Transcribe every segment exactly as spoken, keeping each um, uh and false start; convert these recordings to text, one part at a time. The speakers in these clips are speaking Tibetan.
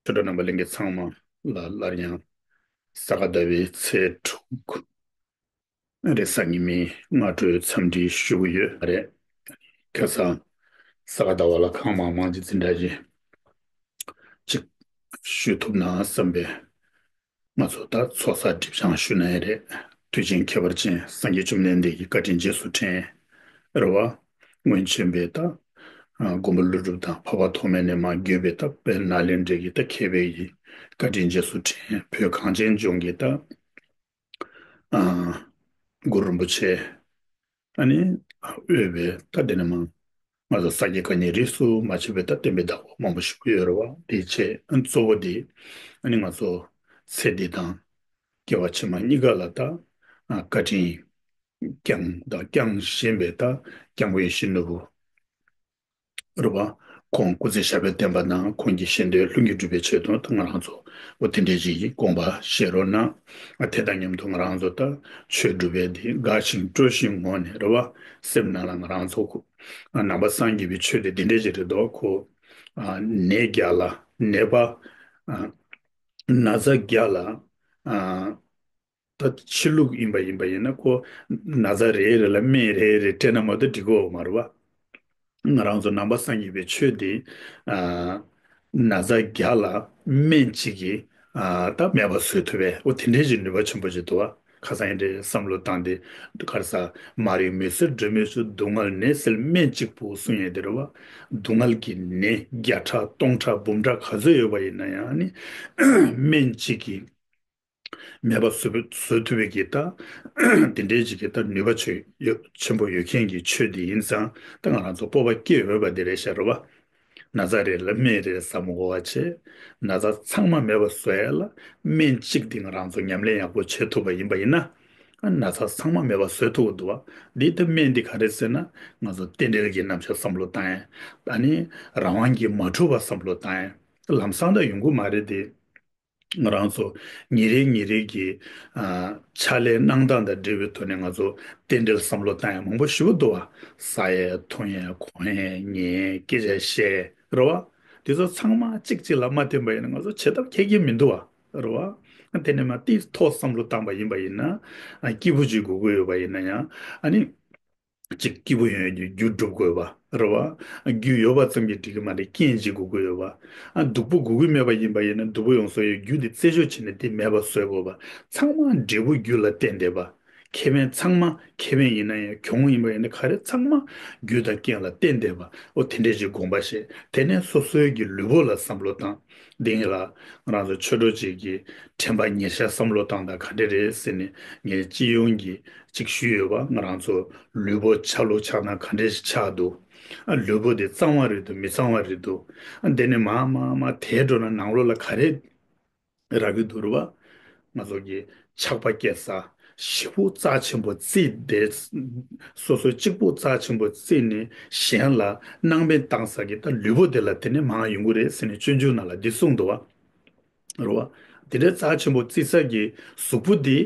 ཆོས་གྲོགས་རྣམ་པ་ལྷན་རྒྱས་ཚང་མ་ལ་སླར་ཡང་ས་ག་ཟླ་བའི་ཚེས་དྲུག་རེས་གཟའ་ཉི་མའི་སྔ་དྲོའི་འཚམས་འདྲི་ཞུ་གི་ཡོད་རེད། ཁ་སང་ས་ག་ཟླ་བ་ལ་གང་མང་མང་ཅིག་འཛིན་གྲྭ་ཅིག་ཅིག་ཞུ་ཐུབ་ན་བསམ་པའི། ང་ཚོ་ད་ཚོགས་བསགས་སྒྲིབ་སྦྱང་ཞུ་ན་ཡང་རེད། དུས་ཆེན་ཁྱད་པར་ཅན་སངས་རྒྱས་བཅོམ་ལྡན་འདས་ཀྱི་བཀའ་དྲིན་རྗེས་སུ་དྲན། རེད་བ། སྔོན་བྱོན་པའི་ད། ཨ། མགོན་པོ་ཀླུ་སྒྲུབ་དང་འཕགས་པ་ཐོགས་མེད་ནས་མར་བརྒྱུད་པའི་ད་དཔལ་ནཱ་ལེནྡྲའི་གི་ད་མཁས་པའི་གི་བཀའ་དྲིན་རྗེས་སུ་དྲན། བོད་གངས་ཅན་ལྗོངས་ཀྱི་ད། ཨ། གུ་རུ་རིན་པོ་ཆེ། ཨ་ནི། དབུས་པའི་ད་དེ་ནས་མར། ང་ཚོ་ས་དགེ་བཀའ་རྙིང་རིས་སུ་མ་ཆད་པའི་ད་བསྟན་པའི་བདག་པོ་མང་པོ་ཞིག་ཡོད་རེད་བ། དེའི་ཆེད་གཙོ་བོ་དེ། ཨ་ནི་ང་ཚོ་ཚེ་འདི་དང་སྐྱེ་བ་ཕྱི་མ་གཉིས་ཀ་ལ་ད། ཨ། བཀའ་དྲིན་བསྐྱངས་དང་བསྐྱང་བཞིན་པའི་ད་སྐྱབས་མགོན་ཡིད་བཞིན་ནོར་བུ་རེད་བ། ཁོང་སྐུ་ཚེ་ཞབས་པད་བརྟན་པ་དང་ཁོང་གི་ཞལ་འདོན་ལྷུན་གྱིས་གྲུབ་པའི་ཆེད་དུ་ད་ང་རང་ཚོ་འོ་དེ་འདྲའི་ཅིག་གི་དགོངས་པ་བཞེས་རོགས་གནང་། ཨ། དེ་དང་མཉམ་དུ་ང་རང་ཚོ་ད་ཆོས་སྒྲུབ་པའི་དེ་དགའ་ཞིང་སྤྲོ་ཞིང་ངང་ནས་རེད་བ། སེམས་ནང་ལ་ང་རང་ཚོ་ཁོ། ཨ། ནང་པ་སངས་རྒྱས་པའི་ཆོས་དེ་འདི་འདྲའི་ཅིག་རེད་དོ། ཁོ། ཨ། ནད་བརྒྱ་ལ་ནད་པ། ཨ། ན་ཚ་བརྒྱ་ལ། ཨ། ད་ཕྱི་ལུགས་ཡིན་པ་ཡིན་པ་ཡིན་ན་ཁོ་ན་ཚ་རེ་རེ་ལ་སྨན་རེ་རེ་སྤྲད་ན་མ་གཏོགས་འགྲིག་གི་ཡོད་མ་རེད་བ། ང་རང་ཚོ་ནང་པ་སངས་རྒྱས་པའི་ཆོས་འདི། ཨ། ན་ཚ་བརྒྱ་ལ་སྨན་གཅིག་གིས། ཨ། ད་མེད་པ་བཟོ་ཐུབ་པའི་འོ་དེ་འདྲའི་ཅིག་ནུས་པ་ཆེན་པོ་ཅིག་འདུག་བ། ཁ་སང་ཡིན་འདྲའི་བསམ་བློ་བཏང་སྟེ་ག་རེ་ཟ། མ་རིག་མུན་སེལ་སྒྲོན་མེ་གསོ། སྡུག་བསྔལ་ནད་སེལ་སྨན་གཅིག་པུ་གསུང་ཡས་དེ་རེད་བ། སྡུག་བསྔལ་གྱི་ནད་བརྒྱ་ཕྲག་སྟོང་ཕྲག་འབུམ་ཕྲག་ག་ཚོད་ཡོད་པ་ཡིན་ན་ཡང་ནི་སྨན་གཅིག་གིས། མེད་པ་བཟོ་བཟོ་ཐུབ་པའི་གི་ད། དེ་འདྲའི་ཅིག་གི་ད་ནུས་པ་ཆེ་ཡོད་ཆེན་པོ་ཡོད་མཁན་གྱི་ཆོས་དེ་ཡིན་ཙང་ད་ང་རང་ཚོ་སྤོབས་པ་སྐྱེ་འོས་པ་དེ་རེད་ཤག་རེད་བ། ན་ཚ་རེ་ལ་སྨན་རེ་ཟ་མི་དགོས་པ་བྱས། ན་ཚ་ཚང་མ་མེད་པ་བཟོ་ཡ་ལ་སྨན་གཅིག་དེ་ང་རང་ཚོ་ཉམས་ལེན་ཡག་པོ་བྱེད་ཐུབ་པ་ཡིན་པ་ཡིན་ན། ཨ། ན་ཚ་ཚང་མ་མེད་པ་བཟོ་ཐུབ་ཀྱི་འདུག་བ། འདི་ད་སྨན་འདི་ག་རེ་ཟེར་ན་ང་ཚོ་རྟེན་འབྲེལ་གྱི་རྣམ་གཞག་བསམ་བློ་བཏང་ཡ། ཨ་ནི་རང་དབང་གིས་མ་གྲུབ་པ་བསམ་བློ་བཏང་ཡ། ལམ་སང་ད་ཡོང་གི་མ་རེད་དེ། ང་རང་ཚོ་ཉིན་རེ་ཉིན་རེ་གི། ཨ། ཕྱག་ལས་གནང་སྟངས་དང་འབྲེལ་བའི་ཐོག་ནས་ང་ཚོ་རྟེན་འབྲེལ་བསམ་བློ་བཏང་ཡ་མང་པོ་ཞེ་པོ་འདུག་བ། ཟ་ཡས་འཐུང་ཡས་གོན་ཡས་ཉལ་ཡས་སྐད་ཆ་བཤད་རེད་བ། དེ་ཚོ་ཚང་མ་གཅིག་གཅིག་ལ་མ་བརྟེན་པ་ཡིན་ན་ང་ཚོ་བྱེད་ཐབས་ཁྱད་ཀྱིས་མི་འདུག་བ། རེད་བ། དེ་ནས་མ་དེའི་ཐོག་བསམ་བློ་བཏང་པ་ཡིན་པ་ཡིན་ན། ཨ། སྐྱིད་པོ་ཅིག་དགོས་ཀྱི་ཡོད་པ་ཡིན་ན་ཡང་། ཨ་ནི། ཅིག་སྐྱིད་པོ་ཡོང་ཡག་གི་རྒྱུ་སྒྲུབ་དགོས་པ་རེད་བ། རྒྱུ་ཡོད་པ་ཙམ་གྱིས་འགྲིག་གི་མ་རེད། རྐྱེན་ཅིག་དགོས་ཀྱི་ཡོད་པ། ཨ། སྡུག་པོ་དགོས་ཀྱི་མེད་པ་ཡིན་པ་ཡིན་ན་སྡུག་པོ་ཡོང་ས་ཡོད་རྒྱུ་དེ་རྩད་གཅོད་བྱས་ནས་དེ་མེད་པ་བཟོ་དགོས་པ། ཚང་མ་འབྲས་བུ་རྒྱུ་ལ་བརྟེན་བསྡད་པ། ཁེ་ཕན་ཚང་མ་ཁེ་ཕན་ཡིན་ན་ཡང་གྱོང་ཡིན་པ་ཡིན་ན་ག་རེ་ཚང་མ་རྒྱུ་དང་རྐྱེན་ལ་བརྟེན་བསྡད་པ། འོ་དེ་འདྲས་ཅིག་དགོངས་པ་བཞེས། དེ་ནས་སོ་སོའི་གི་ལུས་པོ་ལ་བསམ་བློ་བཏང་། འདི་ངེད་ལ་ང་རང་ཚོ་ཆོས་གྲོགས་ཅིག་གིས་དྲན་པ་ཉེར་ཞག་བསམ་བློ་བཏང་དང་ག་འདྲས་རེད་ཟེར་ནས་ངས་སྤྱི་ཡོངས་ཀྱི་ཅིག་ཞུས་ཡོད་པ། ང་རང་ཚོ་ལུས་པོ་ཆ་ལུགས་ཆགས་སྟངས་ག་འདྲས་ཞིག་ཆགས་འདུག་ཨ། ལུས་པོ་དེ་གཙང་བ་རེད་འདུག་མི་གཙང་བ་རེད་འདུག་ཨ། འདི་ནས་མར་མར་མར་དེད་འགྲོ་ན་ནང་ལོགས་ལ་ག་རེ་རག་གི་འདུག་རེད་བ། ང་ཚོ་གི་ཆགས་པ་སྐྱེ་ས། ཞེ་པོ་རྩ་ཆེན་པོ་བརྩིས་ཏེ། སོ་སོ་གཅིག་པོ་རྩ་ཆེན་པོ་བརྩིས་ནས་གཞན་ལ་སྣང་མེད་བཏང་ས་གི་ད་ལུས་པོ་དེ་ལ་དེ་ནས་མར་ཡོང་གི་རེད་ཟེར་ནས་སྤྱོད་འཇུག་ནང་ལ་འདི་གསུངས་འདུག་བ། རེད་བ། དེ་འདྲའི་རྩ་ཆེན་པོ་བརྩི་ས་གི་གཟུགས་པོ་འདི་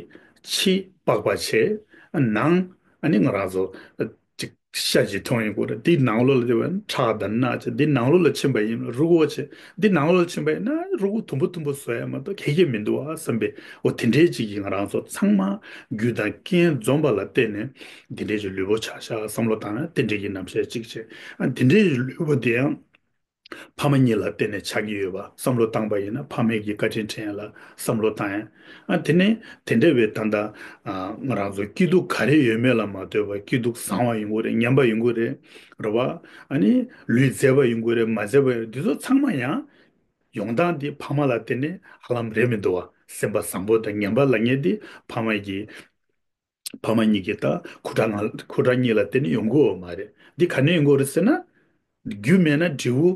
ཕྱི་པགས་པ་བྱས། ནང་ཨ་ནི་ང་རང་ཚོ་ཅིག་ཤ་ཅིག་འཐུང་ཡོང་གི་རེད། འདི་ནང་ལོགས་ལ་དེ་བས་ཁྲག་དང་སྣ་བྱས། འདི་ནང་ལོགས་ལ་ཕྱིན་པ་ཡིན་ན་རུས་ཁོག་བྱས། འདི་ནང་ལོགས་ལ་ཕྱིན་པ་ཡིན་ན་རུས་ཁོག་དུམ་བུ་དུམ་བུ་བཟོ་ཡ་མ་གཏོགས་གལ་གལ་མི་འདུག་ཨ་བསམ་པའི་འོ་དེ་འདྲའི་ཅིག་གིས་ང་རང་ཚོ་ཚང་མ་རྒྱུ་དང་རྐྱེན་འཛོམས་པ་ལ་བརྟེན་ནས་འདི་འདྲའི་ཅིག་ལུས་པོ་ཆགས་ཤག་བསམ་བློ་བཏང་ན་རྟེན་འབྲེལ་གྱི་རྣམ་གཞག་ཅིག་བྱས། ཨ། འདི་འདྲའི་ལུས་པོ་དེ་ཡང་། ཕ་མ་གཉིས་ལ་བརྟེན་ནས་ཆགས་ཀྱི་ཡོད་པ་བསམ་བློ་བཏང་པ་ཡིན་ན་ཕ་མའི་གི་བཀའ་དྲིན་དྲན་ཡ་ལ་བསམ་བློ་བཏང་ཡ། ཨ། དེ་ནས་དེ་འདྲ་བའི་ད་ལྟ། ཨ། ང་རང་ཚོ་སྐྱིད་སྡུག་ག་རེ་ཡོད་མེད་ལ་མ་ལྟོས་པར་སྐྱིད་སྡུག་བཟང་བ་ཡོང་གི་རེད། ངན་པ་ཡོང་གི་རེད། རེད་བ། ཨ་ནི་ལུས་མཛེས་པ་ཡོང་གི་རེད། མ་མཛེས་པ་ཡོང་། འདི་ཚོ་ཚང་མ་ཡང་ཡོང་སྟངས་འདི་ཕ་མ་ལ་བརྟེན་ནས་ཧ་ལམ་རེད་མི་འདུག་བ། སེམས་པ་བཟང་པོ་དང་ངན་པ་ལབ་མཁན་འདི་ཕ་མ་གི་ཕ་མ་གཉིས་ཀྱི་ད་ཁུ་ཁྲག་ང་ཁུ་ཁྲག་གཉིས་ལ་བརྟེན་ནས་ཡོང་གི་ཡོད་མ་རེད། འདི་ག་ནས་ཡོང་གི་ཡོད་རེད་ཟེར་ན། རྒྱུ་མེད་ན་འབྲས་བུ་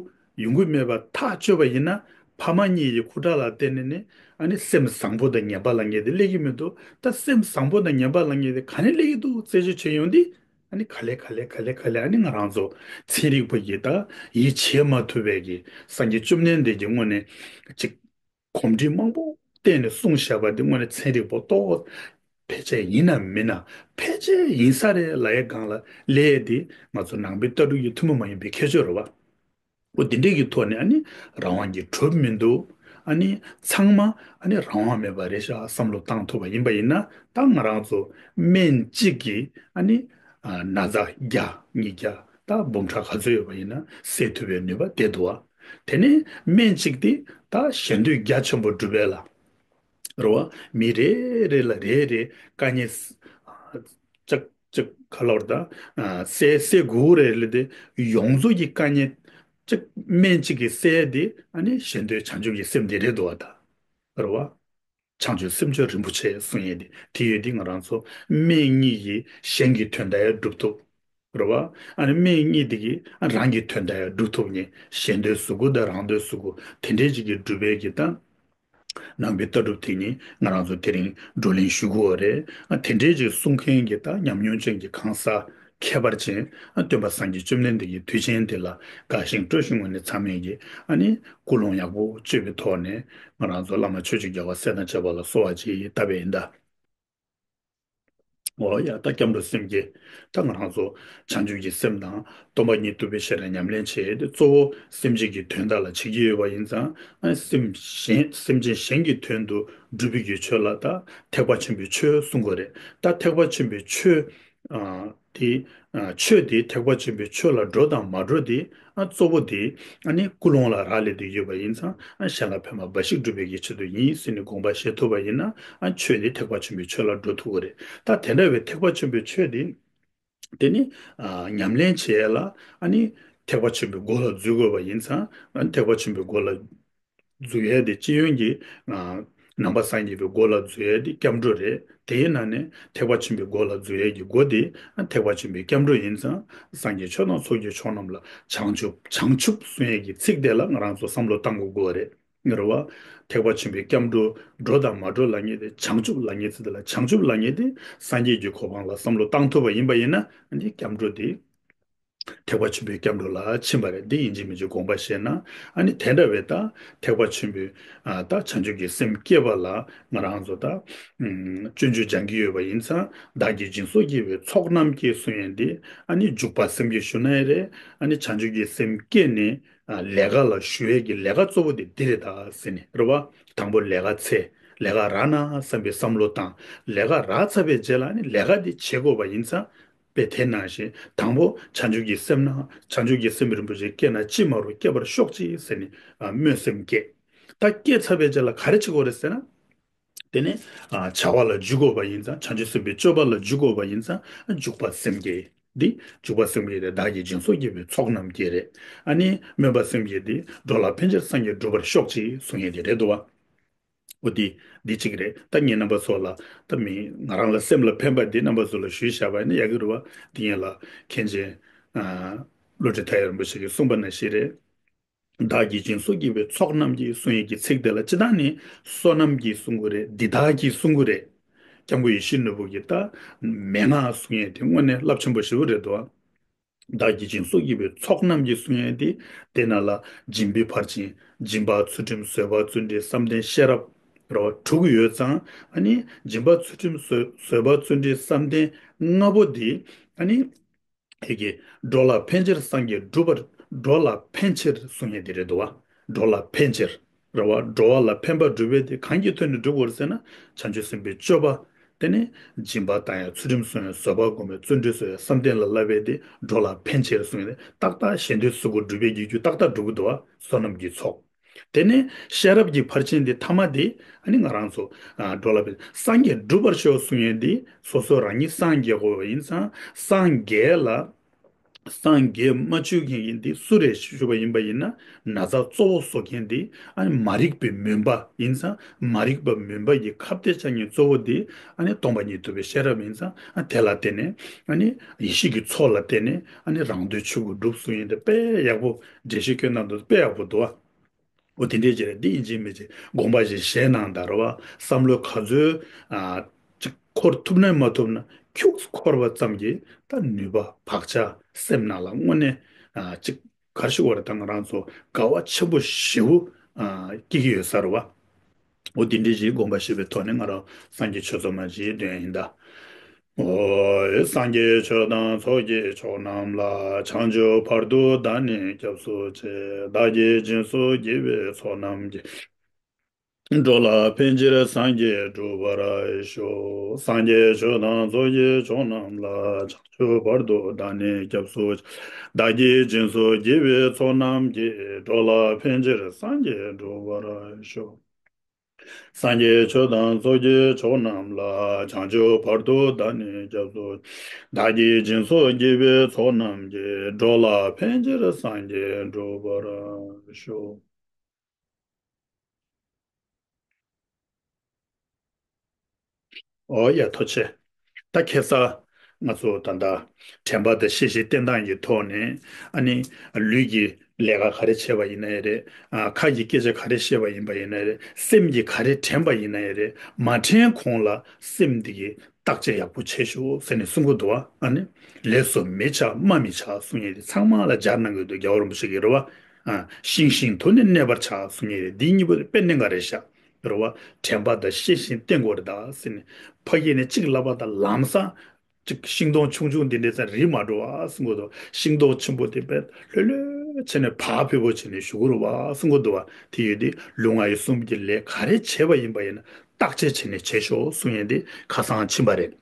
ཡོང་གི་མེད་པ་ཐག་ཆོད་པ་ཡིན་ན། ཕ་མ་གཉིས་ཀྱི་ཁུ་ཁྲག་ལ་བརྟེན་ནས་ནི་ཨ་ནི་སེམས་བཟང་པོ་དང་ངན་པ་ལབ་མཁན་དེ་སླེབས་ཀྱི་མི་འདུག་ད་སེམས་བཟང་པོ་དང་ངན་པ་ལབ་མཁན་དེ་ག་ནས་སླེབས་ཀྱི་འདུག་རྩད་གཅོད་བྱེད་ཡོང་དུས་ཨ་ནི་ག་ལེ་ག་ལེ་ག་ལེ་ག་ལེ་ཨ་ནི་ང་རང་ཚོ་ཚན་རིག་པ་ཡིས་ད་ཡིད་ཆེས་མ་ཐུབ་པའི་གི་སངས་རྒྱས་བཅོམ་ལྡན་འདས་ཀྱི་སྔོན་ནས་ཅིག་གོམས་འདྲིས་མང་པོ་བསྟན་ནས་གསུངས་བཞག་པ་འདི་དངོས་གནས་ཚན་རིག་པ་རྟོགས། ཕལ་ཆེར་ཡིན་ནམ་མིན་ན་ཕལ་ཆེར་ཡིན་ས་རེད་ལབ་ཡས་སྒང་ལ་སླེབས་ཡས་འདི་ང་ཚོ་ནང་པའི་ལྟ་གྲུབ་ཀྱི་ཐུན་མོང་མ་ཡིན་པའི་ཁྱད་ཆོས་རེད་བ། འོ་འདི་འདྲས་ཀྱི་ཐོག་ནས་ཨ་ནི་རང་དབང་གིས་གྲུབ་མི་འདུག་ཨ་ནི་ཚང་མ་ཨ་ནི་རང་དབང་མེད་པ་རེད་ཤག་བསམ་བློ་བཏང་ཐུབ་པ་ཡིན་པ་ཡིན་ན། ད་ང་རང་ཚོ་སྨན་གཅིག་གིས་ཨ་ནི་ཨ་ན་ཚ་བརྒྱ་ཉིས་བརྒྱ་ད་འབུམ་ཕྲག་ག་ཚོད་ཡོད་པ་ཡིན་ན་སེལ་ཐུབ་པའི་ནུས་པ་དེ་འདུག་བ། དེ་ནས་སྨན་གཅིག་དེ་ད་ཞེ་འདོད་རྒྱ་ཆེན་པོ་སྒྲུབ་པ་ལ། རེད་བ། མི་རེ་རེ་ལ་རེ་རེ་དཀའ་ངལ་ཨ་ཅིག་ཅིག་ག་ལབ་རེད་ད། ཨ་སེལ་སེལ་དགོས་རེད་ལབ་དེ། ཡོངས་རྫོགས་ཀྱི་དཀའ་ངལ་ཅིག་སྨན་གཅིག་གིས་སེལ་དེ། ཨ་ནི་ཞེ་འདོད་བྱང་ཆུབ་ཀྱི་སེམས་དེ་རེད་འདུག་བ་ད། རེད་བ། བྱང་ཆུབ་སེམས་མཆོག་རིན་པོ་ཆེ་གསུང་ཡས་དེ་དེ་ཡོད་དེ། ང་རང་ཚོ་སྨན་གཉིས་ཀྱིས་གཞན་གྱི་དོན་དག་ཡང་སྒྲུབ་ཐུབ། རེད་བ། ཨ་ནི་སྨན་གཉིས་དེ་གིས་ཨ་རང་གི་དོན་དག་ཡང་སྒྲུབ་ཐུབ་ནས། གཞན་དོན་གཟུགས་སྐུ་དང་རང་དོན་གཟུགས་སྐུ་དེ་འདྲའི་ཅིག་གི་སྒྲུབ་པའི་གི་ད། ནང་པའི་ལྟ་གྲུབ་དེ་ཉིད་ང་རང་ཚོ་དེ་རིང་བགྲོ་གླེང་ཞུ་དགོས་པ་རེད། ཨ་དེ་འདྲའི་ཅིག་གསུང་མཁན་གྱི་ད་ཉམས་མྱོང་ཅན་གྱི་གང་ཟག་ཁྱད་པར་ཅན། ཨ་སྟོན་པ་སངས་རྒྱས་བཅོམ་ལྡན་འདས་ཀྱི་དུས་ཆེན་དེ་ལ་དགའ་ཞིང་སྤྲོ་ཞིང་ངུ་ནས་ཚང་མས་ཀྱི་ཨ་ནི་ཀུན་སློང་ཡག་པོ་བཅོས་པའི་ཐོག་ནས། ང་རང་ཚོ་བླ་མ་ཆོས་ཀྱི་རྒྱལ་བ་སྲས་དང་བཅས་པ་ལ་གསོལ་བ་ཅིག་བཏབ་པ་ཡིན་ད། འོ་ཡ། ད་སྐྱབས་འགྲོ་སེམས་བསྐྱེད། ད་ང་རང་ཚོ་བྱང་ཆུབ་ཀྱི་སེམས་དང་སྟོང་པ་ཉིད་རྟོགས་པའི་ཤེས་རབ་ཉམས་ལེན་བྱེད་དེ། གཙོ་བོ་སེམས་ཅན་གྱི་དོན་དག་ལ་བྱེད་ཀྱི་ཡོད་པ་ཡིན་ཙང་། ཨ་སེམས་གཞན་སེམས་ཅན་གཞན་གྱི་དོན་དུ་སྒྲུབ་པའི་གི་ཆོས་ལ་ད་ཐེག་པ་ཆེན་པོའི་ཆོས་གསུང་གི་རེད། ད་ཐེག་པ་ཆེན་པོའི་ཆོས་ཨ་དེ་ཨ་ཆོས་དེ་ཐེག་པ་ཆེན་པོའི་ཆོས་ལ་འགྲོ་དང་མ་འགྲོ་དེ། ཨ་གཙོ་བོ་དེ་ཨ་ནི་ཀུན་སློང་ལ་རག་ལས་ཏེ་ཡོད་པ་ཡིན་ཙང་། ཨ་གཞན་ལ་ཕན་པ་འབའ་ཞིག་སྒྲུབ་པའི་གི་ཆེད་དུ་ཡིན་ཟེར་ནས་དགོངས་པ་བཞེས་ཐུབ་པ་ཡིན་ན། ཨ་ཆོས་དེ་ཐེག་པ་ཆེན་པོའི་ཆོས་ལ་འགྲོ་ཐུབ་ཀྱི་རེད། ད་དེ་འདྲ་བའི་ཐེག་པ་ཆེན་པོའི་ཆོས་དེ་དེ་ནི་ཨ་ཉམས་ལེན་བྱེད་ཡས་ལ། ཨ་ནི་ཐེག་པ་ཆེན་པོའི་སྒོ་ལ་འཛུལ་དགོས་པ་ཡིན་ཙང་། ཨ་ནི་ཐེག་པ་ཆེན་པོའི་སྒོ་ལ་འཛུལ་ཡས་དེ་སྤྱི་ཡོངས་ཀྱི་ཨ་ནང་པ་སངས་རྒྱས་པའི་སྒོ་ལ་འཛུལ་ཡས་དེ་སྐྱབས་འགྲོ་རེད། དེའི་ནང་ནས་ཐེག་པ་ཆེན་པོའི་སྒོ་ལ་འཛུལ་ཡས་ཀྱི་སྒོ་དེ་ཨ་ཐེག་པ་ཆེན་པོའི་སྐྱབས་འགྲོ་ཡིན་ཙང་། སངས་རྒྱས་ཆོས་དང་ཚོགས་ཀྱི་མཆོག་རྣམས་ལ། བྱང་ཆུབ་བྱང་ཆུབ་གསུང་ཡས་ཀྱི་ཚིག་དེ་ལ་ང་རང་ཚོ་བསམ་བློ་བཏང་དགོས་དགོས་རེད། རེད་བ། ཐེག་པ་ཆེན་པོའི་སྐྱབས་འགྲོ། འགྲོ་དང་མ་འགྲོ་ལབ་མཁན་དེ། བྱང་ཆུབ་ལབ་མཁན་ཚིག་དེ་ལ། བྱང་ཆུབ་ལབ་མཁན་དེ་སངས་རྒྱས་ཀྱི་གོ་འཕང་ལ་བསམ་བློ་བཏང་ཐུབ་པ་ཡིན་པ་ཡིན་ན། ཨ་ནི་སྐྱབས་འགྲོ་དེ་ཐེག་པ་ཆེན་པོའི་སྐྱབས་འགྲོ་ལ་ཕྱིན་པ་རེད། འདི་ཡིན་གཅིག་མིན་གཅིག་དགོངས་པ་བཞེས་ན། ཨ་ནི་དེ་འདྲ་བའི་ད་ཐེག་པ་ཆེན་པོའི་ཨ་ད་བྱང་ཆུབ་ཀྱི་སེམས་བསྐྱེད་པ་ལ་ང་རང་ཚོ་ད་ཨུམ་སྤྱོད་འཇུག་སྦྱང་གི་ཡོད་པ་ཡིན་ཙང་། བདག་གིས་སྦྱིན་སོགས་བགྱིས་པའི་ཚོགས་རྣམས་ཀྱིས་གསུང་ཡས་འདི། ཨ་ནི་འཇུག་པ་སེམས་བསྐྱེད་ཞུ་ན་ཡང་རེད། ཨ་ནི་བྱང་ཆུབ་ཀྱི་སེམས་བསྐྱེད་ནས། ཨ་ལས་ཀ་ལ་ཞུགས་ཡས་ཀྱི་ལས་ཀ་གཙོ་བོ་དེ་འདི་རེད་ད་ཟེར་ནས། རེད་བ། དང་པོ་ལས་ཀ་འཚོལ། ལས་ཀ་རག་ན་བསམ་པའི་བསམ་བློ་བཏང་། ལས་ཀ་རག་ཚར་བའི་རྗེས་ལ་ནི་ལས་ཀ་འདི་བྱེད་དགོས་པ་ཡིན་ཙང་། དཔེ་དེ་ནང་བཞིན་དང་པོ་བྱང་ཆུབ་ཀྱི་སེམས་ནང་། བྱང་ཆུབ་ཀྱི་སེམས་རིན་པོ་ཆེ་བསྐྱེད་ན་ཅི་མ་རུང་སྐྱེ་བར་ཤོག་ཅིག་ཟེར་ནས། ཨ་སྨོན་སེམས་བསྐྱེད། ད་བསྐྱེད་ཚར་བའི་རྗེས་ལ་ག་རེ་བྱེད་དགོས་རེད་ཟེར་ན། དེ་ནས་ཨ་བྱ་བ་ལ་འཇུག་དགོས་པ་ཡིན་ཙང་། བྱང་ཆུབ་སེམས་དཔའི་སྤྱོད་པ་ལ་འཇུག་དགོས་པ་ཡིན་ཙང་། ཨ་འཇུག་པ་སེམས་བསྐྱེད་འདི། འཇུག་པ་སེམས་བསྐྱེད་དེ་བདག་གིས་སྦྱིན་སོགས་བགྱིས་པའི་ཚོགས་རྣམས་ཀྱིས་རེད། ཨ་ནི་སྨོན་པ་སེམས་བསྐྱེད་དེ། འགྲོ་ལ་ཕན་ཕྱིར་སངས་རྒྱས་འགྲུབ་པར་ཤོག་ཅིག་གསུང་ཡས་དེ་རེད་འདུག་བ། འོ་དེ་འདི་གཅིག་རེད། ད་ངས་རྣམ་པ་ཚོ་ལ། ད་མི་ང་རང་ལ་སེམས་ལ་ཕན་པ་འདི་རྣམ་པ་ཚོ་ལ་ཞུས་བཞག་པ་ཡིན་ན་ཡག་གི་རེད་བ། འདི་ངས་ལ་མཁན་ཆེན་ཨ་བློ་གྲོས་མཐའ་ཡས་རིན་པོ་ཆེ་གིས་གསུངས་པ་ནང་བཞིན་རེད། བདག་གིས་སྦྱིན་སོགས་བགྱིས་པའི་ཚོགས་རྣམས་ཀྱིས་གསུང་ཡས་ཀྱི་ཚིག་དེ་ལ་སྤྱིར་བཏང་ནི་བསོད་ནམས་ཀྱིས་གསུང་གི་རེད། འདི་དག་གིས་གསུང་གི་རེད། སྐྱབས་མགོན་ཡེ་ཤེས་ནོར་བུ་གིས་ད་མན་ངག་གསུང་ཡས་དེ་དངོས་གནས་རླབས་ཆེན་པོ་ཞེ་པོ་རེད་འདུག་ཨ། བདག་གིས་སྦྱིན་སོགས་བགྱིས་པའི་ཚོགས་རྣམས་ཀྱིས་གསུང་ཡས་དེ། དེ་ནང་ལ་སྦྱིན་པའི་ཕར་ཕྱིན། སྦྱིན་པ་ཚུལ་ཁྲིམས་བཟོད་པ་བརྩོན་འགྲུས་བསམ་གཏན་ཤེས་རབ་རེད་བ། དྲུག་ཡོད་ཙང་། ཨ་ནི་སྦྱིན་པ་ཚུལ་ཁྲིམས་བཟོད་བཟོད་པ་བརྩོན་འགྲུས་བསམ་གཏན་ལྔ་པོ་དེ། ཨ་ནི་ཧེ་གི་འགྲོ་ལ་ཕན་ཕྱིར་སངས་རྒྱས་འགྲུབ་པར། འགྲོ་ལ་ཕན་ཕྱིར་གསུང་ཡས་དེ་རེད་འདུག་བ། འགྲོ་ལ་ཕན་ཕྱིར་རེད་བ། འགྲོ་བ་ལ་ཕན་པ་སྒྲུབ་པའི་དེ་གང་གི་དོན་ནས་སྒྲུབ་དགོས་རེད་ཟེར་ན། བྱང་ཆུབ་སེམས་དཔའི་སྤྱོད་པ། དེ་ནས་སྦྱིན་པ་བཏང་ཡས། ཚུལ་ཁྲིམས་སྲུང་ཡས། བཟོད་པ་སྒོམ་ཡས། བརྩོན་འགྲུས་གསོག་ཡས། བསམ་གཏན་ལ་བསླབ་པའི་དེ་འགྲོ་ལ་ཕན་ཕྱིར་གསུང་ཡས་དེ། ཏག་ཏག་གཞན་དོན་གཟུགས་སྐུ་སྒྲུབ་པའི་རྒྱུ་རྒྱུ་ཏག་ཏག་སྒྲུབ་ཀྱི་འདུག་བ། བསོད་ནམས་ཀྱི་ཚོགས། དེ་ནས་ཤེས་རབ་ཀྱི་ཕར་ཕྱིན་དེ་ཐ་མ་དེ། ཨ་ནི་ང་རང་ཚོ་ཨ་འགྲོ་ལ་ཕན། སངས་རྒྱས་འགྲུབ་པར་ཤོག་གསུང་ཡས་དེ་སོ་སོ་རང་ཉིད་སངས་རྒྱས་དགོས་པ་ཡིན་ཙང་། སངས་རྒྱས་ལ། སངས་རྒྱས་མ་བཅུག་མཁན་ཡིན་དེ་སུ་རེད་ཞུས་པ་ཡིན་པ་ཡིན་ན། ན་ཚ་གཙོ་བོ་བཟོ་མཁན་དེ་ཨ་ནི་མ་རིག་པའི་མུན་པ་ཡིན་ཙང་། མ་རིག་པ་མུན་པ་ཡི་ཁ་གཏད་བཅག་མཁན་གཙོ་བོ་དེ་ཨ་ནི་སྟོང་པ་ཉིད་རྟོགས་པའི་ཤེས་རབ་ཡིན་ཙང་། ཨ་དེ་ལ་བརྟེན་ནས། ཨ་ནི་ཡེ་ཤེས་ཀྱི་མཚོ་ལ་བརྟེན་ནས། ཨ་ནི་རང་དོན་ཆོས་སྐུ་སྒྲུབ་གསུང་ཡས་དེ་དཔེ་ཡག་པོ། འགྲེལ་བཤད་ཁྱོན་ནང་དུ་དཔེ་ཡག་པོ་འདུག་བ། འོ་དེ་འདྲས་ཅིག་རེད། འདི་ཡིན་གཅིག་མིན་གཅིག་དགོངས་པ་ཞིག་བཞེས་གནང་དང་རེད་བ། བསམ་བློ་ག་ཚོད་ཨ་ཅིག་འཁོར་ཐུབ་ན་མ་ཐུབ་ན་ཁྱུག་ཙམ་འཁོར་བ་ཙམ་གྱིས་ད་ནུས་པ་བག་ཆགས་སེམས་ནང་ལ་དངོས་གནས་ཨ་ཅིག་ག་རེ་ཞུ་དགོས་རེད། ད་ང་རང་ཚོ་དགའ་བ་ཆེན་པོ་ཞེ་པོ་ཨ་སྐྱེ་གི་ཡོད་ས་རེད་བ། འོ་དེ་འདྲས་ཅིག་དགོངས་པ་བཞེས་པའི་ཐོག་ནས་ང་རང་སངས་རྒྱས་ཆོས་ཚོགས་མ་ཞིག་འདོན་ཡིན་ད། ཨོ། སངས་རྒྱས་ཆོས་དང་ཚོགས་ཀྱི་མཆོག་རྣམས་ལ། བྱང་ཆུབ་བར་དུ་བདག་ནི་སྐྱབས་སུ་མཆི། བདག་གིས་སྦྱིན་སོགས་བགྱིས་པའི་ཚོགས་རྣམས་ཀྱིས། འགྲོ་ལ་ཕན་ཕྱིར་སངས་རྒྱས་འགྲུབ་པར་ཤོག། སངས་རྒྱས་ཆོས་དང་ཚོགས་ཀྱི་མཆོག་རྣམས་ལ། བྱང་ཆུབ་བར་དུ་བདག་ནི་སྐྱབས་སུ་མཆི། བདག་གིས་སྦྱིན་སོགས་བགྱིས་པའི་ཚོགས་རྣམས་ཀྱིས། འགྲོ་ལ་ཕན་ཕྱིར་སངས་རྒྱས་འགྲུབ་པར་ཤོག། སངས་རྒྱས་ཆོས་དང་ཚོགས་ཀྱི་མཆོག་རྣམས་ལ། བྱང་ཆུབ་བར་དུ་བདག་ནི་སྐྱབས་སུ་མཆི། བདག་གིས་སྦྱིན་སོགས་བགྱིས་པའི་ཚོགས་རྣམས་ཀྱིས། འགྲོ་ལ་ཕན་ཕྱིར་སངས་རྒྱས་འགྲུབ་པར་ཤོག། ཨོ་ཡ། ཐུགས་རྗེ་ཆེ། ད་ཁ་སང་ང་ཚོ་ད་ལྟ་དྲན་པ་དང་ཤེས་བཞིན་བསྟེན་སྟངས་ཀྱི་ཐོག་ནས། ཨ་ནི་ལུས་ཀྱི་ལས་ཀ་ག་རེ་བྱས་པ་ཡིན་ན་ཡང་རེད། ཨ། ཁ་གི་སྐད་ཆ་ག་རེ་བཤད་པ་ཡིན་པ་ཡིན་ན་ཡང་རེད། སེམས་ཀྱིས་ག་རེ་དྲན་པ་ཡིན་ན་ཡང་རེད། མ་དྲན་གོང་ལ་སེམས་འདི་གི་བརྟག་དཔྱད་ཡག་པོ་བྱེད་ཤོག་ཟེར་ནས་གསུང་གི་འདུག་བ། ཨ་ནི་ལས་སུ་མི་ཆགས་སྨྲ་མི་བྱ་གསུང་ཡས་དེ་ཚང་མ་ལ་སྦྱར་གནང་གི་འདུག། རྒྱལ་བ་རིན་པོ་ཆེ་གིས་རེད་བ། ཨ། ཤིང་བཞིན་དུ་ནི་གནས་པར་བྱ་གསུང་ཡས་དེ། འདི་གཉིས་པོ་དེ་དཔེ་གནད་འགག་རེད་ཤག། རེད་བ། དྲན་པ་དང་ཤེས་བཞིན་བསྟེན་དགོས་རེད་ད་ཟེར་ནས། ཕ་གི་ནས་གཅིག་ལབ་པ་དང་ལམ་སང་། གཅིག་ཤིང་སྡོང་ཆུང་ཆུང་འདི་འདྲའི་ཚ་རིལ་མ་འགྲོ་བ་གསུང་གི་འདུག། ཤིང་སྡོང་ཆེན་པོ་དེ་དཔེ་ལྷོད་ལྷོད་བྱས་ནས་བག་ཕེབས་པོ་བྱས་ནས་བཞུགས་དགོས་རེད་བ་གསུང་གི་འདུག་བ། དེ་ཡོད་དེ་ལུས་ངག་ཡིད་གསུམ་གྱི་ལས་ག་རེ་བྱས་པ་ཡིན་པ་ཡིན་ན་བརྟག་དཔྱད་བྱས་ནས་བྱེད་ཤོག་གསུང་ཡས་དེ་ཁ་སང་ཕྱིན་པ་རེད།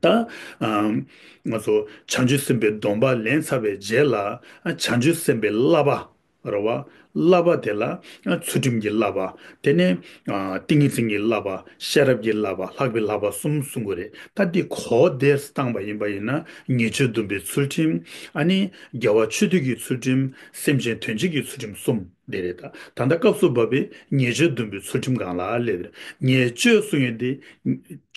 ད། ཨམ། ང་ཚོ་བྱང་ཆུབ་སེམས་དཔའི་སྡོམ་པ་ལེན་ཚར་བའི་རྗེས་ལ། ཨ། བྱང་ཆུབ་སེམས་དཔའི་བསླབ་པ། རེད་བ། བསླབ་པ་དེ་ལ། ཨ། ཚུལ་ཁྲིམས་ཀྱི་བསླབ་པ། དེ་ནས། ཨ། ཏིང་ངེ་འཛིན་གྱི་བསླབ་པ། ཤེས་རབ་ཀྱི་བསླབ་པ། ལྷག་པའི་བསླབ་པ་གསུམ་གསུང་གི་རེད། ད་འདི་གོ་བདེ་བཏང་པ་ཡིན་པ་ཡིན་ན། ཉེས་སྤྱོད་སྡོམ་པའི་ཚུལ་ཁྲིམས། ཨ་ནི་དགེ་བ་ཆོས་སྡུད་ཀྱི་ཚུལ་ཁྲིམས། སེམས་ཅན་དོན་བྱེད་ཀྱི་ཚུལ་ཁྲིམས་གསུམ། འདི་རེད། ད་ད་ལྟ་སྐབས་སུ་བབ་པའི་ཉེས་སྤྱོད་སྡོམ་པའི་ཚུལ་ཁྲིམས་སྒང་ལ་སླེབས་རེད། ཉེས་སྤྱོད་གསུང་ཡས་འདི་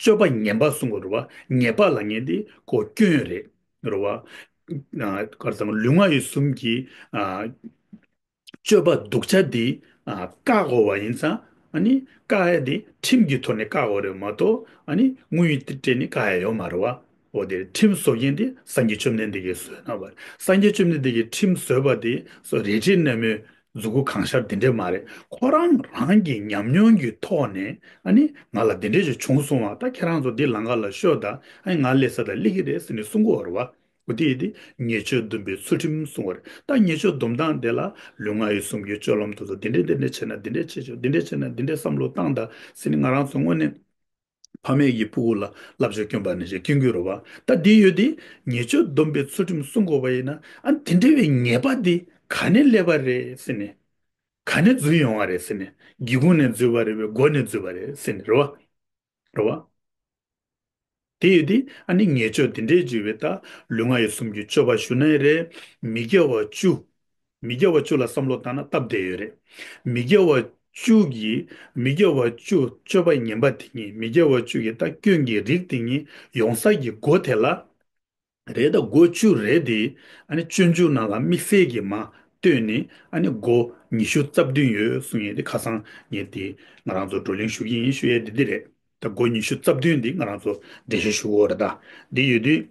སྤྱོད་པ་ངན་པ་གསུང་གི་རེད་བ། ཉེས་པ་ལབ་མཁན་འདི་ཁོ་སྐྱོན་རེད། རེད་བ། ཨ། ག་རེ་ཟེར་ན། ལུས་ངག་ཡིད་གསུམ་གྱི། ཨ། སྤྱོད་པ་སྡུག་ཅག་འདི། ཨ། བཀག་དགོས་པ་ཡིན་ཙང་། ཨ་ནི་བཀག་ཡས་འདི་ཁྲིམས་ཀྱི་ཐོག་ནས་བཀག་དགོས་རེད་མ་གཏོགས། ཨ་ནི་དངོས་ཡོད་དེ་སྤྲད་ནས་བཀག་ཡས་ཡོད་མ་རེད་བ། འོ་དེ་ཁྲིམས་བཟོ་མཁན་དེ་སངས་རྒྱས་བཅོམ་ལྡན་འདས་ཀྱིས་བཟོས་གནང་བ་རེད། སངས་རྒྱས་བཅོམ་ལྡན་འདས་ཀྱིས་ཁྲིམས་བཟོས་པ་དེ་སོ་རལ་གྲི་རྣོན་མོའི་མཛུ་གུ་གང་ཤར་དེ་འདྲས་མ་རེད། ཁོ་རང་རང་གི་ཉམས་མྱོང་གི་ཐོག་ནས། ཨ་ནི་ང་ལ་དེ་འདྲས་ཅིག་བྱུང་སོང་བ། ད་ཁྱེད་རང་ཚོ་འདི་ལམ་ཁ་ལ་ཤོག་ད། ཨ་ནི་ང་སླེབས་ས་ད་སླེབས་ཀྱི་རེད་ཟེར་ནས་གསུང་གི་ཡོད་རེད་བ། འོ་དེ་ཡིན་དུས་ཉེས་སྤྱོད་སྡོམ་པའི་ཚུལ་ཁྲིམས་གསུང་བ་རེད། ད་ཉེས་སྤྱོད་སྡོམ་སྟངས་དེ་ལ་ལུས་ངག་ཡིད་གསུམ་གྱི་སྤྱོད་ལམ་དེ་ཚོ་འདི་འདྲས་འདི་འདྲས་བྱས་ན་འདི་འདྲས་བྱེད་ཆོག། འདི་འདྲས་བྱས་ན་འདི་འདྲས་བསམ་བློ་བཏང་དང་ཟེར་ནས། ང་རང་ཚོ་དངོས་གནས་ཕ་མེས་ཀྱི་སྤུ་གུ་ལ་བསླབ་བྱ་བསྐྱོན་པ་ནང་བཞིན་བསྐྱོན་གྱི་ཡོད་རེད་བ། ད་འདི་ཡོད་དེ་ཉེས་སྤྱོད་སྡོམ་པའི་ཚུལ་ཁྲིམས་སྲུང་དགོས་པ་ཡིན་ན། ཨ། དེ་འདྲ་བའི་ཉེས་པ་འདི་ག་ནས་སླེབས་པ་རེད་ཟེར་ནས། ག་ནས་འཛུལ་ཡོང་བ་རེད་ཟེར་ནས། སྒེའུ་ཁུང་ནས་འཛུལ་བ་རེད་པས། སྒོ་ནས་འཛུལ་བ་རེད་ཟེར་ནས། རེད་བ། རེད་བ། དེ་ཡོད་དུས་ཨ་ནི་ཉེས་སྤྱོད་དེ་འདྲའི་བརྗོད་པའི། ད་ལུས་ངག་ཡིད་གསུམ་གྱི་སྤྱོད་པ་ཞུ་ན་ཡང་རེད། མི་དགེ་བ་བཅུ། མི་དགེ་བ་བཅུ་ལ་བསམ་བློ་བཏང་ན་སྟབས་བདེ་ཡོད་རེད། མི་དགེ་བ་བཅུ་གི། མི་དགེ་བ་བཅུ་སྤྱོད་པ་ངན་པ་དེ་གཉིས། མི་དགེ་བ་བཅུ་གི་ད་སྐྱོན་གྱི་རིགས་དེ་གཉིས་ཡོང་ས་ཀྱི་སྒོ་དེ་ལ། རེད། ད་སྒོ་བཅུ་རེད་དེ། ཨ་ནི་སྤྱོད་འཇུག་ནང་ལ་དམིགས་བསལ་གྱི་མ་བཏོན་ནས། ཨ་ནི་སྒོ་ཉི་ཤུ་རྩ་བདུན་ཡོད་གསུང་ཡས་དེ་ཁ་སང་ངས་དེ་ང་རང་ཚོ་བགྲོ་གླེང་ཞུ་གི་ཡིན་ཞུ་ཡས་དེ་འདི་རེད། ད་སྒོ་ཉི་ཤུ་རྩ་བདུན་འདི་ང་རང་ཚོ་འགྲེལ་བཤད་ཞུ་དགོས་རེད། ད་འདི་ཡོད་དུས།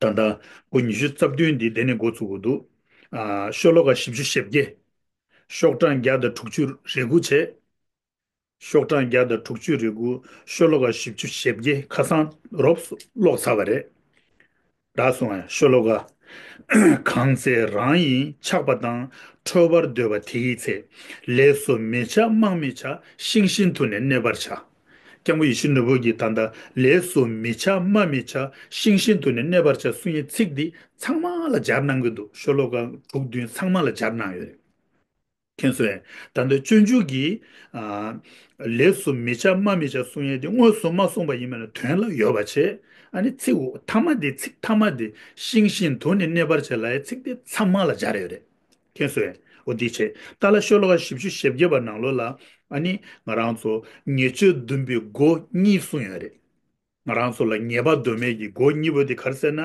ད་ལྟ་སྒོ་ཉི་ཤུ་རྩ་བདུན་འདི་དེ་ནས་འགོ་ཚུགས་དགོས་འདུག། ཨ། ཤོ་ལོ་ཀ་བཞི་བཅུ་ཞེ་བརྒྱད། ཤོག་གྲངས་བརྒྱ་དང་དྲུག་ཅུ་རེ་དགུ་བྱས། ཤོག་གྲངས་བརྒྱ་དང་དྲུག་ཅུ་རེ་དགུ། ཤོ་ལོ་ཀ་བཞི་བཅུ་ཞེ་བརྒྱད། ཁ་སང་རོབ་ཀློག་ཚར་བ་རེད། ད་སོང་ང་། ཤོ་ལོ་ཀ། གང་ཚེ་རང་ཡིས་ཆགས་པ་དང་། ཁྲོ་བར་འདོད་པ་དེ་ཡི་ཚེ། ལས་སུ་མི་ཆགས་སྨྲ་མི་བྱ། ཤིང་བཞིན་དུ་ནི་གནས་པར་བྱ། སྐྱབས་མགོན་ཡིད་བཞིན་ནོར་བུ་གིས་ད་ལྟ་ལས་སུ་མི་ཆགས་སྨྲ་མི་བྱ། ཤིང་བཞིན་དུ་ནི་གནས་པར་བྱ་གསུང་ཡས་ཚིག་འདི་ཚང་མ་ལ་སྦྱར་གནང་གི་འདུག། ཤོ་ལོ་ཀ་དྲུག་བདུན་ཚང་མ་ལ་སྦྱར་གནང་ཡོད་རེད། མཁྱེན་སོང་ངས། ད་ལྟ་སྤྱོད་འཇུག་གི། ཨ། ལས་སུ་མི་ཆགས་སྨྲ་མི་བྱ་གསུང་ཡས་དེ་དངོས་སུ་མ་གསུངས་པ་ཡིན་པ་ན་དོན་ལ་ཡོད་པ་བྱས། ཨ་ནི་ཚིག་མཐའ་མ་དེ། ཚིག་མཐའ་མ་དེ། ཤིང་བཞིན་དུ་ནི་གནས་པར་བྱ་ལབ་ཡས་ཚིག་དེ་ཚང་མ་ལ་སྦྱར་ཡོད་རེད། མཁྱེན་སོང་ངས། འོ་འདི་བྱས། ད་ལྟ་ཤོ་ལོ་ཀ་བཞི་བཅུ་ཞེ་བརྒྱད་པ་ནང་ལོགས་ལ། ཨ་ནི་ང་རང་ཚོ་ཉེས་སྤྱོད་སྡོམ་པའི་སྒོ་གཉིས་གསུངས་ཡོད་རེད། ང་རང་ཚོ་ལ་ཉེས་པ་སྡོམ་ཡས་ཀྱི་སྒོ་གཉིས་པོ་དེ་ག་རེ་ཟེར་ན།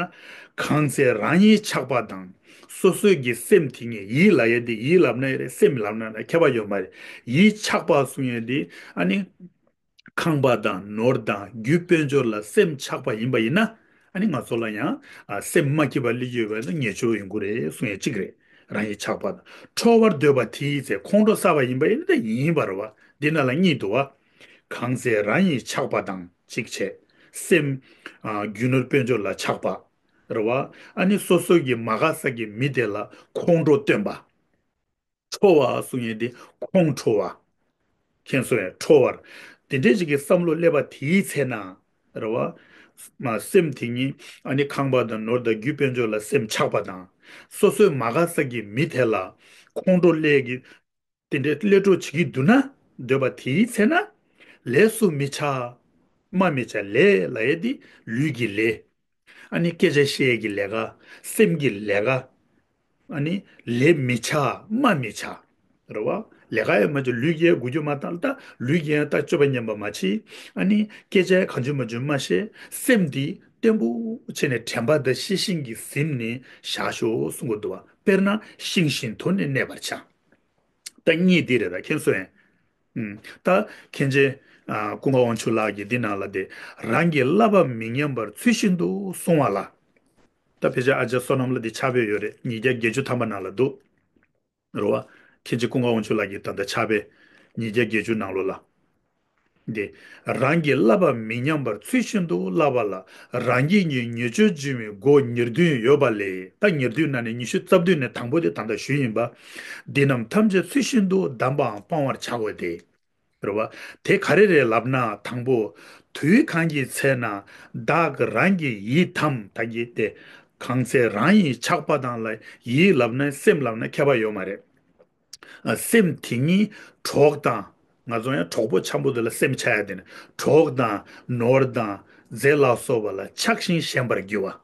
གང་ཚེ་རང་ཡིད་ཆགས་པ་དང་། སོ་སོའི་གི་སེམས་དེ་ཉིད། ཡིད་ལབ་ཡས་དེ། ཡིད་ལབ་ན་ཡང་རེད། སེམས་ལབ་ན་ཡང་རེད། ཁྱད་པར་ཡོད་མ་རེད། ཡིད་ཆགས་པ་གསུང་ཡས་དེ། ཨ་ནི་ཁང་པ་དང་ནོར་དང་རྒྱུ་དཔལ་འབྱོར་ལ་སེམས་ཆགས་པ་ཡིན་པ་ཡིན་ན། ཨ་ནི་ང་ཚོ་ལ་ཡང་། ཨ། སེམས་མ་སྐྱིད་པ་སླེབས་ཀྱི་ཡོད་པ་ཡིན་ན་ཉེས་སྤྱོད་ཡོང་གི་རེད་གསུང་ཡས་གཅིག་རེད། རང་ཡིད་ཆགས་པ་དང་། ཁྲོ་བར་འདོད་པ་དེ་ཡི་ཚེ། ཁོང་ཁྲོ་ཟ་བ་ཡིན་པ་ཡིན་ན་ད་ཡིན་པ་རེད་བ། འདི་ནང་ལ་གཉིས་འདུག་བ། གང་ཚེ་རང་ཡིད་ཆགས་པ་དང་གཅིག་བྱས། སེམས། ཨ། རྒྱུ་ནོར་དཔལ་འབྱོར་ལ་ཆགས་པ། རེད་བ། ཨ་ནི་སོ་སོ་གི་མ་དགའ་ས་གི་མི་དེ་ལ་ཁོང་ཁྲོ་སྟོན་པ། ཁྲོ་བ་གསུང་ཡས་དེ་ཁོང་ཁྲོ་བ། མཁྱེན་སོང་ངས། ཁྲོ་བར། དེ་འདྲའི་ཅིག་གི་བསམ་བློ་སླེབས་པ་དེའི་ཚེ་ན། རེད་བ། མ་སེམས་དེ་ཉིད་ཨ་ནི་ཁང་པ་དང་ནོར་དང་རྒྱུ་དཔལ་འབྱོར་ལ་སེམས་ཆགས་པ་དང་། སོ་སོའི་མ་དགའ་ས་གི་མི་དེ་ལ་ཁོང་ཁྲོ་སླེབས་ཀྱི། དེ་འདྲའི་སླེབས་འགྲོ་བྱེད་ཀྱི་འདུག་ན། འདོད་པ་དེའི་ཚེ་ན། ལས་སུ་མི་ཆགས། སྨྲ་མི་བྱ། ལས་ལབ་ཡས་དེ་ལུས་ཀྱི་ལས། ཨ་ནི་སྐད་ཆ་བཤད་ཡས་ཀྱི་ལས་ཀ། སེམས་ཀྱི་ལས་ཀ། ཨ་ནི་ལས་མི་བྱ། སྨྲ་མི་བྱ། རེད་བ། ལས་ཀ་ཡང་མ་བྱེད། ལུས་ཀྱི་དགུ་རྒྱུ་མ་བཏང་ད། ལུས་ཀྱི་ཡང་ད་སྤྱོད་པ་ངན་པ་མ་བྱེད། ཨ་ནི་སྐད་ཆ་གང་བྱུང་མ་བྱུང་མ་བཤད། སེམས་འདི་བརྟན་པོ་བྱས་ནས་དྲན་པ་དང་ཤེས་བཞིན་གྱིས་ཟིན་ནས་བཞག་ཤོག་གསུང་གི་འདུག་བ། དཔེར་ན་ཤིང་བཞིན་དུ་ནི་གནས་པར་བྱ། ད་གཉིས་འདི་རེད། ད་མཁྱེན་སོང་ངས། ཨུམ། ད་མཁན་ཆེན་ཨ་ཀུན་དགའ་དབང་ཕྱུག་ལགས་ཀྱིས་འདི་ནང་ལ་དེ། རང་གི་བསླབ་པ་མི་ཉམས་པར་ཚུལ་བཞིན་དུ་བསྲུང་བ་ལ། ད་ཕལ་ཆེར་ཨ་ཅག་བསོད་ནམས་ལགས་འདི་ཕྱག་དཔེ་ཡོད་རེད། ཉིས་བརྒྱ་བརྒྱད་ཅུ་ཐམ་པ་ནང་ལ་འདུག་རེད་བ། མཁན་ཆེན་ཀུན་དགའ་དབང་ཕྱུག་ལགས་ཀྱི་ད་ལྟ་ཕྱག་དཔེ་ཉིས་བརྒྱ་བརྒྱད་ཅུ་ནང་ལོགས་ལ། འདི། རང་གི་བསླབ་པ་མི་ཉམས་པར་ཚུལ་བཞིན་དུ་བསླབ་པ་ལ། རང་རྒྱུད་ཉིད་ཉེས་སྤྱོད་འབྱུང་བའི་སྒོ་ཉེར་བདུན་ཡོད་པ་ལས། ད་ཉེར་བདུན་ནང་ནས་ཉི་ཤུ་རྩ་བདུན་ནས་དང་པོ་དེ་ད་ལྟ་ཞུས་ཡིན་པ། འདི་རྣམས་ཐམས་ཅད་ཚུལ་བཞིན་དུ་བསྡམས་པའམ་སྤང་བར་བྱ་དགོས་ཏེ། རེད་བ། དེ་ག་རེ་རེད་ལབ་ན། དང་པོ། དུས་གང་གི་ཚེ་ན་བདག་རང་གི་ཡིད་དམ། ད་གི་དེ། གང་ཚེ་རང་ཡིད་ཆགས་པ་དང་ལ། ཡིད་ལབ་ན་སེམས་ལབ་ན་ཁྱད་པར་ཡོད་མ་རེད། ཨ། སེམས་དེ་ཉིད་གྲོགས་དང་། ང་ཚོ་ཡང་གྲོགས་པོ་འཆམ་པོ་དེ་ལ་སེམས་ཆགས་ཡ་དེ་ནི། གྲོགས་དང་ནོར་དང་རྫས་ལ་སོགས་པ་ལ་ཆགས་ཤིང་ཞེན་པར་འགྱུར་བ།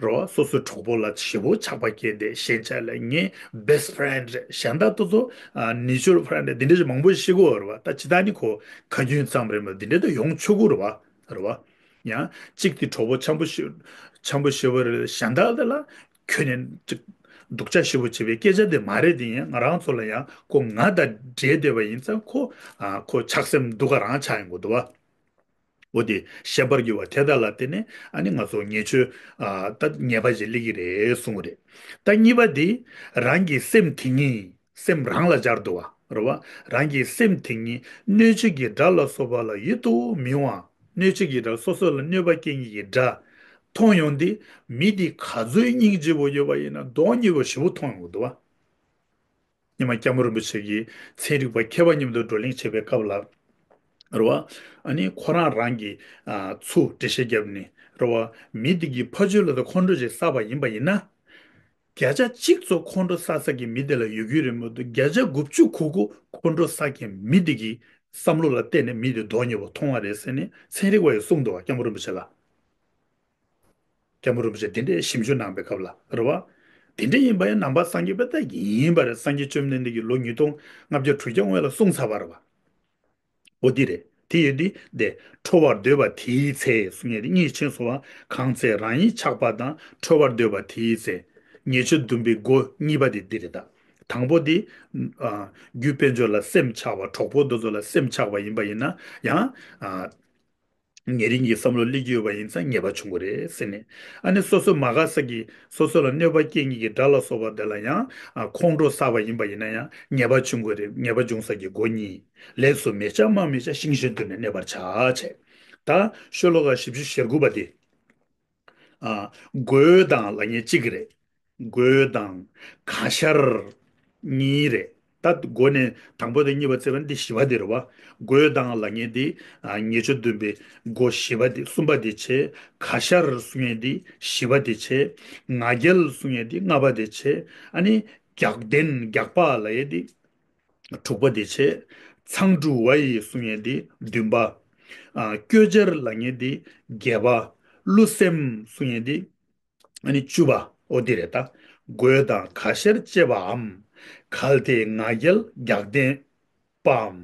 རེད་བ། སོ་སོའི་གྲོགས་པོ་ལ་ཞེ་པོ་ཆགས་པ་སྐྱེས་ཏེ། གཞན་ཆ་ལ་ངའི་best friend རེད། གཞན་དག་ཏུ་ཚོ་ཨ་nature friend རེད། འདི་འདྲ་ཞིག་མང་པོ་ཞིག་གོ། རེད་བ། ད་ཇི་ལྟར་ནི་ཁོ་ཁ་རྒྱུན་ཙམ་རེད་མ། འདི་འདྲ་ད་ཡོང་ཆོག་གི་རེད་བ། རེད་བ། ཡང་གཅིག་དེ་གྲོགས་པོ་འཆམ་པོ་ཞེ། འཆམ་པོ་ཞེ་པོ་རེད། གཞན་དག་དེ་ལ་ཁྱོད་ནི་ཅིག་སྡུག་ཅག་ཞེ་པོ་བྱེད་པའི་སྐད་ཆ་དེ་མ་རེད། དེ་ཡང་ང་རང་ཚོ་ལ་ཡང་ཁོ་ང་དང་འབྲེལ་བསྡད་པ་ཡིན་ཙང་ཁོ། ཨ། ཁོ་ཆགས་སེམས་སྡུག་ག་རང་ཆགས་ཡོང་གི་འདུག་བ། འོ་དེ་ཞེན་པར་འགྱུར་བ་དེ་དག་ལ་བརྟེན་ནས་ཨ་ནི་ང་ཚོ་ཉེས་སྤྱོད། ཨ། ད་ཉེས་པ་ཞིག་སླེབས་ཀྱི་རེད་གསུངས་པ་རེད། ད་གཉིས་པ་དེ། རང་གི་སེམས་དེ་ཉིད། སེམས་རང་ལ་སྦྱར་འདུག་བ། རེད་བ། རང་གི་སེམས་དེ་ཉིད་གནོད་བྱེད་ཀྱི་དགྲ་ལ་སོགས་པ་ལ་ཡིད་དུ་མི་འོང་བ། གནོད་བྱེད་ཀྱི་དགྲ། སོ་སོ་ལ་གནོད་པ་སྐྱེལ་མཁན་གྱི་དགྲ་མཐོང་ཡོང་དུས། མི་དེ་ག་ཚོད་སྙིང་རྗེ་པོ་ཡོད་པ་ཡིན་ན་མདོག་ཉེས་པོ་ཞེ་པོ་མཐོང་ཡོང་གི་འདུག་བ། སྔོན་མ་སྐྱབས་མགོན་རིན་པོ་ཆེ་གིས་ཚན་རིག་པ་མཁས་པ་མཉམ་དུ་བགྲོ་གླེང་བྱེད་པའི་སྐབས་ལ། རེད་བ། ཨ་ནི་ཁོ་རང་རང་གི། ཨ། ཚུར་འགྲེལ་བཤད་བརྒྱབ་ནས། རེད་བ། མི་དེ་གི་ཕ་ཆོས་ལ་ད་ཁོང་ཁྲོ་ཞིག་བསགས་པ་ཡིན་པ་ཡིན་ན། བརྒྱ་ཆ་གཅིག་ཙམ་ཁོང་ཁྲོ་བསགས་ས་གི་མི་དེ་ལ་ཡོད་རྒྱུ་རེད་མ་གཏོགས། བརྒྱ་ཆ་དགུ་བཅུ་གོ་དགུ་ཁོང་ཁྲོ་བསགས་མཁན་མི་དེ་གི་བསམ་བློ་ལ་བལྟས་ནས་མི་དེ་མདོག་ཉེས་པོ་མཐོང་བ་རེད་ཟེར་ནས་ཚན་རིག་པ་ཡིས་གསུངས་འདུག་བ། སྐྱབས་མགོན་རིན་པོ་ཆེ་ལ། སྐྱབས་མགོན་རིན་པོ་ཆེ་དེ་འདྲའི་ཞིབ་འཇུག་གནང་བའི་སྐབས་ལ། རེད་བ། དེ་འདྲ་ཡིན་པ་ཡང་ནང་པ་སངས་རྒྱས་པ་ད་ཡིན་པ་རེད། སངས་རྒྱས་བཅོམ་ལྡན་འདས་ཀྱིས་ལོ་ཉིས་སྟོང་ལྔ་བརྒྱ་དྲུག་བརྒྱ་སྔོན་ལ་གསུངས་ཚར་བ་རེད་བ། འོ་འདི་རེད། དེ་ཡོད་དུས་དེ། ཁྲོ་བར་འདོད་པ་དེའི་ཚེ་གསུང་ཡས་དེ་གཉིས་ཕྱིན་སོང་བ། གང་ཚེ་རང་ཡིད་ཆགས་པ་དང་ཁྲོ་བར་འདོད་པ་དེའི་ཚེ། ཉེས་སྤྱོད་བསྡུམ་པའི་སྒོ་གཉིས་པ་དེ་འདི་རེད་ད། དང་པོ་དེ། ཨ། རྒྱུ་དཔལ་འབྱོར་ལ་སེམས་ཆགས་པ། གྲོགས་པོ་དེ་ཚོ་ལ་སེམས་ཆགས་པ་ཡིན་པ་ཡིན་ན་ཡང་། ཨ། ཉེ་རིང་གི་བསམ་བློ་སླེབས་ཀྱི་ཡོད་པ་ཡིན་ཙང་ཉེས་པ་བྱུང་གི་རེད་ཟེར་ནས། ཨ་ནི་སོ་སོ་མ་དགའ་ས་གི། སོ་སོ་ལ་གནོད་པ་སྐྱེལ་མཁན་གྱི་དགྲ་ལ་སོགས་པ་དེ་ལ་ཡང་། ཨ། ཁོང་ཁྲོ་བསགས་པ་ཡིན་པ་ཡིན་ན་ཡང་ཉེས་པ་བྱུང་གི་རེད། ཉེས་པ་འབྱུང་ས་གི་སྒོ་གཉིས། ལས་སུ་མི་བྱ། སྨྲ་མི་བྱ། ཤིང་བཞིན་དུ་ནི་གནས་པར་བྱ་བྱས། ད་ཤོ་ལོ་ཀ་བཞི་བཅུ་ཞེ་དགུ་པ་དེ། ཨ། རྒོད་དང་ལབ་མཁན་གཅིག་རེད། རྒོད་དང་ག་ཤར་གཉིས་རེད། ད་རྒོད་ནས་དང་པོ་དང་གཉིས་པ་བརྩིས་པ་ན་འདི་བཞི་པ་དེ་རེད་བ། རྒོད་དང་ལབ་མཁན་འདི། ཨ། ཉེས་སྤྱོད་བསྡུམ་པའི་སྒོ་བཞི་པ་དེ། གསུམ་པ་དེ་བྱས། ག་ཤར་གསུང་མཁན་འདི་བཞི་པ་དེ་བྱས། ང་རྒྱལ་གསུང་མཁན་འདི་ལྔ་པ་དེ་བྱས། ཨ་ནི་རྒྱགས་ལྡན་རྒྱགས་པ་ལབ་ཡས་འདི་དྲུག་པ་དེ་བྱས། མཚང་འབྲུ་བ་ཡི་གསུང་མཁན་འདི་བདུན་པ། ཨ། སྐྱོ་སྦྱར་ལབ་མཁན་འདི་བརྒྱད་པ། བསླུ་སེམས་གསུང་མཁན་འདི། ཨ་ནི་བཅུ་པ། འོ་འདི་རེད་ད། རྒོད་དང་ག་ཤར་བཅས་པའམ། གལ་ཏེ་ང་རྒྱལ་རྒྱགས་ལྡན་པའམ།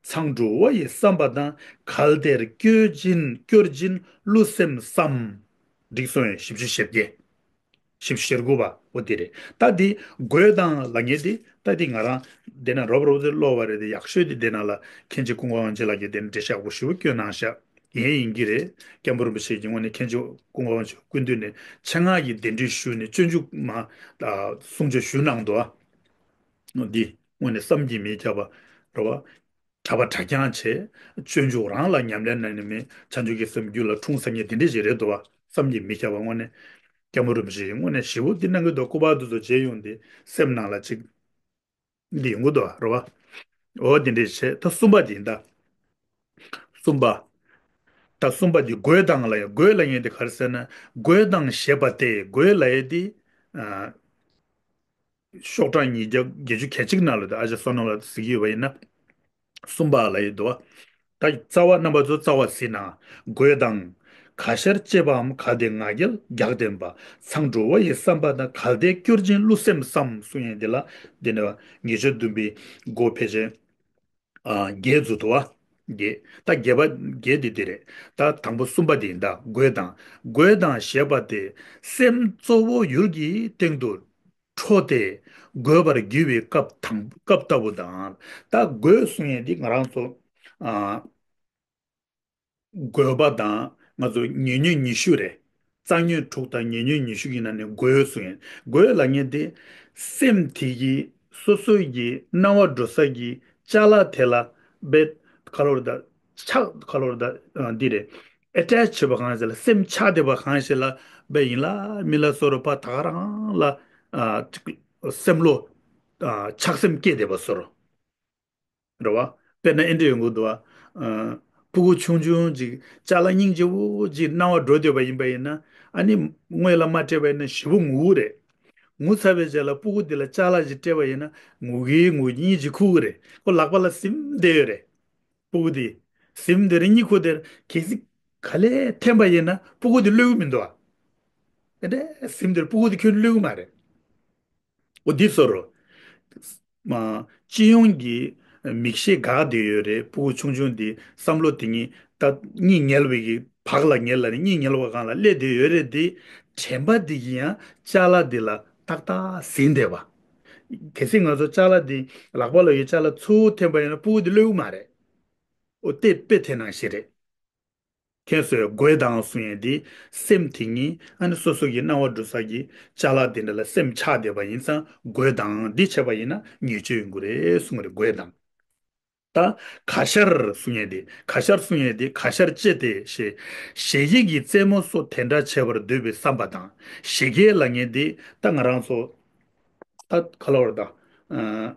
མཚང་འབྲུ་བ་ཡི་བསམ་པ་དང་། གལ་ཏེ་སྐྱོ་སྦྱིན་སྐྱོ་སྦྱིན་བསླུ་སེམས་སམ། འགྲིག་སོང་ངས། བཞི་བཅུ་ཞེ་བརྒྱད། བཞི་བཅུ་ཞེ་དགུ་པ། འོ་འདི་རེད། ད་འདི་རྒོད་དང་ལབ་མཁན་འདི། ད་འདི་ང་རང་འདི་ན་རོབ་རོབ་དེ་ཀློག་པ་རེད་དེ། ཡག་ཤོས་དེ་འདི་ན་ལ་མཁན་ཆེན་ཀུན་དགའ་དབང་ཆེན་ལགས་ཀྱིས་འདི་ན་འགྲེལ་བཤད་ཡག་པོ་ཞེ་པོ་བསྐྱོན་གནང་ཤག་ཡིན་ཡིན་གྱི་རེད། སྐྱབས་མགོན་རིན་པོ་ཆེ་གིས་དངོས་གནས་མཁན་ཆེན་ཀུན་དགའ་དབང་ཆེན་སྐུ་མདུན་ནས་ཆེད་མངགས་ཀྱིས་གདན་འདྲེན་ཞུས་ནས་སྤྱོད་འཇུག་མ། ཨ། གསུང་ཆོས་ཞུས་གནང་འདུག་ཨ། འདི་དངོས་གནས་བསམ་གྱིས་མི་ཁྱབ་པ་རེད་བ། གྲྭ་པ་གྲྭ་རྐྱང་བྱས། སྤྱོད་འཇུག་རང་ལ་ཉམས་ལེན་གནང་ནས་མི་བྱང་ཆུབ་ཀྱི་སེམས་རྒྱུད་ལ་འཁྲུངས་ས་ངས་དེ་འདྲས་ཞིག་རེད་འདུག་བ། བསམ་གྱིས་མི་ཁྱབ་པ། དངོས་གནས་སྐྱབས་མགོན་རིན་པོ་ཆེ་ཡིས་དངོས་གནས་ཞེ་པོ་འདི་གནང་གི་འདུག་སྐུ་པར་དེ་ཚོ་མཇལ་ཡོང་དུས་སེམས་ནང་ལ་ཅིག་འདི་ཡོང་གི་འདུག་བ། རེད་བ། འོ་དེ་འདྲས་བྱས། ད་གསུམ་པ་དེ་ཡིན་ད། གསུམ་པ། ད་གསུམ་པ་དེ་དགོད་དང་ལབ་ཡ། དགོད་ལབ་མཁན་དེ་ག་རེ་ཟེར་ན། དགོད་དང་ཞེས་པ་སྟེ། དགོད་ལབ་ཡ་དེ། ཨ། ཤོག་གྲངས་ཉིས་བརྒྱ་བརྒྱད་ཅུ་གྱ་གཅིག་ནང་ལ་ད་ཨ་ཅག་བསོད་ནམས་ལགས་གཟིགས་ཀྱི་ཡོད་པ་ཡིན་ན། གསུམ་པ་ལབ་ཡོད་དོ། ད་རྩ་བ་རྣམ་པ་ཚོ་རྩ་བ་གཟིགས་ན། དགོད་དང་། ག་ཤར་གཅེས་པའམ་གལ་ཏེ་ང་རྒྱལ་རྒྱགས་ལྡན་པ། མཚང་འགྲོ་བ་ཡི་བསམ་པ་དང་། གལ་ཏེ་སྐྱོར་ཅིང་བསླུ་སེམས་སམ། གསུང་ཡས་འདི་ལ་འདི་ནི་ཉེས་སྤྱོད་བདུན་པའི་སྒོ་ཕལ་ཆེར། ཨ། བརྒྱད་འཛུགས་འདུག་བ། བརྒྱད། ད་བརྒྱད་པ་བརྒྱད་འདི་འདི་རེད། ད་དང་པོ་གསུམ་པ་འདི་ཡིན་ད། དགོད་དང་། དགོད་དང་ཞེས་པ་སྟེ། སེམས་གཙོ་བོ་ཡུལ་གྱི་སྟེང་དུ་འཕྲོ་སྟེ་དགོད་པར་བགྱི་བའི་སྐབས་དང་སྐབས་ལྟ་བུ་དང་། ད་དགོད་གསུང་ཡས་འདི་ང་རང་ཚོ། ཨ། དགོད་པ་དང་ང་ཚོ་ཉེ་ཉོན་ཉི་ཤུ་རེད། རྩ་ཉོན་དྲུག་དང་ཉེ་ཉོན་ཉི་ཤུ་གི་ནང་ནས་དགོད་གསུང་ཡས། དགོད་ལབ་མཁན་དེ་སེམས་དེ་གི་སོ་སོ་གི་སྣང་བ་འགྲོ་ས་གི་ཅ་ལག་དེ་ལ་བེད་ཁ་ལོར་ད་ཆགས་ཁ་ལོར་ད་འདི་རེད། ཨེ་ཊེཆ་བྱེད་པ་གང་ཞིག་ལ། སེམས་ཆགས་བསྡད་པ་གང་ཞིག་ལ་བེད་ཡིན་ལ་མིན་ལ་བཟོ་འདྲ་པོ་ད་ག་རང་ལ། ཨ། སེམས་བློ། ཨ། ཆགས་སེམས་སྐྱེས་བསྡད་པ་བཟོ་འདྲ། རེད་བ། དཔེར་ན་ཨེ་འདྲ་ཡོང་གི་འདུག་བ། ཨ། སྤུ་གུ་ཆུང་ཆུང་ཅིག་ཅ་ལག་སྙིང་རྗེ་བོ་ཅིག་སྣང་བ་འགྲོ་བསྡད་པ་ཡིན་པ་ཡིན་ན། ཨ་ནི་སྔོན་ལ་མ་སྤྲད་པ་ཡིན་ན་ཞེ་པོ་ངུ་གི་རེད། ངུ་ཚར་བའི་རྗེས་ལ་སྤུ་གུ་འདི་ལ་ཅ་ལག་ཅིག་སྤྲད་པ་ཡིན་ན་ངུ་གི་ངུ་གི་སྙིང་རྗེ་ཁུག་གི་རེད། ཁོ་ལག་པ་ལ་ཟིམ་བསྡད་ཡོད་རེད། སྤུ་གུ་འདི། ཟིམ་བསྡད་རེད། གཉིད་ཁུག་བསྡད་རེད། གལ་སྲིད་ག་ལེར་འཐེན་པ་ཡིན་ན་སྤུ་གུ་འདི་གློད་གི་མི་འདུག་བ། ཨེ་འདྲ་ཟིམ་བསྡད་རེད། སྤུ་གུ་འདི་ཁྱོན་གློད་གི་མ་རེད། འོ་འདི་བཟོ་འདྲ། མ། སྤྱི་ཡོངས་ཀྱི་མིག་ཤེས་འགག་བསྡད་ཡོད་རེད། སྤུ་གུ་ཆུང་ཆུང་འདི་བསམ་བློ་དེ་ཉིད་ད་གཉིད་ཉལ་བའི་གི་བག་ལ་ཉལ་ལ་ནི་གཉིད་ཉལ་བ་སྒང་ལ་སླེབས་བསྡད་ཡོད་རེད། དེ་དྲན་པ་འདི་གིས་ཡང་ཅ་ལག་འདི་ལ་ཏག་ཏག་ཟིན་བསྡད་པ། གལ་སྲིད་ང་ཚོ་ཅ་ལག་འདི་ལག་པ་ལ་ཡོད་ཅ་ལག་ཚུར་འཐེན་པ་ཡིན་ན་སྤུ་གུ་འདི་གློད་གི་མ་རེད། འོ་དེ་དཔེ་དེ་ནང་བཞིན་རེད། ཁྱེད་ཚོས་དགོད་དང་གསུང་ཡས་འདི་སེམས་དེ་ཉིད་ཨ་ནི་སོ་སོ་གི་སྣང་བ་འགྲོ་ས་གི་ཅ་ལག་དེ་འདྲ་ལ་སེམས་ཆགས་བསྡད་པ་ཡིན་ཙང་དགོད་དང་འདི་བྱས་པ་ཡིན་ན་ཉེས་སྤྱོད་ཡོང་གི་རེད་གསུང་གི་རེད། དགོད་དང་། ད་ག་ཤར་གསུང་ཡས་འདི་ག་ཤར་གསུང་ཡས་འདི་ག་ཤར་གཅེས་ཏེ་ཞེས་ཞལ་གྱིས་རྩེད་མོ་སོགས་དེ་འདྲ་བྱེད་པར་འདོད་པའི་བསམ་པ་དང་། ཞལ་གྱིས་ལབ་མཁན་འདི་ད་ང་རང་ཚོ་ད་ག་ལབ་དགོས་རེད་ད། ཨ།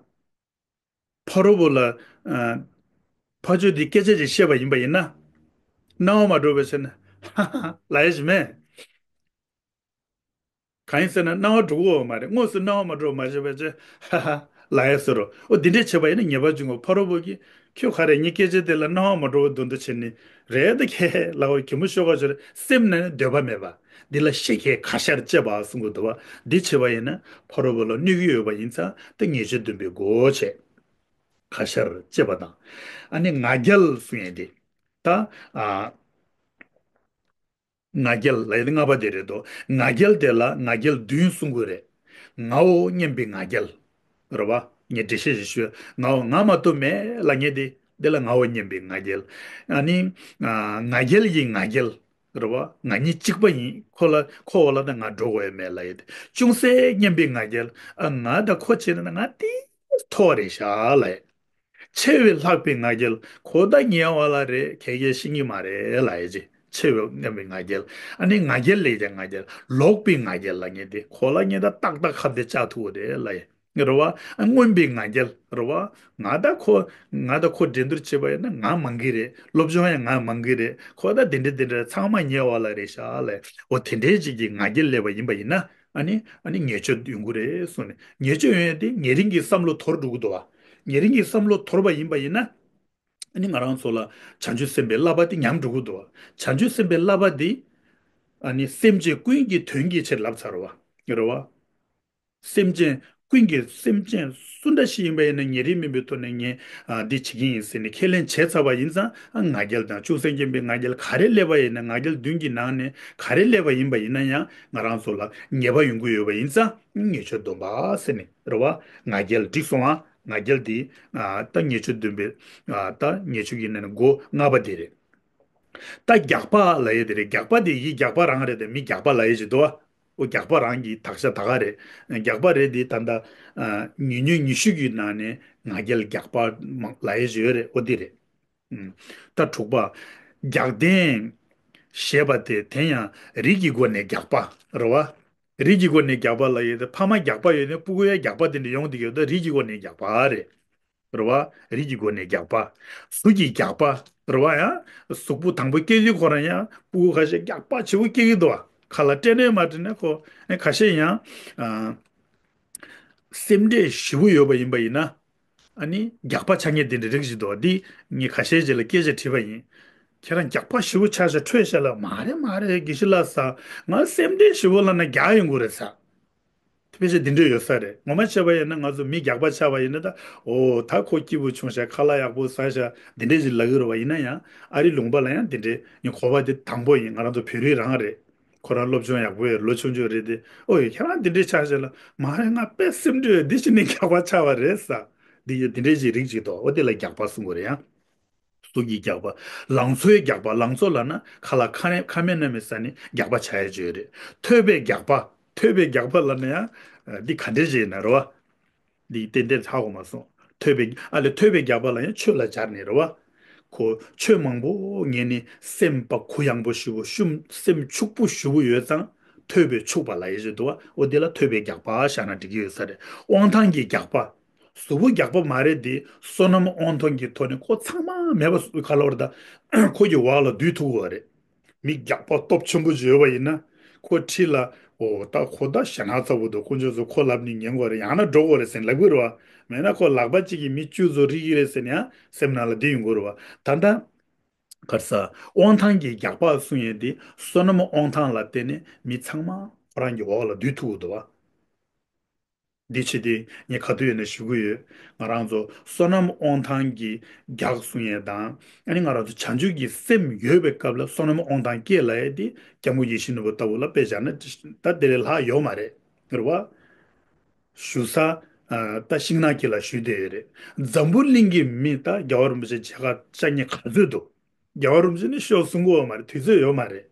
ཕ་རོལ་པོ་ལ། ཨ། ཕ་ཆོས་འདི་སྐད་ཆ་ཅིག་བཤད་པ་ཡིན་པ་ཡིན་ན། སྣང་བ་མ་འགྲོ་བའི་ཕྱིར་ན། ཧ་ཧ་ལབ་ཡ་ཞིག་མེད། གང་ཡིན་ཟེར་ན་སྣང་བ་འགྲོ་གི་ཡོད་མ་རེད། དངོས་སུ་སྣང་བ་མ་འགྲོ་བ་མ་བྱས་པའི་ཕྱིར་ཧ་ཧ་ལབ་ཡ་ཟེར་རོ། འོ་འདི་འདྲས་བྱས་པ་ཡིན་ན་ཉེས་པ་འབྱུང་གི། ཕ་རོལ་པོ་གིས་ཁྱོད་ག་རེ་ངའི་སྐད་ཆ་དེ་ལ་སྣང་བ་མ་འགྲོ་བ་འདུག་འདུག་བྱས་ནས་རེད་ད་ཁྱེད་ལབ་པ་གད་མོ་ཤོར་ག་ཤོར་རེད། སེམས་ནང་ནས་འདོད་པ་མེད་པ། འདི་ལ་ཞལ་གྱིས་ག་ཤར་གཅེས་པ་གསུང་གི་འདུག་བ། འདི་བྱས་པ་ཡིན་ན་ཕ་རོལ་པོ་ལ་གནོད་ཀྱི་ཡོད་པ་ཡིན་ཙང་ད་ཉེས་སྤྱོད་བདུན་པའི་སྒོ་ཕྱེ། ག་ཤར་གཅེས་པ་དང་། ཨ་ནི་ང་རྒྱལ་གསུང་ཡས་འདི། ད། ཨ། ང་རྒྱལ་ལབ་ཡས་འདི་ལྔ་པ་དེ་རེད་དོ། ང་རྒྱལ་དེ་ལ་ང་རྒྱལ་བདུན་གསུང་གི་རེད། ངའོ་སྙམ་པའི་ང་རྒྱལ། རེད་བ། ངས་འགྲེལ་བཤད་ཞིག་ཞུ། ངའོ་ང་མ་གཏོགས་མེད་ལབ་མཁན་དེ་དེ་ལ་ངའོ་སྙམ་པའི་ང་རྒྱལ། ཨ་ནི། ཨ། ང་རྒྱལ་གྱི་ང་རྒྱལ། རེད་བ། ང་གཉིས་གཅིག་པ་ཡིན། ཁོ་ལ་ཁོ་འོག་ལ་ད་ང་འགྲོ་དགོས་ཡ་མེད་ལབ་ཡས་དེ། ཅུང་ཟད་སྙམ་པའི་ང་རྒྱལ། ཨ། ང་དང་ཁོ་བྱས་ན་ང་དེ་མཐོ་བ་རེད་ཤག་ལབ་ཡས། ཆེ་བས་ལྷག་པའི་ང་རྒྱལ། ཁོ་ད་ཉེ་བ་ལ་རེད། ཁྱེད་ཀྱིས་ཤེས་ཀྱི་མ་རེད་ལབ་ཡས་ཅིག་ཆེ་བས་སྙམ་པའི་ང་རྒྱལ། ཨ་ནི་ང་རྒྱལ་ལས་ཀྱང་ང་རྒྱལ། ལོག་པའི་ང་རྒྱལ་ལབ་མཁན་དེ། ཁོ་ལ་ངས་ད་ཏག་ཏག་ཁ་གཏད་བཅག་ཐུབ་ཀྱི་རེད་ལབ་ཡས། རེད་བ། ཨ། མངོན་པའི་ང་རྒྱལ། རེད་བ། ང་ད་ཁོ། ང་ད་ཁོ་འགྲན་བསྡུར་བྱེད་པ་ཡིན་ན་ང་མང་གི་རེད། སློབ་སྦྱོང་ཡང་ང་མང་གི་རེད། ཁོ་ད་དེ་འདྲ་དེ་འདྲ་ཚང་མ་ཉེ་བ་ལ་རེད་ཤག་ལབ་ཡས། འོ་དེ་འདྲའི་ཅིག་གི་ང་རྒྱལ་སླེབས་པ་ཡིན་པ་ཡིན་ན། ཨ་ནི། ཨ་ནི་ཉེས་སྤྱོད་ཡོང་གི་རེད་གསུངས་ནས། ཉེས་སྤྱོད་ཡོང་ཡས་དེ་ཉེ་རིང་གི་བསམ་བློ་དོར་འགྲོ་གི་འདུག་བ། ཉེ་རིང་གི་བསམ་བློ་དོར་བ་ཡིན་པ་ཡིན་ན། ཨ་ནི་ང་རང་ཚོ་ལ་བྱང་ཆུབ་སེམས་དཔའི་བསླབ་པ་དེ་ཉམས་འགྲོ་གི་འདུག་བ། བྱང་ཆུབ་སེམས་དཔའི་བསླབ་པ་དེ། ཨ་ནི་སེམས་ཅན་ཀུན་གྱི་དོན་གྱི་ཕྱིར་ལབ་ཚར་བ། རེད་བ། སེམས་ཅན་ཀུན་གྱི། སེམས་ཅན་སུ་འདྲ་ཞིག་ཡིན་པ་ཡིན་ན་ཉེ་རིང་མིན་པའི་ཐོག་ནས་ངས། ཨ། འདི་བྱེད་ཀྱི་ཡིན་ཟེར་ནས་ཁས་ལེན་བྱས་ཚར་བ་ཡིན་ཙང་། ཨ། ང་རྒྱལ་དང་ཅུང་ཟད་སྙམ་པའི་ང་རྒྱལ་ག་རེ་སླེབས་པ་ཡིན་ན། ང་རྒྱལ་བདུན་གྱི་ནང་ནས་ག་རེ་སླེབས་པ་ཡིན་པ་ཡིན་ན་ཡང་ང་རང་ཚོ་ལ་ཉེས་པ་ཡོང་གི་ཡོད་པ་ཡིན་ཙང་ཉེས་སྤྱོད་སྡོམ་པ་ཟེར་ནས། རེད་བ། ང་རྒྱལ་འགྲིག་སོང་ཨ། ང་རྒྱལ་འདི། ཨ། ད་ཉེས་སྤྱོད་སྡོམ་པའི། ཨ། ད་ཉེས་སྤྱོད་ཀྱི་ནང་ནས་སྒོ་ལྔ་པ་དེ་རེད། ད་རྒྱགས་པ་ལབ་ཡས་དེ་རེད། རྒྱགས་པ་དེ་ཡིན་རྒྱགས་པ་རང་རེད་དེ། མི་རྒྱགས་པ་ལབ་ཡས་ཅིག་འདུག་བ། འོ་རྒྱགས་པ་རང་གི་དག་ཆ་ད་ག་རེད། རྒྱགས་པ་རེད་དེ་ད་ལྟ། ཨ། ཉེ་ཉོན་ཉི་ཤུ་གི་ནང་ནས་ང་རྒྱལ་རྒྱགས་པ་མང་ལབ་ཡས་ཅིག་ཡོད་རེད། འོ་དེ་རེད། ཨུམ། ད་དྲུག་པ། རྒྱགས་ལྡན་ཞེས་པ་དེ་དེ་ཡང་རིགས་ཀྱི་སྒོ་ནས་རྒྱགས་པ་རེད་བ། རིགས་ཀྱི་སྒོ་ནས་རྒྱགས་པ་ལབ་ཡས་དེ་ཕ་མ་རྒྱགས་པ་ཡོད་ནས་སྤུ་གུ་ཡང་རྒྱགས་པ་དེ་འདྲ་ཡོང་བསྡད་ཀྱི་ཡོད། ད་རིགས་ཀྱི་སྒོ་ནས་རྒྱགས་པ་རེད། རེད་བ། རིགས་ཀྱི་སྒོ་ནས་རྒྱགས་པ། གཟུགས་ཀྱི་རྒྱགས་པ། རེད་བ། ཡང་གཟུགས་པོ་དང་པོ་སྐྱེ་དུས་ཁོ་རང་ཡང་སྤུ་གུ་ཁ་ཤས་རྒྱགས་པ་ཆེ་བོ་སྐྱེ་གི་འདུག་བ། ཁ་ལག་སྤྲད་ནས་མ་སྤྲད་ནས་ཁོ་ཁ་ཤས་ཡང་། ཨ། སེམས་ཁྲལ་ཞེ་པོ་ཡོད་པ་ཡིན་པ་ཡིན་ན། ཨ་ནི་རྒྱགས་པ་ཆགས་མཁན་དེ་འདྲ་རིགས་ཤིག་འདུག་བ། འདི་ངས་ཁ་ཤས་ཅིག་ལ་སྐད་ཆ་དྲིས་པ་ཡིན། ཁྱེད་རང་རྒྱགས་པ་ཞེ་པོ་ཆགས་ཤག་འཕྲོད་ཤག་ལབ། མ་རེད་མ་རེད། དགེ་བཤེས་ལགས་ཟེར། ང་སེམས་ཁྲལ་ཞེ་པོ་ལབ་ན་རྒྱགས་ཡོང་གི་རེད་ཟེར། དཔེ་ཆ་འདི་འདྲ་ཡོད་ས་རེད། ངོ་མ་བྱས་པ་ཡིན་ན་ང་ཚོ་མི་རྒྱགས་པ་ཆགས་པ་ཡིན་ན་ད། འོ་ད་ཁོ་སྐྱིད་པོ་བྱུང་ཤག་ཁ་ལག་ཡག་པོ་ཟ་ཤག་འདི་འདྲ་ཞིག་ལབ་ཀྱི་རེད་བ། ཡིན་ན་ཡང་ཨ་རི་ལུང་པ་ལ་ཡང་འདི་འདྲའི་ངས་གོ་བ་དེ་དང་པོ་ཡིན། ང་རང་ཚོ་བོད་རིགས་རང་རེད། ཁོ་རང་སློབ་སྦྱོང་ཡག་པོ་ཡོད། ལོ་ཆུང་ཆུང་རེད་དེ། ཨོ་ཡ་ཁྱེད་རང་འདི་འདྲའི་ཆགས་ཤག་ལབ། མ་རེད། ང་དཔེ་སེམས་ཁྲལ་ཡོད། འདི་ཞིག་ནས་རྒྱགས་པ་ཆགས་པ་རེད་ཟེར། འདི་ཡ་འདི་འདྲའི་ཞིག་རིགས་ཅིག་འདུག་འོ་དེ་ལ་རྒྱགས་པ་གསུང་གི་རེད་ཡ། གཟུགས་ཀྱི་རྒྱགས་པ། ལང་ཚོའི་རྒྱགས་པ། ལང་ཚོ་ལབ་ན་ཁ་ལག་ཁ་ནས་ཁ་མེད་སྣ་མེད་ཟ་ནས་རྒྱགས་པ་ཆགས་ཡ་ཅིག་ཡོད་རེད། ཐོས་པའི་རྒྱགས་པ། ཐོས་པའི་རྒྱགས་པ་ལབ་ན་ཡང་འདི་ག་འདྲ་ཞིག་ཡིན་ན་རེད་བ། འདི་ཏན་ཏན་ཧ་གོ་མ་སོང་། ཐོས་པའི་ཨ་ལས་ཐོས་པའི་རྒྱགས་པ་ལ་ཡང་ཆོས་ལ་སྦྱར་ནས་རེད་བ། ཁོ་ཆོས་མང་པོ་ཉན་ནས་སེམས་པ་གུ་ཡངས་པོ་ཞེ་པོ་ཤུམ་སེམས་ཕྱུག་པོ་ཞེ་པོ་ཡོད་ཙང་ཐོས་པའི་ཕྱུག་པ་ལབ་ཡ་ཞིག་འདུག་བ། འོ་དེ་ལ་ཐོས་པའི་རྒྱགས་པ་བཞག་ན་འགྲིག་གི་ཡོད་ས་རེད། དབང་ཐང་གི་རྒྱགས་པ། གཟུགས་པོ་རྒྱགས་པ་མ་རེད་དེ། བསོད་ནམས་དབང་ཐང་གི་ཐོག་ནས་ཁོ་ཚང་མ་མེད་པ་ག་ལ་བར་ད་ཁོ་གི་འོག་ལ་སྡུད་ཐུབ་དགོས་པ་རེད། མི་རྒྱགས་པ་སྟོབས་ཆེན་པོ་ཅིག་ཡོད་པ་ཡིན་ན། ཁོ་ཁྲིད་ལ། འོ་ད་ཁོ་ད་ཞེ་དྲག་ཚ་པོ་འདུག་དཀོན་མཆོག་གསུམ་ཁོ་ལབ་ནས་ཉན་དགོས་རེད། ཡང་ན་འགྲོ་དགོས་རེད་ཟེར་ལབ་ཀྱི་རེད་བ། མེད་ན་ཁོ་ལག་པ་གཅིག་གིས་མི་བཅུ་ཚོ་རིག་གི་རེད་ཟེར་ནས་ཡང་སེམས་ནང་ལ་འདི་ཡོང་གི་རེད་བ། ད་ལྟ། ག་རེ་ཟེར། དབང་ཐང་གི་རྒྱགས་པ་གསུང་ཡས་དེ་བསོད་ནམས་དབང་ཐང་ལ་བརྟེན་ནས་མི་ཚང་མ་ཁོ་རང་གི་འོག་ལ་སྡུད་ཐུབ་ཀྱི་འདུག་བ། འདི་ཕྱི་དེ་ངས་ག་དུས་ཡིན་ན་ཞུ་གི་ཡོད། ང་རང་ཚོ་བསོད་ནམས་དབང་ཐང་གི་རྒྱགས་གསུང་ཡས་དང་། ཨ་ནི་ང་རང་ཚོ་བྱང་ཆུབ་ཀྱི་སེམས་ཡོད་པའི་སྐབས་ལ་བསོད་ནམས་དབང་ཐང་སྐྱེ་ལབ་ཡས་དེ་སྐྱབས་མགོན་ཡིད་བཞིན་ནོར་བུ་ལྟ་བུ་ལ་དཔེ་བཞག་ན་ད་དེ་ལས་ལྷག་ཡོད་མ་རེད། རེད་བ། ཞུ་ས། ཨ། ད་ཤིང་ནགས་དཀྱིལ་ལ་ཞུས་བསྡད་ཡོད་རེད། འཛམ་བུ་གླིང་གི་མི་ད་རྒྱལ་བ་རིན་པོ་ཆེ་མཇལ་ཁ་བཅར་མཁན་ག་ཚོད་འདུག་རྒྱལ་བ་རིན་པོ་ཆེ་ནི་ཤོག་གསུང་གི་ཡོད་མ་རེད། དུས་ཚོད་ཡོད་མ་རེད།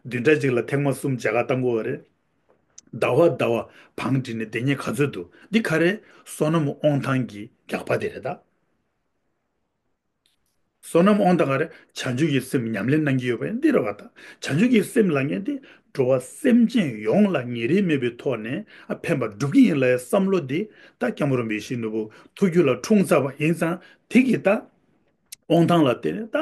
བདུན་ཕྲག་གཅིག་ལ་ཐེངས་མ་གསུམ་མཇལ་ཁ་བཏང་གི་ཡོད་རེད། ཟླ་བ་ཟླ་བ་བང་བསྒྲིགས་ནས་བསྡད་མཁན་ག་ཚོད་འདུག་འདི་ག་རེ། བསོད་ནམས་དབང་ཐང་གི་རྒྱགས་པ་དེ་རེད་ད། བསོད་ནམས་དབང་ཐང་ག་རེ། བྱང་ཆུབ་ཀྱི་སེམས་ཉམས་ལེན་གནང་གི་ཡོད་པ་ཡིན་འདི་རེད་བ་ད། བྱང་ཆུབ་ཀྱི་སེམས་ལབ་མཁན་དེ་འགྲོ་བ་སེམས་ཅན་ཡོངས་ལ་ཉེ་རིང་མེད་པའི་ཐོག་ནས་ཨ་ཕན་པ་སྒྲུབ་ཀྱི་ཡིན་ལབ་ཡའི་བསམ་བློ་དེ་ད་སྐྱབས་མགོན་རིན་པོ་ཆེ་ཡིད་བཞིན་ནོར་བུ་ཐུགས་རྒྱུད་ལ་འཁྲུངས་ཚར་བ་ཡིན་ཙང་དེ་གི་ད་དབང་ཐང་ལ་བརྟེན་ནས་ད་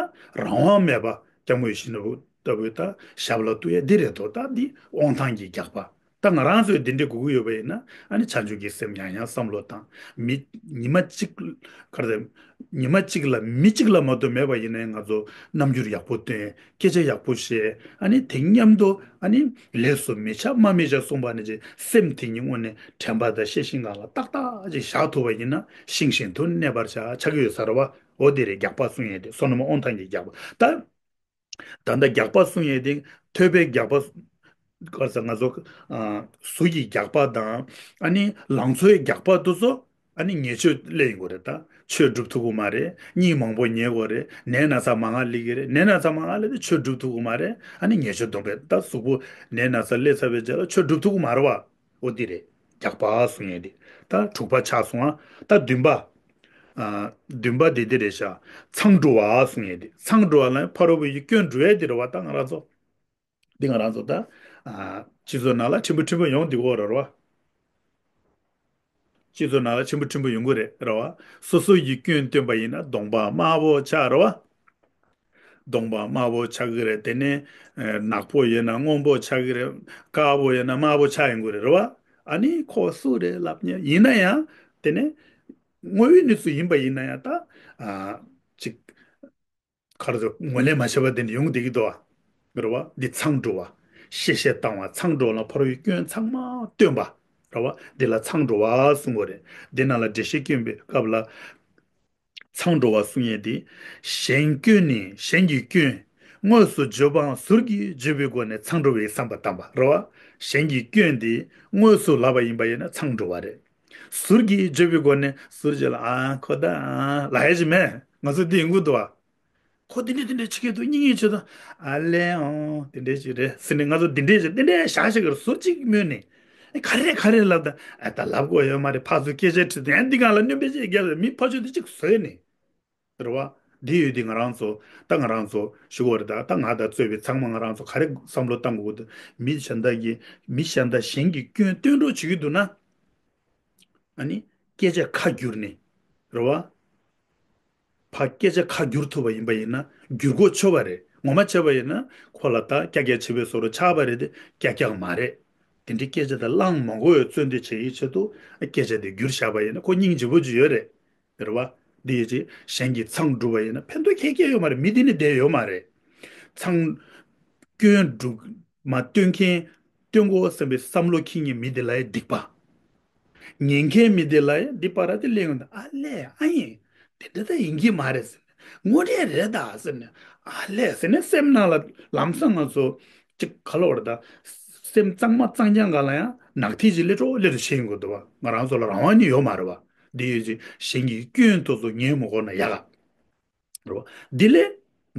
རང་དབང་མེད་པ་སྐྱབས་མགོན་ཡིད་བཞིན་ནོར་བུ་ལྟ་བུའི་ད་ཞབས་ལ་གཏུག་ཡ་འདི་རེད་དོ། ད་འདི་དབང་ཐང་གི་རྒྱགས་པ། ད་ང་རང་ཚོས་འདི་འདྲའི་དགོས་ཀྱི་ཡོད་པ་ཡིན་ན་ཨ་ནི་བྱང་ཆུབ་ཀྱི་སེམས་ཡང་ཡང་བསམ་བློ་བཏང་། མི་ཉི་མ་གཅིག་ག་རེ་ཟེར། ཉི་མ་གཅིག་ལ་མི་གཅིག་ལ་མ་གཏོགས་མེད་པ་ཡིན་ན་ང་ཚོ་རྣམ་འགྱུར་ཡག་པོ་སྟོན། སྐད་ཆ་ཡག་པོ་བཤད། ཨ་ནི་དེ་མཉམ་དུ་ཨ་ནི་ལས་སུ་མི་ཆགས་སྨྲ་མི་བྱ་གསུངས་པ་ནི་ཅིག་སེམས་དེ་ཉིད་དངོས་གནས་དྲན་པ་དང་ཤེས་བཞིན་སྒང་ལ་ཏག་ཏག་ཅིག་བཞག་ཐུབ་པ་ཡིན་ན་ཤིང་བཞིན་དུ་གནས་པར་བྱ་ཆགས་ཀྱི་ཡོད་ས་རེད་བ། འོ་དེ་རེད་རྒྱགས་པ་གསུང་ཡས་དེ་བསོད་ནམས་དབང་ཐང་གི་རྒྱགས་པ་ད། ད་ལྟ་རྒྱགས་པ་གསུང་ཡས་དེ་ཐོས་པའི་རྒྱགས་པ། ག་ཟེར་ང་ཚོ་ཨ་གཟུགས་ཀྱི་རྒྱགས་པ་དང་ཨ་ནི་ལང་ཚོའི་རྒྱགས་པ་དེ་ཚོ་ཨ་ནི་ཉེས་སྤྱོད་སླེབས་ཡོང་གི་རེད་ད། ཆོས་སྒྲུབ་ཐུབ་ཀྱི་མ་རེད། གཉིད་མང་པོ་ཉལ་དགོས་རེད། ནད་ན་ཚ་མང་ང་སླེབས་ཀྱི་རེད། ནད་ན་ཚ་མང་ང་སླེབས་ཏེ་ཆོས་སྒྲུབ་ཐུབ་ཀྱི་མ་རེད། ཨ་ནི་ཉེས་སྤྱོད་སྡོམ་པས་ད་གཟུགས་པོ་ནད་ན་ཚ་སླེབས་ཚར་བའི་རྗེས་ལ་ཆོས་སྒྲུབ་ཐུབ་ཀྱི་མ་རེད་བ། འོ་འདི་རེད། རྒྱགས་པ་གསུང་ཡས་འདི། ད་དྲུག་པ་ཆགས་སོང་ཨ། ད་བདུན་པ། ཨ། བདུན་པ་འདི་འདི་རེད་ཤག་མཚང་འབྲུ་བ་གསུང་ཡས་འདི། མཚང་འབྲུ་བ་ལ་ཕ་རོལ་པོ་ཡི་སྐྱོན་འགྲོ་ཡས་འདི་རེད་བ། ད་ང་རང་ཚོ། འདི་ང་རང་ཚོ་ད། ཨ། སྤྱི་ཚོགས་ནང་ལ་ཕྲན་བུ་ཕྲན་བུ་ཡོང་འདི་གོ་རེད་བ། སྤྱི་ཚོགས་ནང་ལ་ཕྲན་བུ་ཕྲན་བུ་ཡོང་གི་རེད་རེད་བ། སོ་སོ་ཡི་སྐྱོན་སྟོན་པ་ཡིན་ན་གདོང་པ་དམར་པོ་ཆགས་རེད་བ། གདོང་པ་དམར་པོ་ཆགས་ཀྱི་རེད། དེ་ནས་ཨ་ནག་པོ་ཡོད་ན་སྔོན་པོ་ཆགས་ཀྱི་རེད། དཀར་པོ་ཡོད་ན་དམར་པོ་ཆགས་ཡོང་གི་རེད་རེད་བ། ཨ་ནི་ཁོ་སུ་རེད་ལབ་ཉན་ཡིན་ན་ཡང་དེ་ནས་དངོས་ཡོད་གནས་ཚུལ་ཡིན་པ་ཡིན་ན་ཡང་ད་ཨ་ཅིག་ག་རེ་ཟེར་ངོས་ལེན་མ་བྱས་པ་དེ་འདྲ་ཡོང་བསྡད་ཀྱི་འདུག་བ། རེད་བ། འདི་མཚང་འབྲུ་བ། གཤེ་གཤེ་བཏང་བ། མཚང་འབྲུ་བ་ལ་ཕ་རོལ་པོའི་སྐྱོན་ཚང་མ་སྟོན་པ། རེད་བ། འདི་ལ་མཚང་འབྲུ་བ་གསུང་གི་རེད། འདི་ནང་ལ་འགྲེལ་བཤད་སྐྱོན་པའི་སྐབས་ལ། མཚང་འབྲུ་བ་གསུང་ཡས་དེ། གཞན་སྐྱོན་ནི་གཞན་གྱི་སྐྱོན། དངོས་སུ་བརྗོད་པའང་ཟུར་གྱིས་བརྗོད་པའི་སྒོ་ནས་མཚང་འབྲུ་བའི་བསམ་པ་བཏང་བ་རེད་བ། གཞན་གྱི་སྐྱོན་དེ་དངོས་སུ་ལབ་པ་ཡིན་པ་ཡིན་ན་མཚང་འབྲུ་བ་རེད། ཟུར་གྱིས་བརྗོད་པའི་སྒོ་ནས་ཟུར་བརྗོད་ལ་ཨ་ཁོ་ད་ཨ་ལབ་ཡ་ཞིག་མེད། ང་ཚོ་འདི་ཡིན་དགོས་འདུག་བ། ཁོ་འདི་འདྲས་འདི་འདྲས་བྱེད་ཀྱི་འདུག་སྙིང་ཉེ་ཆེ་ད། ཨ་ལས་ཨང་འདི་འདྲས་ཞིག་རེད་ཟེར་ནས་ང་ཚོ་འདི་འདྲས་ཞིག་འདི་འདྲས་བཞག་བཞག་གི་རེད། ཟུར་གཅིག་སྨོས་ནས། ཨེ་ག་རེ་ག་རེ་ལབ་ད། ཨ་ད་ལབ་དགོས་ཡོད་མ་རེད། ཕར་ཚུར་སྐད་ཆ་དྲིས་ཏེ་ཨ་འདི་གང་ལ་སྣོན་པ་ཅིག་བརྒྱབ་རེད། མི་ཕར་ཕྱོགས་དེ་གཅིག་བཟོས་ནས། རེད་བ། འདི་ཡོད་དེ་ང་རང་ཚོ་ད་ང་རང་ཚོ་ཞུ་དགོས་རེད་ད། ད་ང་དང་གཙོས་པའི་ཚང་མ་ང་རང་ཚོ་ག་རེ་བསམ་བློ་བཏང་དགོས་འདུག་མི་གཞན་དག་གིས་མི་གཞན་དག་གཞན་གྱི་སྐྱོན་སྟོན་རོགས་བྱེད་ཀྱི་འདུག་ན། ཨ་ནི་སྐད་ཆ་ཁ་བསྒྱུར་ནས། རེད་བ། ཕ་སྐད་ཆ་ཁ་བསྒྱུར་ཐུབ་པ་ཡིན་པ་ཡིན་ན་བསྒྱུར་བཀོད་ཆོག་པ་རེད། ངོ་མ་བྱས་པ་ཡིན་ན་ཁོ་ལ་ད་ཀྱག་ཀྱག་བྱེད་པའི་བཟོ་འདྲ་ཆགས་པ་རེད་དེ་ཀྱག་ཀྱག་མ་རེད། དེ་འདྲའི་སྐད་ཆ་དེ་བླངས་མ་དགོས་པའི་བརྩོན་འགྲུས་བྱེད་ཡིན་ཆེད་དུ་སྐད་ཆ་དེ་བསྒྱུར་བཞག་པ་ཡིན་ན་ཁོ་སྙིང་རྗེ་པོ་ཅིག་ཡོད་རེད། རེད་བ། འདི་ཡིན་ཅེས་གཞན་གྱི་མཚང་སྒྲུབ་པ་ཡིན་ན་ཕན་ཐོགས་ཁྱད་ཁྱད་ཡོད་མ་རེད། མི་འདི་ནི་བསྡད་ཡོད་མ་རེད། མཚང་སྐྱོན་སྒྲུབ་མ་སྟོན་མཁན་སྟོན་དགོས་བསམ་པའི་བསམ་བློ་འཁྱེར་མཁན་མི་འདི་ལ་ཡང་སྡིག་པ། ཉན་མཁན་མི་འདི་ལ་ཡང་འདི་པར་དེ་གླེང་ཡོང་དུས་ཨ་ལས་ཨ་ཡིན། དེ་འདྲ་ད་ཡིན་གྱི་མ་རེད་ཟེར་ནས་དངོས་འབྲེལ་རེད་ད་ཟེར་ནས་ཨ་ལས་ཟེར་ནས་སེམས་ནང་ལ་ལམ་སང་ང་ཚོ་ཅིག་ག་ལ་བར་ད་སེམས་གཙང་མ་གཙང་རྐྱང་ག་ལ་ཡང་ནག་ཐིག་ཅིག་ལེ་ཀྲོ་ལེ་ཀྲོ་བྱེད་ཡོང་གི་འདུག་བ། ང་རང་ཚོ་ལ་རང་དབང་ནི་ཡོད་མ་རེད་བ། འདི་ཡོད་ཅིག་གཞན་གྱི་སྐྱོན་དེ་ཚོ་ཉན་མི་དགོས་ན་ཡག་ག་རེད་བ། འདི་ལས་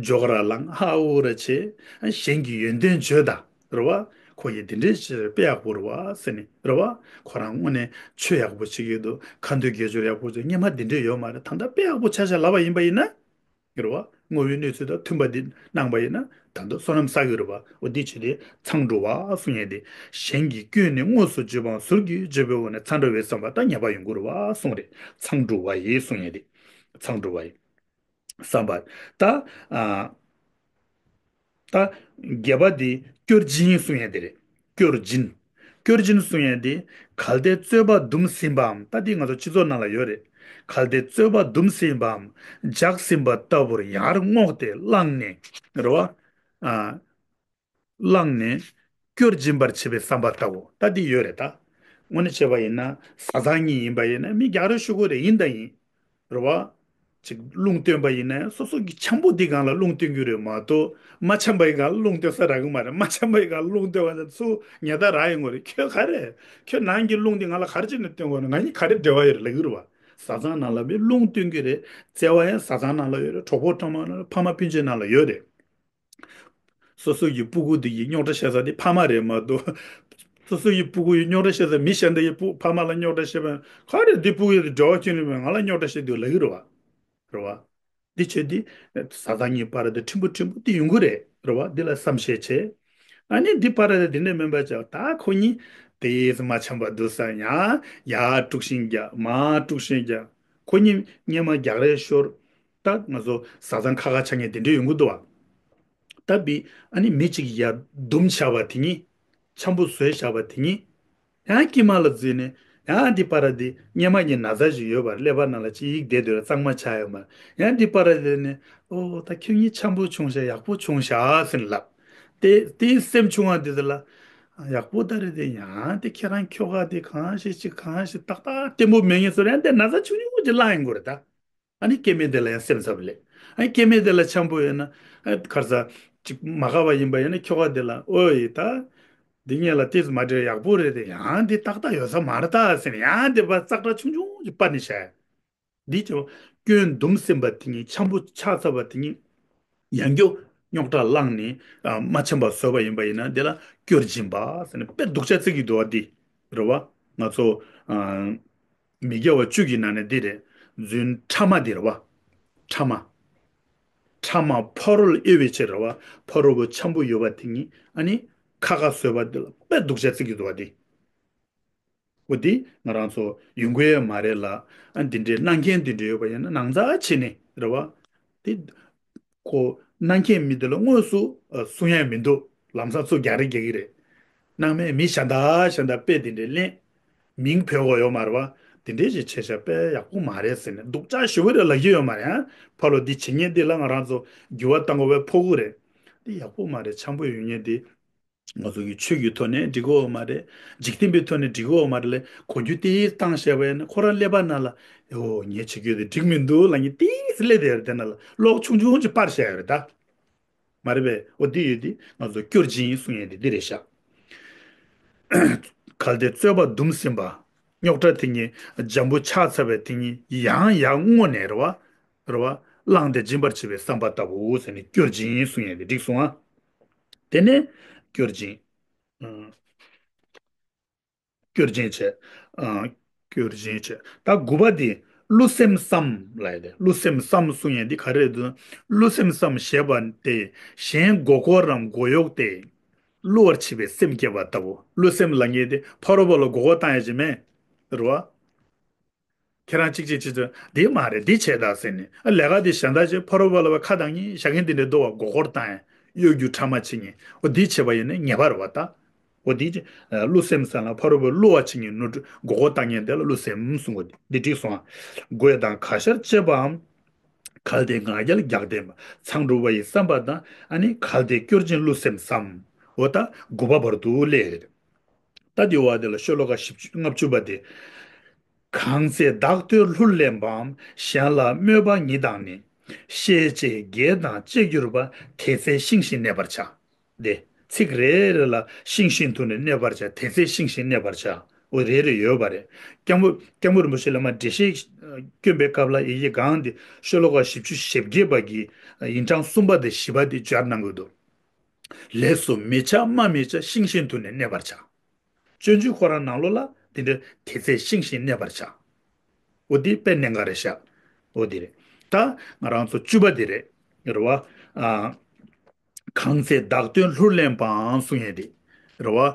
ཇོ་ག་ར་ལངས་ཧ་འུ་ར་བྱེད། གཞན་གྱི་ཡོན་ཏན་བརྗོད་ད་རེད་བ། ཁོ་ཡི་འདི་འདྲའི་ཕྱིར་དཔེ་ཡག་པོ་རེད་བ་ཟེར་ནས་རེད་བ། ཁོ་རང་དངོས་གནས་ཆོས་ཡག་པོ་བྱེད་ཀྱི་འདུག་ཁ་འདོན་དགེ་སྦྱོར་ཡག་པོ་བྱེད་སྔོན་མ་འདི་འདྲའི་ཡོད་མ་རེད། ད་ལྟ་དཔེ་ཡག་པོ་ཆ་བཞག་ལབ་པ་ཡིན་པ་ཡིན་ན། རེད་བ། དངོས་ཡོད་གནས་ཚུལ་དང་མཐུན་པ་འདི་གནང་པ་ཡིན་ན་ད་དུང་བསོད་ནམས་བསགས་ཀྱི་རེད་བ། འོ་འདི་བྱེད་དེ་མཚང་འབྲུ་བ་གསུང་ཡས་དེ། གཞན་གྱི་སྐྱོན་ནི་དངོས་སུ་བརྗོད་པའམ་ཟུར་གྱིས་བརྗོད་པའི་འོག་ནས་མཚང་འབྲུ་བའི་བསམ་པ་ད་ཉེས་པ་ཡོང་གི་རེད་བ་གསུང་རེད། མཚང་འབྲུ་བ་ཡི་གསུང་ཡས་དེ། མཚང་འབྲུ་བ་ཡི། བསམ་པ། ད། ཨ། ད། བརྒྱད་པ་འདི་སྐྱོར་སྦྱིན་གསུང་ཡས་དེ་རེད། སྐྱོར་སྦྱིན། སྐྱོར་སྦྱིན་གསུང་ཡས་འདི། གལ་ཏེ་རྩོད་པ་བསྡུམས་ཟིན་པའམ། ད་འདི་ང་ཚོ་སྤྱི་ཚོགས་ནང་ལ་ཡོད་རེད། གལ་ཏེ་རྩོད་པ་བསྡུམས་ཟིན་པའམ། འཇགས་ཟིན་པ་ལྟ་བུར་ཡར་བསྔོགས་ཏེ་བླངས་ནས། རེད་བ། ཨ། བླངས་ནས་སྐྱོར་སྦྱིན་པར་བྱེད་པའི་བསམ་པ་ལྟ་བུ་ད་འདི་ཡོད་རེད་ད། དངོས་གནས་བྱས་པ་ཡིན་ན་བཟའ་ཚང་གཉིས་ཡིན་པ་ཡིན་ན་མི་རྒྱག་རེས་ཞུ་དགོས་རེད། ཡིན་དང་ཡིན། རེད་བ། ཅིག་རླུང་བཏོན་པ་ཡིན་ན་སོ་སོ་གི་འཆམ་པོ་འདི་སྒང་ལ་རླུང་བཏོན་རྒྱུ་རེད་མ་གཏོགས་མ་འཆམ་པའི་སྒང་ལ་རླུང་བཏོན་ས་རག་གི་མ་རེད། མ་འཆམ་པའི་སྒང་ལ་རླུང་བཏོན་པ་ན་ཚུར་ཉེས་རྡུང་རག་ཡོང་གི་རེད། ཁྱོད་ག་རེ། ཁྱོད་ནང་གི་རླུང་འདི་ང་ལ་ག་རེ་བྱས་ནས་བཏོན་དགོས་ན། ང་གཉིས་ག་རེ་འབྲེལ་བ་ཡོད་རེད་ལབ་ཀྱི་རེད་བ། བཟའ་ཚང་ནང་ལ་མི་རླུང་བཏོན་གྱི་རེད། བརྩེ་བ་ཡང་བཟའ་ཚང་ནང་ལ་ཡོད་རེད། གྲོགས་པོ་གྲོགས་མོ་ནང་ལ་ཕ་མ་སྤུན་མཆེད་ནང་ལ་ཡོད་རེད། སོ་སོ་ཡི་སྤུ་གུ་འདི་ཡི་རྙོག་དྲ་བཤད་ས་འདི་ཕ་མ་རེད་མ་གཏོགས། སོ་སོ་ཡི་སྤུ་གུ་ཡི་རྙོག་དྲ་བཤད་ས་མི་གཞན་དག་ཡི་སྤུ་ཕ་མ་ལ་རྙོག་དྲ་བཤད་པ་ག་རེ། འདི་སྤུ་གུ་ཡི་འབྲེལ་བ་ཁྱོན་ནས་མེད། ང་ལ་རྙོག་དྲ་བཤད་དུས་ལབ་ཀྱི་རེད་བ། རེད་བ། འདི་བྱས་འདི་བཟའ་ཚང་གཉིས་བར་དུ་ཕྲན་བུ་ཕྲན་བུ་འདི་ཡོང་གི་རེད། རེད་བ། འདི་ལ་བསམ་ཤེས་བྱེད། ཨ་ནི་འདི་བར་དུ་འདི་འདྲ་མིན་པ་བྱ་ད་ཁོ་གཉིས་དེ་ཡིས་མ་འཆམ་པ་འདུག་ས་ཡང་ཡར་དཀྲུག་ཤིང་རྒྱག་མར་དཀྲུག་ཤིང་རྒྱག་ཁོ་གཉིས་སྔོན་མ་རྒྱག་རེས་ཤོར། ད་ང་ཚོ་བཟའ་ཚང་ཁ་ཁ་ཆགས་མཁན་དེ་འདྲ་ཡོང་གི་འདུག་བ། ད་བི་ཨ་ནི་མི་གཅིག་ཡར་བསྡུམས་བཞག་པ་དེ་ཉིད། འཆམ་པོ་བཟོས་བཞག་པ་དེ་ཉིད། ཡང་དཀྱིལ་མ་ལ་འཛུལ་ནས་ཡང་འདི་པར་འདི་སྔོན་མ་གི་ན་ཚ་ཞིག་ཡོད་པར་ཀླད་པ་ནང་ལ་ཅི་ཡིག་བསྡད་འདུག་ལ་གཙང་མ་ཆགས་ཡོད་མ་རེད། ཡང་འདི་པར་འདི་ནས་ཨོ་ད་ཁྱོད་གཉིས་འཆམ་པོ་བྱུང་ཤག་ཡག་པོ་བྱུང་ཤག་ཟེར་ནས་ལབ། དེ་དེའི་སེམས་བྱུང་བ་འདི་ཚོ་ལ་ཡག་པོ་ད་རེད་དེ། ཡང་དེ་ཁྱེད་རང་ཁྱོ་ག་དེ་གང་ཞིག་ཅིག་གང་ཞིག་ཏག་ཏག་བརྟན་པོ་མེད་ངེས་ཚོ་ཡང་དེ་ན་ཚ་ཆུང་ཆུང་ཅིག་བླངས་ཡོང་གི་རེད་ད། ཨ་ནི་སྐྱེ་དམན་དེ་ལ་ཡང་སེམས་འཚབ་ལེ། ཨ་ནི་སྐྱེ་དམན་དེ་ལ་འཆམ་པོ་ཡོད་ན། ཨ་ཁར་ས་ཅིག་མ་དགའ་བ་ཡིན་པ་ཡིན་ན་ཁྱོ་ག་དེ་ལ་ཨོ་ཡི་ད། འདི་ངས་ལ་ཏིས་མ་འདྲེ་ཡག་པོ་རེད་དེ། ཡང་འདི་ཏག་ཏག་ཡོད་ས་མ་རེད་ད་ཟེར་ནས་ཡང་འདི་པ་ཙག་སྒྲ་ཆུང་ཆུང་ཅིག་སྤར་ནས་བཤད། འདི་ཅོ། སྐྱོན་བསྡུམས་ཟིན་པ་དེ་ཉིད་འཆམ་པོ་ཆགས་ཚར་བ་དེ་ཉིད། ཡང་བསྐྱར་རྙོག་དྲ་བསླངས་ནས་ཨ་མ་འཆམ་པ་བཟོས་པ་ཡིན་པ་ཡིན་ན་དེ་ལ་སྐྱོར་སྦྱིན་པ་ཟེར་ནས་དཔེ་སྡུག་ཅག་བརྩི་གི་འདུག་བ། འདི་རེད་བ། ང་ཚོ་ཨ་མི་དགེ་བ་བཅུ་གི་ནང་ནས་འདི་རེད། རྫུན་ཕྲ་མ་འདི་རེད་བ། ཕྲ་མ། ཕྲ་མ་ཕ་རོལ་གཡོ་བའི་ཕྱིར་རེད་བ། ཕ་རོལ་པོ་འཆམ་པོ་ཡོད་པ་དེ་ཉིད་ཨ་ནི་ཁ་ཁ་བཟོས་པ་འདི་ལ་དཔེ་སྡུག་ཅག་བརྩི་གི་འདུག་བ། འདི། འོ་དེ་ང་རང་ཚོ་ཡོང་གི་ཡོད་མ་རེད་ལ། ཨ་འདི་འདྲའི་གནང་མཁན་འདི་འདྲ་ཡོད་པ་ཡིན་ན་ནང་ཚ་བྱས་ནས་རེད་བ། དེ་ཁོ་གནང་མཁན་མི་འདི་ལ་དངོས་སུ་ཨ་གསུང་ཡ་མི་འདུག་ལམ་སང་ཚུར་རྒྱག་རེས་རྒྱག་གི་རེད། གནང་མེད་མི་གཞན་དག་གཞན་དག་དཔེ་འདི་འདྲའི་ལེན། མིང་བོས་དགོས་ཡོད་མ་རེད་བ། དེ་འདྲའི་ཞིག་བྱས་བཞག་དཔེ་ཡག་པོ་མ་རེད་ཟེར་ནས་སྡུག་ཅག་ཞེ་པོ་རེད་ལབ་ཀྱི་ཡོད་མ་རེད། ཨ་ཕ་ལོ་འདི་བྱེད་མཁན་འདི་ལ་ང་རང་ཚོ་འགྱུར་བ་གཏང་དགོས་པའི་ཕོག་གི་རེད། འདི་ཡག་པོ་མ་རེད། འཆམ་པོ་ཡོད་མཁན་འདི། ང་ཚོ་གི་ཆོས་ཀྱི་ཐོག་ནས་འགྲིག་གི་ཡོད་མ་རེད། འཇིག་རྟེན་པའི་ཐོག་ནས་འགྲིག་གི་ཡོད་མ་རེད་ལས་གོ་རྒྱུ་དེ་བཏང་བཞག་པ་ཡིན་ན་ཁོ་རང་ཀླད་པ་ནང་ལ་ཡོ་ངས་བྱེད་རྒྱུ་དེ་འགྲིག་མི་འདུག་ལབ་མཁན་དེ་སླེབས་བསྡད་ཡོད་རེད། དེ་ནང་ལ་གློག་ཆུང་ཆུང་ཅིག་སྤར་བཞག་ཡོད་རེད་ད། མ་རེད་པས། འོ་དེ་ཡོད་དེ་ང་ཚོ་སྐྱོར་སྦྱིན་གསུང་ཡས་དེ་འདི་རེད་ཤག་གལ་ཏེ་རྩོད་པ་བསྡུམས་ཟིན་པ། རྙོག་དྲ་དེ་ཉིད་འཇམ་པོ་ཆགས་ཚར་བའི་དེ་ཉིད་ཡང་ཡང་བསྔོ་ནས་རེད་བ། རེད་བ། བླངས་ཏེ་སྦྱིན་པར་བྱེད་པའི་བསམ་པ་ལྟ་བུ་ཟེར་ནས་སྐྱོར་སྦྱིན་གསུང་ཡས་དེ་འགྲིག་སོང་ཨ། དེ་ནས་སྐྱོར་སྦྱིན། ཨ། སྐྱོར་སྦྱིན་བྱས། ཨ། སྐྱོར་སྦྱིན་བྱས། ད་དགུ་པ་དེ་བསླུ་སེམས་བསམ་ལབ་ཡ་དེ། བསླུ་སེམས་བསམ་གསུང་ཡས་འདི་ག་རེ་རེད་འདུག་བསླུ་སེམས་བསམ་ཞེས་པ་སྟེ་གཞན་མགོ་སྐོར་རམ་མགོ་གཡོག་སྟེ། བསླུ་བར་བྱེད་པའི་སེམས་བསྐྱེད་པ་ལྟ་བུ། བསླུ་སེམས་ལབ་མཁན་དེ་ཕ་རོལ་པོ་ལ་མགོ་སྐོར་བཏང་ཡ་ཅིག་མེད། རེད་བ། ཁྱེད་རང་གཅིག་གཅིག་གཅིག་གཅིག་འདི་མ་རེད། འདི་བྱས་དང་ཟེར་ནས། ཨ་ལས་ཀ་འདི་གཞན་དག་བྱས། ཕ་རོལ་པོ་ལ་བ་ཁ་བཏང་ཡིན། ཞག་གིན་འདི་འདྲའི་རྡོ་བ་མགོ་སྐོར་བཏང་ཡིན། གཡོ་སྒྱུ་ཕྲ་མ་བྱེད་ཉིན། འོ་འདི་བྱས་པ་ཡིན་ན་ཉེས་པ་རེད་བ་ད། འོ་འདི་ཨ་བསླུ་སེམས་ཟེར་ན་ཕ་རོལ་པོ་བསླུ་བ་བྱེད་ཉིན་ནོར་འཁྲུལ་མགོ་སྐོར་བཏང་ཉིན་དེ་ལ་བསླུ་སེམས་གསུང་གོ། འདི་འགྲིག་སོང་ཨ། དགོད་དང་ག་ཤར་བཅས་པའམ། གལ་ཏེ་ང་རྒྱལ་རྒྱགས་ལྡན་པ། མཚང་འབྲུ་བ་ཡི་བསམ་པ་དང་། ཨ་ནི་གལ་ཏེ་སྐྱོར་ཅིང་བསླུ་སེམས་སམ། འོ་ད་དགུ་པ་བར་དུ་སླེབས། ད་དེ་བ་དེ་ལ་ཤོ་ལོ་ཀ་བཞི་བཅུ་ལྔ་བཅུ་པ་དེ། གང་ཚེ་བདག་བསྟོད་ལྷུར་ལེན་པའམ། གཞན་ལ་སྨོད་པ་ཉིད་དང་ནི། བཤད་བྱས་བགད་དང་བཅས་གྱུར་པ། དེ་ཚེ་ཤིང་བཞིན་གནས་པར་བྱ། དེ་ཚིག་རེ་རེ་ལ་ཤིང་བཞིན་དུ་ནི་གནས་པར་བྱ། དེ་ཚེ་ཤིང་བཞིན་གནས་པར་བྱ། འོ་རེ་རེ་ཡོད་པ་རེད། སྐྱབས་མགོན་སྐྱབས་མགོན་རིན་པོ་ཆེ་ལ་མ་འགྲེལ་བཤད་བསྐྱོན་པའི་སྐབས་ལ་ཡི་གེ་གང་དེ་ཤོ་ལོ་ཀ་བཞི་བཅུ་ཞེ་བརྒྱད་པ་གི་ཡིན་གྲངས་གསུམ་པ་དེ་བཞི་པ་དེ་སྦྱར་གནང་གི་འདུག་ལས་སུ་མི་བྱ་སྨྲ་མི་བྱ། ཤིང་བཞིན་དུ་ནི་གནས་པར་བྱ། སྤྱོད་འཇུག་ཁོ་རང་ནང་ལོགས་ལ་དེ་འདྲ་དེ་ཚེ་ཤིང་བཞིན་གནས་པར་བྱ། འོ་དེ་དཔེ་གནད་འགག་རེད་ཤག་འོ་དེ་རེད། ད་ང་རང་ཚོ་བཅུ་པ་དེ་རེད། རེད་བ། ཨ། གང་ཚེ་བདག་བསྟོད་ལྷུར་ལེན་པའང་གསུང་ཡས་དེ། རེད་བ།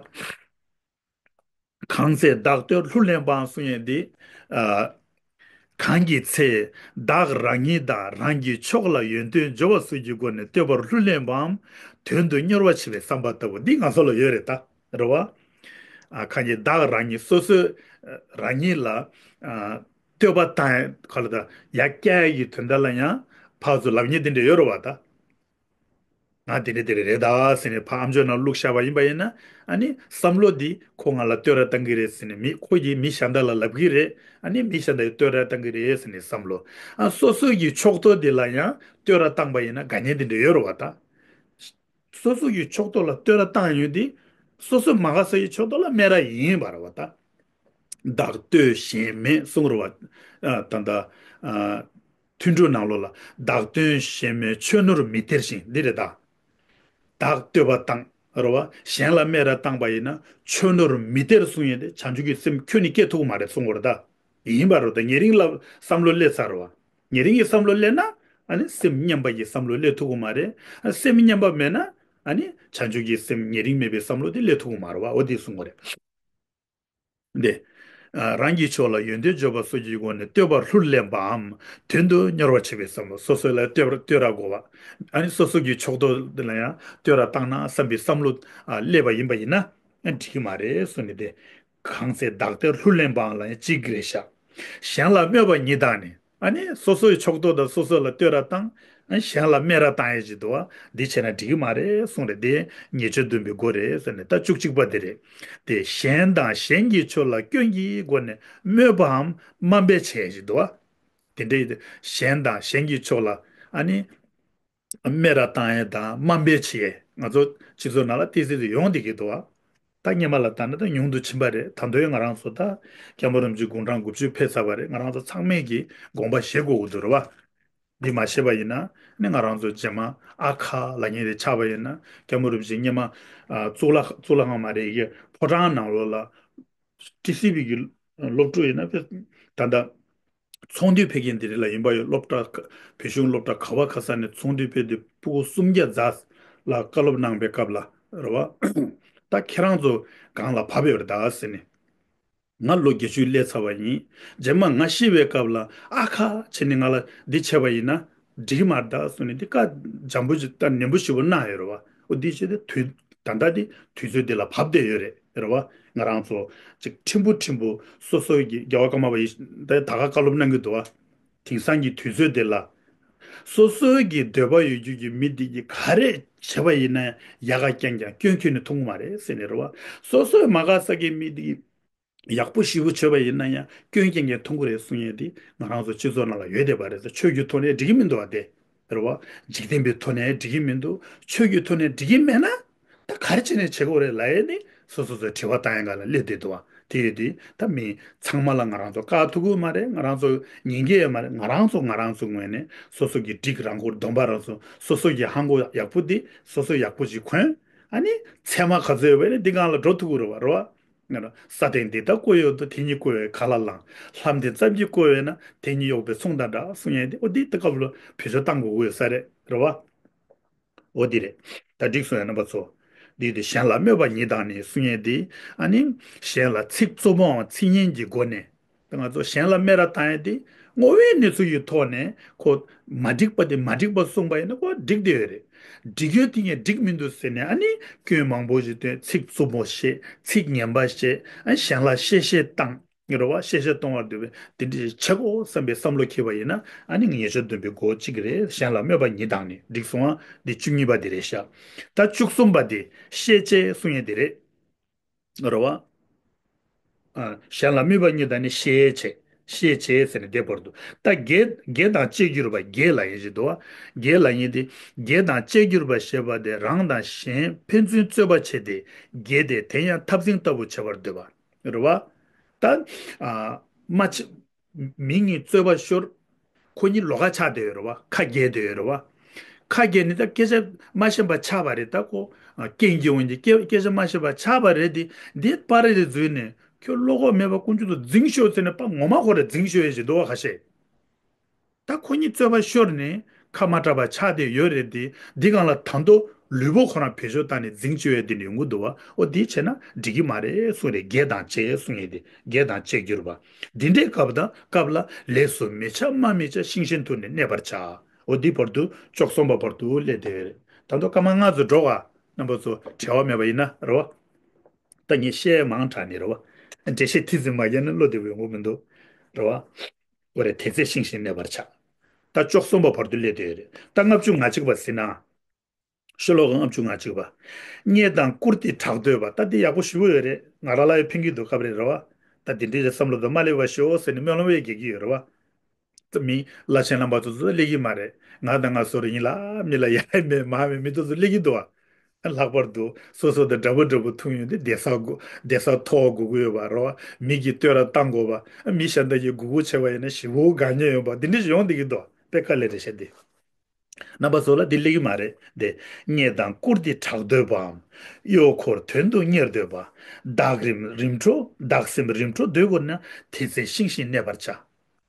གང་ཚེ་བདག་བསྟོད་ལྷུར་ལེན་པའང་གསུང་ཡས་དེ། ཨ། གང་གི་ཚེ་བདག་རང་ཉིད་དང་རང་གི་ཕྱོགས་ལ་ཡོན་ཏན་འབྱོར་བ་སོགས་ཀྱི་སྒོ་ནས་བསྟོད་པར་ལྷུར་ལེན་པའམ། དོན་དུ་སྙོར་བ་བྱེད་པའི་བསམ་པ་ལྟ་བུ་འདི་ང་ཚོ་ལ་ཡོད་རེད་ད། རེད་བ། ཨ། གང་གི་བདག་རང་ཉིད་སོ་སོའི་རང་ཉིད་ལ། ཨ། བསྟོད་པ་དང་ག་ལ་ད་ཡར་བཀྱག་ཡ་གི་དོན་དག་ལ་ཡང་ཕར་ཚུར་ལབ་མཁན་དེ་འདྲ་ཡོད་རེད་བ་ད། ང་དེ་འདྲ་དེ་འདྲ་རེད་ད་ཟེར་ནས་ཕར་ཨམ་ཅོག་ནང་བླུགས་བཞག་པ་ཡིན་པ་ཡིན་ན། ཨ་ནི་བསམ་བློ་འདི་ཁོ་ང་ལ་བསྟོད་ར་བཏང་གི་རེད་ཟེར་ནས། མི་ཁོ་གིས་མི་གཞན་དག་ལ་ལབ་གི་རེད། ཨ་ནི་མི་གཞན་དག་གིས་བསྟོད་ར་བཏང་གི་རེད་ཟེར་ནས་བསམ་བློ། ཨ། སོ་སོ་གི་ཕྱོགས་གཏོགས་འདི་ལ་ཡང་བསྟོད་ར་བཏང་པ་ཡིན་ན་དགའ་ཉེ་འདི་འདྲ་ཡོད་རེད་བ་ད། སོ་སོ་གི་ཕྱོགས་གཏོགས་ལ་བསྟོད་ར་བཏང་ཡོང་དུས། སོ་སོ་མ་དགའ་ས་ཡི་ཕྱོགས་གཏོགས་ལ་སྨད་ར་ཡིན་པ་རེད་བ་ད། བདག་བསྟོད་གཞན་སྨད་གསུང་རེད་བ། ཨ། ད་ལྟ། ཨ། ཐུན་དྲུག་ནང་ལོགས་ལ། བདག་བསྟོད་གཞན་སྨད་ཆོས་ནོར་མི་སྟེར་ཞིང་། འདི་རེད་ད། བདག་བསྟོད་པ་བཏང་། རེད་བ། གཞན་ལ་སྨད་ར་བཏང་པ་ཡིན་ན་ཆོས་ནོར་མི་སྟེར་གསུང་ཡས་དེ་བྱང་ཆུབ་ཀྱི་སེམས་ཁྱོན་ནས་སྐྱེ་ཐུབ་ཀྱི་མ་རེད་གསུང་གི་རེད་ད། ཡིན་པ་རེད་ད། ཉེ་རིང་ལ་བསམ་བློ་སླེབས་ཚར་རེད་བ། ཉེ་རིང་གི་བསམ་བློ་སླེབས་ན། ཨ་ནི་སེམས་མཉམ་པ་ཡི་བསམ་བློ་སླེབས་ཐུབ་ཀྱི་མ་རེད། ཨ། སེམས་མཉམ་པ་མེད་ན། ཨ་ནི་བྱང་ཆུབ་ཀྱི་སེམས་ཉེ་རིང་མེད་པའི་བསམ་བློ་དེ་སླེབས་ཐུབ་ཀྱི་མ་རེད་བ། འོ་དེ་གསུང་གི་རེད། འདི། ཨ། རང་གི་ཕྱོགས་ལ་ཡོན་ཏན་འབྱོར་པ་སོགས་ཀྱི་སྒོ་ནས་བསྟོད་པ་ལྷུར་ལེན་པའམ། དོན་དུ་སྙོར་བ་བྱེད་པའི་བསམ་བློ། སོ་སོ་ལ་བསྟོད་པ་བསྟོད་ར་དགོས་པ། ཨ་ནི་སོ་སོ་གི་ཕྱོགས་གཏོགས་འདི་ལ་ཡང་བསྟོད་ར་བཏང་ན་བསམ་པའི་བསམ་བློ། ཨ། སླེབས་པ་ཡིན་པ་ཡིན་ན། ཨ། འགྲིག་གི་མ་རེད་གསུངས་ནས་དེ། གང་ཚེ་བདག་བསྟོད་ལྷུར་ལེན་པའང་ལ་ཡང་གཅིག་རེད་ཤག་གཞན་ལ་སྨོད་པ་ཉིད་དང་ནི། ཨ་ནི་སོ་སོའི་ཕྱོགས་གཏོགས་དང་སོ་སོ་ལ་བསྟོད་ར་བཏང་། ཨ། གཞན་ལ་སྨད་ར་བཏང་ཡས་ཅིག་འདུག་བ། འདི་བྱས་ན་འགྲིག་གི་མ་རེད་གསུངས་རེད། དེ་ཉེས་སྤྱོད་བསྡོམས་པའི་སྒོ་རེད་ཟེར་ནས། ད་བཅུ་གཅིག་པ་དེ་རེད། དེ་གཞན་དང་གཞན་གྱི་ཕྱོགས་ལ་སྐྱོན་གྱི་སྒོ་ནས་སྨོད་པའམ་དམའ་འབེབས་བྱས་ཅིག་འདུག་བ། དེ་འདྲའི་གཞན་དང་གཞན་གྱི་ཕྱོགས་ལ། ཨ་ནི། སྨད་ར་བཏང་ཡས་དང་དམའ་འབེབས་བྱེད་ཡས་ང་ཚོ་སྤྱི་ཚོགས་ནང་ལ་ཏོག་ཙམ་ཡོང་བསྡད་ཀྱི་འདུག་བ། ད་སྔོན་མ་ལ་ལྟ་ན་ད་ཉུང་དུ་ཕྱིན་པ་རེད། ད་དུང་ང་རང་ཚོ་ད་སྐྱབས་མགོན་རིན་པོ་ཆེ་དགུང་གྲངས་དགུ་བཅུ་ཕེབས་ཚར་བ་རེད། ང་རང་ཚོ་ཚང་མས་ཀྱི་དགོངས་པ་བཞེས་དགོས་ཀྱི་འདུག་རེད་བ། འདི་མ་བཞེས་པ་ཡིན་ན་ནི་ང་རང་ཚོ་རྗེས་མ་ཨ་ཁ་ལབ་མཁན་དེ་ཆགས་པ་ཡིན་ན། སྐྱབས་མགོན་རིན་པོ་ཆེ་སྔོན་མ། ཨ། གཙུག་ལག་གཙུག་ལག་ཁང་མ་རེད། ཡ་གི་ཕོ་བྲང་ནང་ལོགས་ལ། ཊི་སི་ཝི་གི་སློབ་ཕྲུག་ཡིན་ན་དཔེ། ད་ལྟ་ཚོགས་འདུ་ཕེབས་མཁན་དེ་རིགས་ལ་ཡིན་པ་ཡོད། སློབ་གྲྭ་ཁ། བོད་གཞུང་སློབ་གྲྭ་ག་བ་ག་ས་ནས་ཚོགས་འདུ་ཕེབས་ཏེ་ཕྲུ་གུ་སུམ་བརྒྱ་ཙམ་ལ་བཀའ་སློབ་གནང་པའི་སྐབས་ལ་རེད་བ། ད་ཁྱེད་རང་ཚོ་གང་ལ་བབས་ཡོད་རེད་ད་ཟེར་ནས། ང་ལོ་བརྒྱད་ཅུ་སླེབས་ཚར་བ་ཡིན། རྗེས་མ་ང་ཤི་བའི་སྐབས་ལ་ཨ་ཁ་བྱས་ནས་ང་ལ་འདི་བྱས་པ་ཡིན་ན་འགྲིག་གི་མ་རེད་ད་གསུངས་ནས། འདི་བཀའ་འཇམ་པོ་ཅིག་ད་ནན་པོ་ཞེ་པོ་གནང་ཡོད་རེད་བ། འོ་འདི་བྱས་ཏེ་དུས་ད་ལྟ་འདི་དུས་ཚོད་འདི་ལ་བབས་བསྡད་ཡོད་རེད། རེད་བ། ང་རང་ཚོ་ཅིག་ཕྲན་བུ་ཕྲན་བུ་སོ་སོའི་གི་རྒྱལ་བ་ཀརྨ་པ་ཡི་ད་ད་ག་བཀའ་སློབ་གནང་གི་འདུག་བ། དེང་སང་གི་དུས་ཚོད་འདི་ལ། སོ་སོའི་གི་འདོད་པ་ཡོད་རྒྱུ་གི་མི་འདི་གི་ག་རེ་བྱས་པ་ཡིན་ན་ཡག་ག་རྐྱང་རྐྱང་སྐྱོན་ཁྱོན་ནས་མཐོང་གི་མ་རེད་ཟེར་ནས་རེད་བ། སོ་སོའི་མ་དགའ་ས་གི་མི་འདི་གི་ཡག་པོ་ཞེ་པོ་བྱས་པ་ཡིན་ན་ཡང་སྐྱོན་རྐྱང་རྐྱང་མཐོང་གི་རེད་གསུང་ཡས་འདི་ང་རང་ཚོ་སྤྱི་ཚོགས་ནང་ལ་ཡོད་བསྡད་པ་རེད་ཟེར། ཆོས་ཀྱི་ཐོག་ནས་འགྲིག་གི་མི་འདུག་བ་དེ། རེད་བ། འཇིག་རྟེན་པའི་ཐོག་ནས་འགྲིག་གི་མི་འདུག་ཆོས་ཀྱི་ཐོག་ནས་འགྲིག་གི་མེད་ན། ད་ག་རེ་བྱས་ནས་བྱེད་དགོས་རེད་ལབ་ཡས་ནི་སོ་སོ་སོའི་དྲི་བ་བཏང་ཡས་སྒང་ལ་སླེབས་བསྡད་འདུག་བ། དེ་ཡོད་དུས་ད་མི་ཚང་མ་ལ་ང་རང་ཚོ་བཀག་ཐུབ་ཀྱི་མ་རེད། ང་རང་ཚོ་ཉན་གྱི་ཡོད་མ་རེད། ང་རང་ཚོ་ང་རང་ཚོའི་ངོས་ནས་སོ་སོ་གི་འགྲིག་རང་མགོར་སྡོམ་པ་རང་སོ། སོ་སོ་གི་ཧ་གོ་ཡག་པོ་འདི་སོ་སོ་ཡག་པོ་ཅིག་གོན། ཨ་ནི་ཚད་མ་ག་ཚོད་ཡོད་པ་ཡིན་ན་འདི་སྒང་ལ་འགྲོ་ཐུབ་ཀྱི་རེད་བ། རེད་བ། ང་རང་ས་སྟེང་འདི་ལྟར་བཀོད་ཡོད་དོ། དེ་ཉིད་བཀོད་པའི་མཁའ་ལ་ལྷུང་། ལྷམ་འདི་ཙམ་གྱིས་བཀོད་པས་ན། དེ་ཉིད་གཡོགས་པའི་མཚུངས་དང་འདྲ་གསུང་ཡས་འདི། འོ་འདི་ད་སྐབས་ལ་བེད་སྤྱོད་བཏང་དགོས་ཀྱི་ཡོད་ས་རེད། རེད་བ། འོ་འདི་རེད། ད་འགྲིག་སོང་ཡ་རྣམ་པ་ཚོ། འདི་དེ་གཞན་ལ་སྨོད་པ་ཉིད་དང་ནི་གསུང་ཡས་འདི། ཨ་ནི་གཞན་ལ་ཚིག་རྩུབ་མོའམ་ཚིག་ངན་གྱི་སྒོ་ནས། ང་ཚོ་གཞན་ལ་སྨད་ར་བཏང་ཡ་དེ་བསྔོ་བའི་གནས་ཚུལ་གྱི་ཐོག་ནས་ཁོ་མ་འགྲིག་པ་དེ་མ་འགྲིག་པ་གསུངས་པ་ཡིན་ན་ཁོ་འགྲིག་བསྡད་ཡོད་རེད། འགྲིག་ཡོད་དེ་ངས་འགྲིག་མི་འདུག་ཟེར་ནས་ཨ་ནི་སྐྱོན་མང་པོ་ཞིག་བཏོན། ཚིག་རྩུབ་མོ་བཤད། ཚིག་ངན་པ་བཤད། ཨ་གཞན་ལ་གཤེ་གཤེ་བཏང་། རེད་བ། གཤེ་གཤེ་གཏོང་བར་འདོད་པའི་དེ་འདྲ་ཞིག་བྱེད་དགོས་བསམ་པའི་བསམ་བློ་འཁྱེར་བ་ཡིན་ན་ཨ་ནི་ཉེས་སྤྱོད་འདོན་པའི་སྒོ་གཅིག་རེད། གཞན་ལ་སྨོད་པ་ཉིད་དང་ནི་འགྲིག་སོང་ཨ། འདི་བཅུ་གཉིས་པ་དེ་རེད་ཤག་ད་བཅུ་གསུམ་པ་དེ་ཤེས་བྱེད་གསུང་ཡས་དེ་རེད། རེད་བ། ཨ། གཞན་ལ་སྨོད་པ་ཉིད་དང་ནི་ཤེས་བྱེད། ཤེས་བྱེད་ཟེར་ནས་དེ་བར་དུ། ད་དགེ་དགེ་དང་བཅས་གྱུར་པ། དགེ་ལབ་ཡས་ཞིག་འདུག་བ། དགེ་ལབ་ཡས་དེ་དགེ་དང་བཅས་གྱུར་པ་ཞེས་པ་དེ་རང་དང་གཞན་ཕན་ཚུན་རྩོད་པ་བྱེད་དེ། དགེ་དེ་དེ་ཡང་འཐབ་འཛིང་ལྟ་བུ་བྱེད་པར་འདོད་པ། རེད་བ། ད། ཨ། མ་ཆ། མི་གཉིས་རྩོད་པ་ཤོར། ཁོ་གཉིས་ལོགས་ཀ་ཆགས་བསྡད་ཡོད་རེད་བ། ཁ་གྱེས་བསྡད་ཡོད་རེད་བ། ཁ་གྱེས་ནས་ད་སྐད་ཆ་མ་ཤེས་པ་ཆགས་པ་རེད། ད་ཁོ། ཨ། རྐྱེན་གྱིས་འོང་གྱི་སྐད་སྐད་ཆ་མ་ཤེས་པ་ཆགས་པ་རེད་དེ། འདི་པར་རེ་འཛུལ་ནས་ཁྱོད་བློ་ཁོག་མེད་པ་ཀུན་སྤྱོད་དུ་འཛིང་ཤོག་ཟེར་ནས་པ་ངོ་མ་ཁོ་རེ་འཛིང་ཤོག་ཡས་ཞིག་འདུག་བ། ཁ་ཤས། ད་ཁོ་གཉིས་རྩོད་པ་ཤོར་ནས་ཁ་མ་གྲགས་པ་ཆགས་བསྡད་ཡོད་རེད་དེ། འདི་སྒང་ལ་ད་དུང་ལུས་པོ་ཁོ་རང་བེད་སྤྱོད་བཏང་ནས་འཛིང་བཅུག་ཡས་དེ་འདྲ་ཡོང་གི་འདུག་བ། ཨོ་འདི་བྱས་ན་འགྲིག་གི་མ་རེད་གསུངས་རེད། དགེ་དང་བཅས་གསུང་ཡས་དེ། དགེ་དང་བཅས་གྱུར་པ། འདི་འདྲའི་སྐབས་དང་སྐབས་ལ་ལས་སུ་མི་འཆབ་མ་མི་འཆབ་ཤིང་གཞོན་དུ་ནི་གནས་པར་བྱ། ཨོ་འདི་བར་དུ་བཅུ་གསུམ་པ་བར་དུ་སླེབས་བསྡད་ཡོད་རེད། ད་དུང་སྐར་མ་ལྔ་ཙམ་འགྲོ་བ། རྣམ་པ་ཚོ་བྲེལ་བ་མེད་པ་ཡིན་ན་རེད་བ། ད་ངས་བཤད་མང་དྲགས་ནི་རེད་བ། འགྲེལ་བཤད་ཏོག་ཙམ་མ་རྒྱག་ན་བློ་བདེ་པོ་ཡོང་གི་མི་འདུག་རེད་བ། འོ་རེད། དེ་ཚེ་ཤིང་བཞིན་གནས་པར་བྱ། ད་བཅུ་གསུམ་པ་བར་དུ་སླེབས་བསྡད་ཡོད་རེད། ད་ལྔ་བཅུ་ང་གཅིག་པ་ཟིན་ན། ཤོ་ལོ་ཀ་ལྔ་བཅུ་ང་གཅིག་པ། རྙེད་དང་བཀུར་སྟི་གྲགས་འདོད་པ། ད་འདི་ཡག་པོ་ཞེ་པོ་ཡོད་རེད། ང་རང་ལ་ཡང་ཕན་གྱི་འདུག་སྐབས་རེ་རེད་བ། ད་འདི་འདྲའི་བསམ་བློ་དང་མ་སླེབས་པ་ཤོག་ཟེར་ནས་སྨོན་ལམ་བས་རྒྱག་གི་ཡོད་རེད་བ། མི་བླ་ཆེན་རྣམ་པ་ཚོ་ཚོ་སླེབས་ཀྱི་མ་རེད། ང་དང་ང་སོ་རུ་ཡིན་ལ་མི་ལ་ཡ་མེད་མ་མེད་མི་ཚོ་ཚོ་སླེབས་ཀྱི་འདུག་བ། ལྷག་པར་དུ་སོ་སོ་དང་འདྲ་པོ་འདྲ་པོ་ཐུག་ཡོང་དུས་བསྡད་ས་དགོ་བསྡད་ས་མཐོ་བ་དགོས་ཀྱི་ཡོད་པ་རེད་བ། མི་གིས་བསྟོད་ར་བཏང་དགོས་པ། མི་གཞན་དག་གིས་མགོ་སྒུར་བྱས་པ་ཡིན་ན་ཞེ་པོ་དགའ་ཉེ་ཡོང་པ་འདི་འདྲ་ཞིག་ཡོང་བསྡད་ཀྱི་འདུག་དཔེ་དཀའ་ལས་རེད་བཤད་དེ། རྣམ་པ་ཚོ་ལ་འདི་སླེབས་ཀྱི་མ་རེད་དེ། རྙེད་དང་བཀུར་སྟི་གྲགས་འདོད་པའམ། གཡོག་འཁོར་དོན་དུ་གཉེར་འདོད་པ། བདག་རིམ་རིམ་གྲོ་བདག་སེམས་རིམ་གྲོ་འདོད་དགོས་ན། དེ་ཚེ་ཤིང་བཞིན་གནས་པར་བྱ།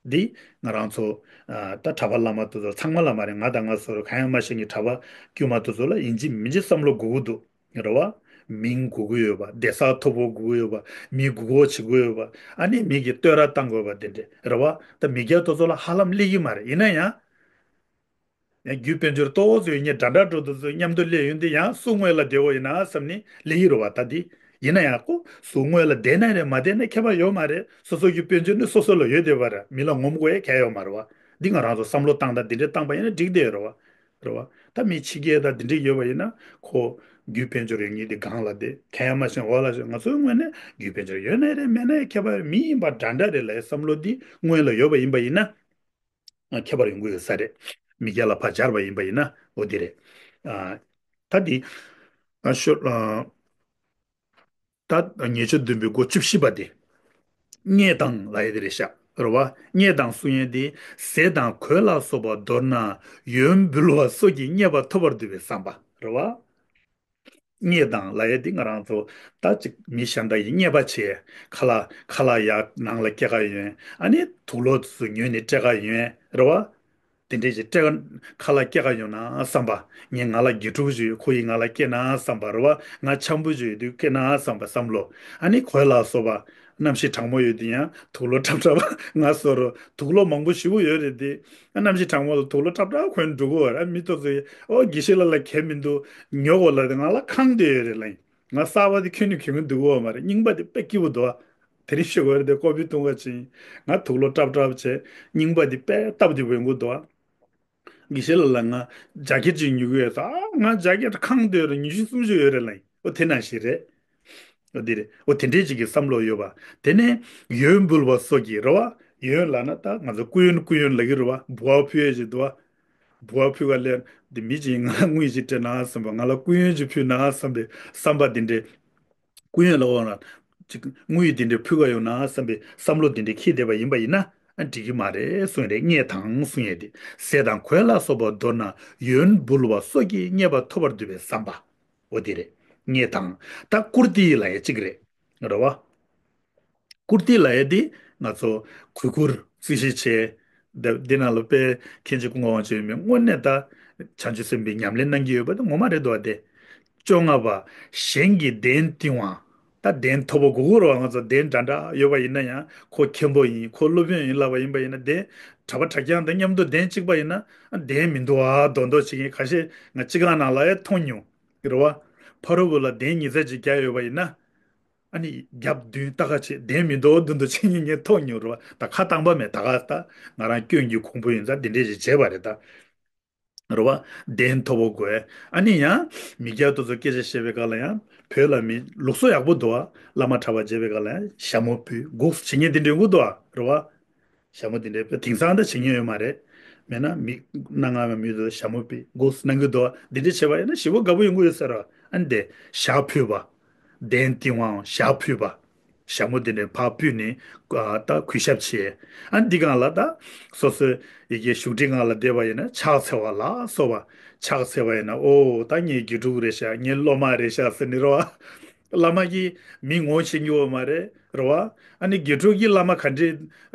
འདི་ང་རང་ཚོ། ཨ། ད་གྲྭ་པ་བླ་མ་དེ་ཚོ་ཚང་མ་ལ་མ་རེད། ང་དང་ང་སོ་རུ་གང་ཡང་མ་ཤེས་མཁན་གྲྭ་པ་དཀྱུས་མ་དེ་ཚོ་ལ་ཡིན་གཅིག་མིན་གཅིག་བསམ་བློ་དགོས་ཀྱི་འདུག་རེད་བ། མིང་དགོས་ཀྱི་ཡོད་པ། བསྡད་ས་མཐོ་པོ་དགོས་ཀྱི་ཡོད་པ། མི་མགོ་སྐོར་བྱེད་དགོས་ཡོད་པ། ཨ་ནི་མི་གིས་བསྟོད་ར་བཏང་དགོས་པ་དེ་འདྲས་རེད་བ། ད་མི་སྐྱ་དེ་ཚོ་ལ་ཧ་ལམ་སླེབས་ཀྱི་མ་རེད། ཡིན་ན་ཡང་། ཡང་རྒྱུ་དཔལ་འབྱོར་ཏོག་ཙམ་ཡོད་མཁན་འདྲ་འདྲ་འགྲོ་དུས་ཚོད་མཉམ་དུ་སླེབས་ཡོང་དུས་ཡང་སུ་སྔོན་ལ་བསྡད་ཡོད་ཡིན་ན་བསམ་ནས་སླེབས་ཀྱི་རེད་བ། ད་འདི་ཡིན་ན་ཡང་ཁོ་སུ་སྔོན་ལ་བསྡད་ན་རེད་མ་བསྡད་ན་ཁྱད་པར་ཡོད་མ་རེད། སོ་སོ་རྒྱུ་དཔལ་འབྱོར་ནི་སོ་སོ་ལ་ཡོད་བསྡད་པ་རེད། མི་ལ་ངོམ་དགོས་ཡ་གང་ཡང་ཡོད་མ་རེད་བ། འདི་ང་རང་ཚོ་བསམ་བློ་བཏང་སྟངས་འདི་འདྲས་བཏང་པ་ཡིན་ན་འགྲིག་བསྡད་ཡོད་རེད་བ། རེད་བ། ད་མི་ཕྱི་རྒྱལ་དང་འདི་འདྲས་ཡོད་པ་ཡིན་ན་ཁོ་རྒྱུ་དཔལ་འབྱོར་ཡོད་མཁན་དེ་སྒང་ལ་བསྡད། གང་ཡང་མ་ཤེས་འོག་ལ་ཤེས། ང་ཚོའི་ངོས་ནས་རྒྱུ་དཔལ་འབྱོར་ཡོད་ན་རེད་མེད་ན་ཡང་ཁྱད་པར་མི་ཡིན་པ་འདྲ་འདྲ་རེད་ལབ་ཡ་བསམ་བློ་འདི་སྔོན་ལ་ཡོད་པ་ཡིན་པ་ཡིན་ན། ཁྱད་པར་ཡོང་གི་ཡོད་ས་རེད། མི་སྐྱ་ལ་ཕར་སྦྱར་བ་ཡིན་པ་ཡིན་ན་འོ་དེ་རེད། ཨ། ད་འདི། ཨ། ཤོ། ཨ། ད་ཉེས་སྤྱོད་འདོན་པའི་སྒོ་བཅུ་བཞི་པ་དེ། རྙེད་དང་ལབ་ཡས་དེ་རེད་ཤག་རེད་བ། རྙེད་དང་གསུང་ཡས་དེ་ཟས་དང་གོས་ལ་སོགས་པ་མདོར་ན་ཡོན་འབུལ་བ་སོགས་ཀྱིས་རྙེད་པ་ཐོབ་པར་འདོད་པའི་བསམ་པ་རེད་བ། རྙེད་དང་ལབ་ཡས་འདི་ང་རང་ཚོ་ད་ཅིག་མི་གཞན་དག་གིས་རྙེད་པ་བྱས། ཁ་ལག་ཁ་ལག་ཡར་ནང་ལ་སྐྱེལ་ག་ཡོང་། ཨ་ནི་དུག་ལོག་ཚོ་ཉོས་ནས་སྤྲད་ག་ཡོང་རེད་བ། དེ་འདྲས་ཀྱི་སྤྲད་ག་ཁ་ལག་སྐྱེལ་ག་ཡོང་ན་བསམ་པ། ངས་ང་ལ་དགེ་ཕྲུག་ཅིག་ཡོད། ཁོ་ཡིས་ང་ལ་སྐྱེལ་ན་བསམ་པ་རེད་བ། ང་འཆམ་པོ་ཅིག་ཡོད་དུས་སྐྱེལ་ན་བསམ་པ་བསམ་བློ། ཨ་ནི་གོས་ལ་སོགས་པ། གནམ་གཤིས་གྲང་མོ་ཡོད་དུས་ཡང་དུག་ལོག་ཁྲབ་ཁྲབ་ང་བཟོ་རུ་དུག་ལོག་མང་པོ་ཞེ་པོ་ཡོད་རེད་དེ། གནམ་གཤིས་གྲང་མོ་ལ་དུག་ལོག་ཁྲབ་ཁྲབ་གོན་འགྲོ་གི་ཡོད་རེད། མི་ཐོག་ཚོ་ཡིས་ཨོ་དགེ་བཤེས་ལགས་ལ་གལ་མི་འདུག་ཉོ་དགོས་ལབ་དེ་ང་ལ་ཁེངས་བསྡད་ཡོད་རེད་ལབ་ཡིན། ང་གསར་པ་དེ་ཁྱོན་ནས་གྱོན་གྱི་འདུག་གོ་མ་རེད། རྙིང་པ་དེ་དཔེ་སྐྱིད་པོ་འདུག་ཨ། དེ་རིང་ཤོད་དགོས་རེད་དེ་ཀོ་པི་བཏུང་ག་ཕྱིན། ང་དུག་ལོག་ཁྲབ་ཁྲབ་བྱས། རྙིང་པ་དེ་དཔེ་སྟབས་བདེ་པོ་ཡོང་གི་འདུག་ཨ། དགེ་བཤེས་ལགས་ལ་ང་ཇ་ཀེ་ཊི་ཅིག་ཉོ་གི་ཡོད་ས། ཨ་ང་ཇ་ཀེ་ཊི་ཁེངས་བསྡད་ཡོད་རེད། ཉི་ཤུ་སུམ་ཅུ་ཡོད་རེད་ལབ་ཡིན། ཨོ་དེ་ནང་བཞིན་རེད། ཨོ་དེ་རེད། ཨོ་དེ་འདྲས་ཅིག་གི་བསམ་བློ་ཡོད་པ། དེ་ནས་ཡོན་འབུལ་བ་སོགས་ཀྱིས་རེད་བ། ཡོན་ལབ་ན་ད་ང་ཚོ་སྐུ་ཡོན་སྐུ་ཡོན་ལབ་ཀྱི་རེད་བ། འབུལ་བ་ཕུལ་ཡས་ཅིག་འདུག་བ། འབུལ་བ་ཕུལ་ག་ལེར་འདི་མི་གཅིག་ང་ལ་དངུལ་ཅིག་སྤྲད་ན་བསམ་པ། ང་ལ་སྐུ་ཡོན་ཅིག་ཕུལ་ན་བསམ་པའི་བསམ་པ་འདི་འདྲས། སྐུ་ཡོན་ལ་འོང་ན་ཅིག་དངུལ་འདི་འདྲས་ཕུལ་ག་ཡོང་ན་བསམ་པའི་བསམ་བློ་འདི་འདྲས་འཁྱེར་བསྡད་པ་ཡིན་པ་ཡིན་ན་ཨ་འགྲིག་གི་མ་རེད་གསུངས་རེད། རྙེད་དང་གསུང་ཡས་དེ་ཟས་དང་གོས་ལ་སོགས་པ་མདོར་ན་ཡོན་འབུལ་བ་སོགས་ཀྱིས་རྙེད་པ་ཐོབ་པར་འདོད་པའི་བསམ་པ། འོ་དེ་རེད། རྙེད་དང་། ད་བཀུར་སྟི་ལབ་ཡས་གཅིག་རེད། རེད་བ། བཀུར་སྟི་ལབ་ཡས་དེ་ང་ཚོ་གུས་བཀུར་རྩིས་བཞེས་བྱས། འདི་འདི་ནང་ལ་དཔེ་མཁན་ཆེན་ཀུན་དགའ་དབང་ཆེན་ཡོད་མེད་དངོས་གནས་ད་བྱང་ཆུབ་སེམས་དཔའི་ཉམས་ལེན་གནང་གི་ཡོད་པ་དེ་ངོ་མ་རེད་འདུག་བ་དེ། བཅོ་ལྔ་པ། གཞན་གྱི་གདན་བཏིང་བ། ད་གདན་མཐོ་པོ་དགོས་ཀྱི་རེད་བ། ང་ཚོ་གདན་འདྲ་འདྲ་ཡོད་པ་ཡིན་ན་ཡང་ཁོ་མཁན་པོ་ཡིན། ཁོ་སློབ་དཔོན་ཡིན་ལབ་པ་ཡིན་པ་ཡིན་ན། གདན་གྲྭ་པ་གྲྭ་རྐྱང་དང་མཉམ་དུ་གདན་གཅིག་པ་ཡིན་ན་གདན་མི་འདུག་ཨ། མདོག་མདོག་བྱེད་མཁན་ཁ་ཤས་ང་སྤྱི་ཁང་ནང་ལ་ཡང་མཐོང་མྱོང་རེད་བ། ཕ་རོལ་པོ་ལ་གདན་ཉི་ཚེ་གཅིག་རྒྱག་ཡོད་པ་ཡིན་ན། ཨ་ནི་རྒྱབ་མདུན་ལྟ་ག་བྱེད། གདན་མི་འདུག་མདུན་དུ་བྱེད་མཁན་ངས་མཐོང་མྱོང་རེད་བ། ད་ཁ་བཏང་པ་མེད། ད་ག་ད་ང་རང་སྐྱོན་གྱི་གོང་བུ་ཡིན་ཙང་འདི་འདྲས་ཞིག་བྱས་པ་རེད་ད། རེད་བ། གདན་མཐོ་པོ་དགོས། ཨ་ནི་ཡང་མི་སྐྱ་དེ་ཚོ་སྐད་ཆ་བཤད་པའི་སྐབས་ལ་ཡང་བོད་ལ་མི་ལུགས་སྲོལ་ཡག་པོ་འདུག་བ། བླ་མ་གྲྭ་པ་མཇལ་བའི་སྐབས་ལ་ཡང་ཞྭ་མོ་ཕུད་དགོས་བྱེད་མཁན་དེ་འདྲས་འདུག་བ། རེད་བ། ཞྭ་མོ་དེ་འདྲས་དེང་སང་ད་བྱེད་མཁན་ཡོད་མ་རེད། མེད་ན་མི་སྣ་ལྔ་བའི་མི་དེ་ཞྭ་མོ་ཕུད་དགོས་གནང་གི་འདུག་བ། འདི་འདྲས་བྱས་པ་ཡིན་ན་ཞེ་པོ་དགའ་པོ་ཡོང་གི་ཡོད་ས་རེད་བ། ཨ་ནི་དེ་ཞྭ་ཕུད་པ། གདན་བཏིང་བའམ་ཞྭ་ཕུད་པ། ཞྭ་མོ་དེ་འདྲས་ཕར་ཕུད་ནས་ཨ་ད་གུས་ཞབས་བྱས། ཨ་འདི་སྒང་ལ་ད་སོ་སོའི་ཡི་གེ་བཞུགས་ཁྲི་སྒང་ལ་བསྡད་པ་ཡིན་ན་ཕྱག་འཚལ་བ་ལ་སོགས་པ། ཕྱག་འཚལ་བ་ཡིན་ན་ཨོ་ད་ངའི་དགེ་ཕྲུག་རེད་ཤག་ངའི་སློབ་མ་རེད་ཤག་ཟེར་ནི་རེད་བ། བླ་མ་གིས་མི་ངོ་ཤེས་ཀྱི་ཡོད་མ་རེད་རེད་བ། ཨ་ནི་དགེ་ཕྲུག་གིས་བླ་མ་ག་འདྲས་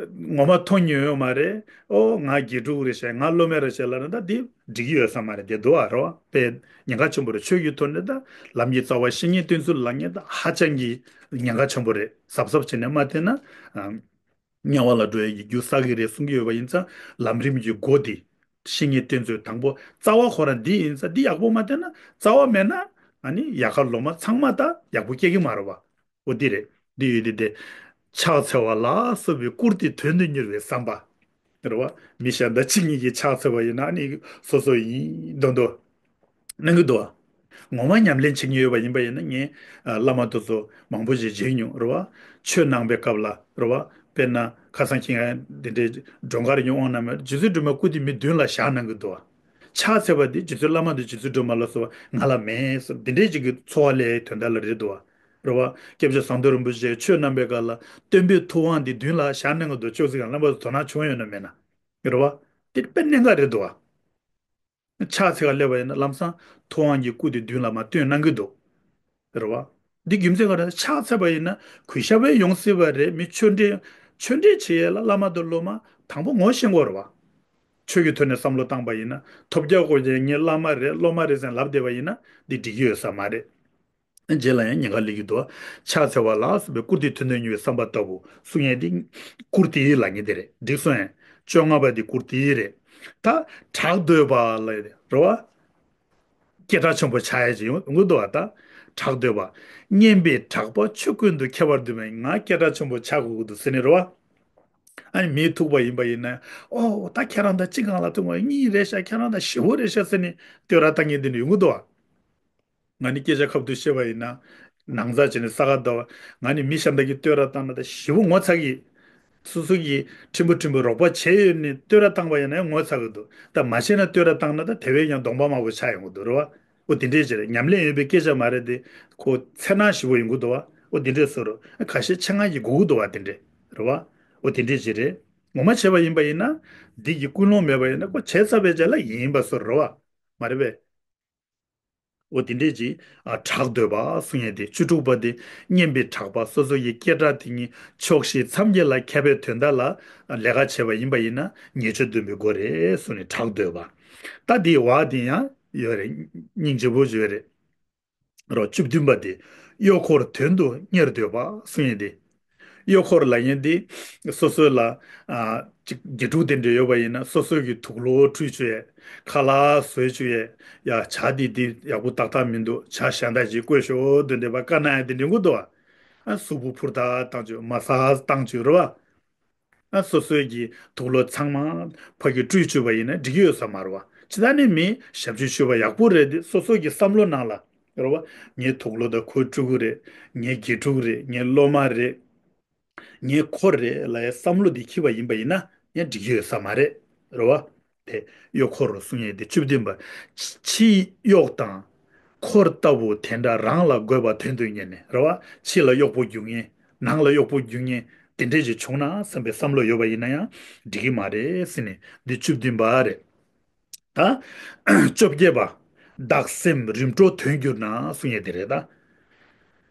ངོ་མ་མཐོང་མྱོང་ཡོད་མ་རེད། ཨོ་ང་དགེ་ཕྲུག་རེད་ཤག་ང་སློབ་མ་རེད་ཤག་ལབ་ན་ད་འདི་འགྲིག་གི་ཡོད་ས་མ་རེད། དེ་འདུག་ཨ་རོ། དཔེ་ཉེན་ཁ་ཆེན་པོ་རེད། ཆོས་ཀྱི་ཐོག་ནས་ད་ལམ་གྱི་རྩ་བ་བཤེས་གཉེན་བསྟེན་ཚུལ་ལབ་མཁན་ད་ཧ་ཅང་གི་ཉེན་ཁ་ཆེན་པོ་རེད། གཟབ་གཟབ་བྱས་ནས་མ་བསྟེན་ན་ཨ་དམྱལ་བ་ལ་འགྲོ་ཡས་ཀྱི་རྒྱུ་བསགས་ཀྱི་རེད་གསུང་གི་ཡོད་པ་ཡིན་ཙང་། ལམ་རིམ་གྱི་སྒོ་འདི་བཤེས་གཉེན་བསྟེན་ཚུལ་དང་པོ་རྩ་བ་ཁོ་རང་འདི་ཡིན་ཙང་། འདི་ཡག་པོ་མ་བསྟེན་ན་རྩ་བ་མེད་ན་ཨ་ནི་ཡལ་ག་ལོ་མ་ཚང་མ་ད་ཡག་པོ་སྐྱེ་གི་མ་རེད་བ། འོ་འདི་རེད། འདི་ཡོད་དེ་དེ། ཕྱག་འཚལ་བ་ལ་སོགས་པའི་བཀུར་སྟི་དོན་དུ་གཉེར་བའི་བསམ་པ། རེད་བ། མི་གཞན་དང་གཅིག་གཉིས་ཀྱིས་ཕྱག་འཚལ་བ་ཡིན་ན་ནི་སོ་སོ་ཡིན་མདོག་མདོག་གནང་གི་འདུག་བ། ངོ་མ་ཉམས་ལེན་བྱེད་མཁན་ཡོད་པ་ཡིན་པ་ཡིན་ན། ངས་ཨ་བླ་མ་དེ་ཚོ་མང་པོ་ཞིག་མཇལ་མྱོང་རེད་བ། ཆོས་གནང་པའི་སྐབས་ལ་རེད་བ། དཔེར་ན་ཁ་སང་ཁྱེད་ང་འདི་འདྲའི་སྒྲོལ་དཀར་གྱི་དབང་གནང་མེད། རྗེ་བཙུན་སྒྲོལ་མའི་སྐུ་དེ་མི་མདུན་ལ་བཞག་གནང་གི་འདུག་བ། ཕྱག་འཚལ་བ་དེ་རྗེ་བཙུན་བླ་མ་དང་རྗེ་བཙུན་སྒྲོལ་མ་ལ་སོགས་པ་ང་ལ་མེད་ཟེར་འདི་འདྲའི་ཅིག་གི་ཚོར་བ་སླེབས་ཡའི་དོན་དག་ལ་རེད་འདུག་བ། རེད་བ། སྐྱབས་རྗེ་ཟམ་གདོང་རིན་པོ་ཆེས་ཆོས་གནང་པའི་སྐབས་ལ་སྟོན་པའི་ཐུབ་དབང་འདི་མདུན་ལ་བཞག་གནང་གི་འདུག་ཅོག་ཙེ་སྒང་། རྣམ་པ་ཚོ་དོ་སྣང་བྱུང་ཡོད་ན་མེད་ན། རེད་བ། དེ་དཔེ་གནད་འགག་རེད་འདུག་བ། ཕྱག་འཚལ་ག་སླེབས་པ་ཡིན་ན་ལམ་སང་ཐུབ་དབང་གི་སྐུ་དེ་མདུན་ལ་མར་སྟོན་གནང་གི་འདུག། རེད་བ། འདི་རྒྱུ་མཚན་ག་རེ། ཕྱག་འཚལ་བ་ཡིན་ན་གུས་ཞབས་ཡོང་སྲིད་པ་རེད། མི་ཆོས་འབྲེལ་ཆོས་འབྲེལ་བྱེད་ཡས་ལ་བླ་མ་དང་སློབ་མ་དང་པོ་ངོ་ཤེས་དགོས་རེད་བ། ཆོས་ཀྱི་ཐོག་ནས་བསམ་བློ་བཏང་པ་ཡིན་ན། ཐོབ་རྒྱག་དགོས་ཀྱི་ངའི་བླ་མ་རེད་སློབ་མ་རེད་ཟེར་ལབ་བསྡད་པ་ཡིན་ན་འདི་འགྲིག་གི་ཡོད་ས་མ་རེད། རྗེས་ལ་ཡང་ཉེན་ཁ་སླེབས་ཀྱི་འདུག། ཕྱག་འཚལ་བ་ལ་སོགས་པའི་བཀུར་སྟི་དོན་དུ་གཉེར་བའི་བསམ་པ་ལྟ་བུ་གསུང་ཡས་འདི་བཀུར་སྟི་ལབ་མཁན་དེ་རེད། འགྲིག་སོང་ངས། བཅོ་ལྔ་པ་འདི་བཀུར་སྟི་རེད། ད་གྲགས་འདོད་པ་ལབ་ཡས་རེད་བ། སྐད་གྲགས་ཆེན་པོ་ཆགས་ཡས་ཅིག་ཡོང་ཡོང་གི་འདུག་བ། ད་གྲགས་འདོད་པ། སྙན་པའི་གྲགས་པ་ཆོས་ཀུན་ཏུ་ཁྱབ་པར་འདོད་པས་ང་སྐད་གྲགས་ཆེན་པོ་ཆགས་དགོས་ཀྱི་འདུག་ཟེར་ནི་རེད་བ། ཨ་ནི་མིས་ཐུག་པ་ཡིན་པ་ཡིན་ན། ཨོ་ད་ཁྱེད་རང་དང་གཅིག་སྒང་ལ་ཐུག་པ་གཉིས་རེད་ཤག་ཁྱེད་རང་དང་ཞེ་པོ་རེད་ཤག་ཟེར་ནས་བསྟོད་ར་བཏང་མཁན་དེ་འདྲ་ཡོང་གི་འདུག་བ། ང་ནི་སྐད་ཆ་ཁ་ཐུག་བཤད་པ་ཡིན་ན། ནང་ཚ་བྱས་ནས་ས་ག་ཟླ་བ། ང་ནི་མི་གཞན་དག་གིས་བསྟོད་ར་བཏང་ན་ད་ཞེ་པོ་ངོ་ཚ་གི། སོ་སོ་གིས་ཕྲན་བུ་ཕྲན་བུ་རོགས་པ་བྱས་ཡོད་ནས་བསྟོད་ར་བཏང་པ་ཡིན་ན་ཡང་ངོ་ཚ་གི་འདུག། ད་མ་བྱས་ན་བསྟོད་ར་བཏང་ན་ད་དེ་བས་ཀྱང་གདོང་པ་དམར་པོ་ཆགས་ཡོང་གི་འདུག་རེད་བ། འོ་དེ་འདྲས་ཅིག་རེད། ཉམས་ལེན་ཡོད་པའི་སྐད་ཆ་མ་རེད་དེ། ཁོ་འཚེར་སྣང་ཞེ་པོ་ཡོང་གི་འདུག་བ། འོ་དེ་འདྲས་བཟོ་རོགས། ཁ་ཤས་ཆེད་མངགས་ཀྱིས་དགོས་ཀྱི་འདུག་བ། དེ་འདྲས་རེད་བ། འོ་དེ་འདྲས་ཅིག་རེད། ངོ་མ་བྱས་པ་ཡིན་པ་ཡིན་ན། འདི་གི་ཀུན་སློང་མེད་པ་ཡིན་ན་ཁོ་བྱས་ཚར་བའི་རྗེས་ལ་ཡིན་པ་བཟོ་རོགས་བ། མ་རེད་པས། འོ་དེ་འདྲས་ཀྱི་ཨ་གྲགས་འདོད་པ་གསུང་ཡས་དེ། བཅུ་དྲུག་པ་དེ་སྙན་པའི་གྲགས་པ། སོ་སོ་ཡི་སྐད་གྲགས་དེ་ཉིད་ཕྱོགས་བཞི་མཚམས་བརྒྱད་ལ་ཁྱབ་པའི་དོན་དག་ལ་ལས་ཀ་བྱས་པ་ཡིན་པ་ཡིན་ན་ཉེས་སྤྱོད་འདོན་པའི་སྒོ་རེད་གསུངས་ནས་གྲགས་འདོད་པ། ད་དེའི་བ་དེ་ཡང་ཡོད་རེད། སྙིང་རྗེ་པོ་ཡོད་རེད། རོ་བཅུ་བདུན་པ་དེ་གཡོག་འཁོར་དོན་དུ་གཉེར་འདོད་པ་གསུང་ཡས་དེ། གཡོག་འཁོར་ལབ་མཁན་དེ་སོ་སོ་ལ་ཨ་ཅིག་དགེ་ཕྲུག་དེ་འདྲ་ཡོད་པ་ཡིན་ན་སོ་སོ་གི་དུག་ལོག་བཀྲུས་བཅུག་ཡས། ཁ་ལག་བཟོས་བཅུག་ཡས། ཡ་ཇ་འདི་འདི་ཡག་པོ་ཏག་ཏག་མི་འདུག། ཇ་གཞན་དག་ཅིག་བསྐོལ་ཤོག་འདོན་འདོད་པ་བཀའ་གནང་ཡས་དེ་འདྲ་ཡོང་གི་འདུག་བ། ཨ་གཟུགས་པོ་ཕུར་ཐག་བཏང་བཅུག། མ་སཱ་ཇ་བཏང་བཅུག་རེད་བ། ཨ་སོ་སོའི་གི་དུག་ལོག་ཚང་མ་ཕ་གིར་བཀྲུས་བཅུག་པ་ཡིན་ན་འགྲིག་གི་ཡོད་ས་མ་རེད་བ། ཇི་ལྟར་ནས་མི་ཞབས་ཕྱི་ཞུ་བ་ཡག་པོ་རེད་དེ། སོ་སོ་གི་བསམ་བློ་ནང་ལ་རེད་བ། ངའི་དུག་ལོག་དང་ཁོའི་ཕྲུ་གུ་རེད། ངའི་དགེ་ཕྲུག་རེད། ངའི་སློབ་མ་རེད། ངའི་འཁོར་རེད་ལབ་ཡས་བསམ་བློ་འདི་འཁྱེར་བ་ཡིན་པ་ཡིན་ན་ཡང་འགྲིག་གི་ཡོད་ས་མ་རེད། རེད་བ། དེ་གཡོག་འཁོར་གསུང་ཡས་དེ་བཅུ་བདུན་པ། ཕྱི་གཡོག་དང་འཁོར་ལྟ་བུ་དེ་འདྲ་རང་ལ་དགོས་པ་དོན་དུ་གཉེར་ནས་རེད་བ། ཕྱི་ལ་གཡོག་པོ་རྒྱུག་མཁན། ནང་ལ་གཡོག་པོ་རྒྱུག་མཁན་དེ་འདྲས་ཅིག་བྱུང་ན་བསམ་པའི་བསམ་བློ་ཡོད་པ་ཡིན་ན་ཡང་འགྲིག་གི་མ་རེད་ཟེར་ནས་འདི་བཅུ་བདུན་པ་རེད། ད་བཅོ་བརྒྱད་པ། བདག་སེམས་རིམ་གྲོ་དོན་གྱུར་ན་གསུང་ཡས་དེ་རེད་ད།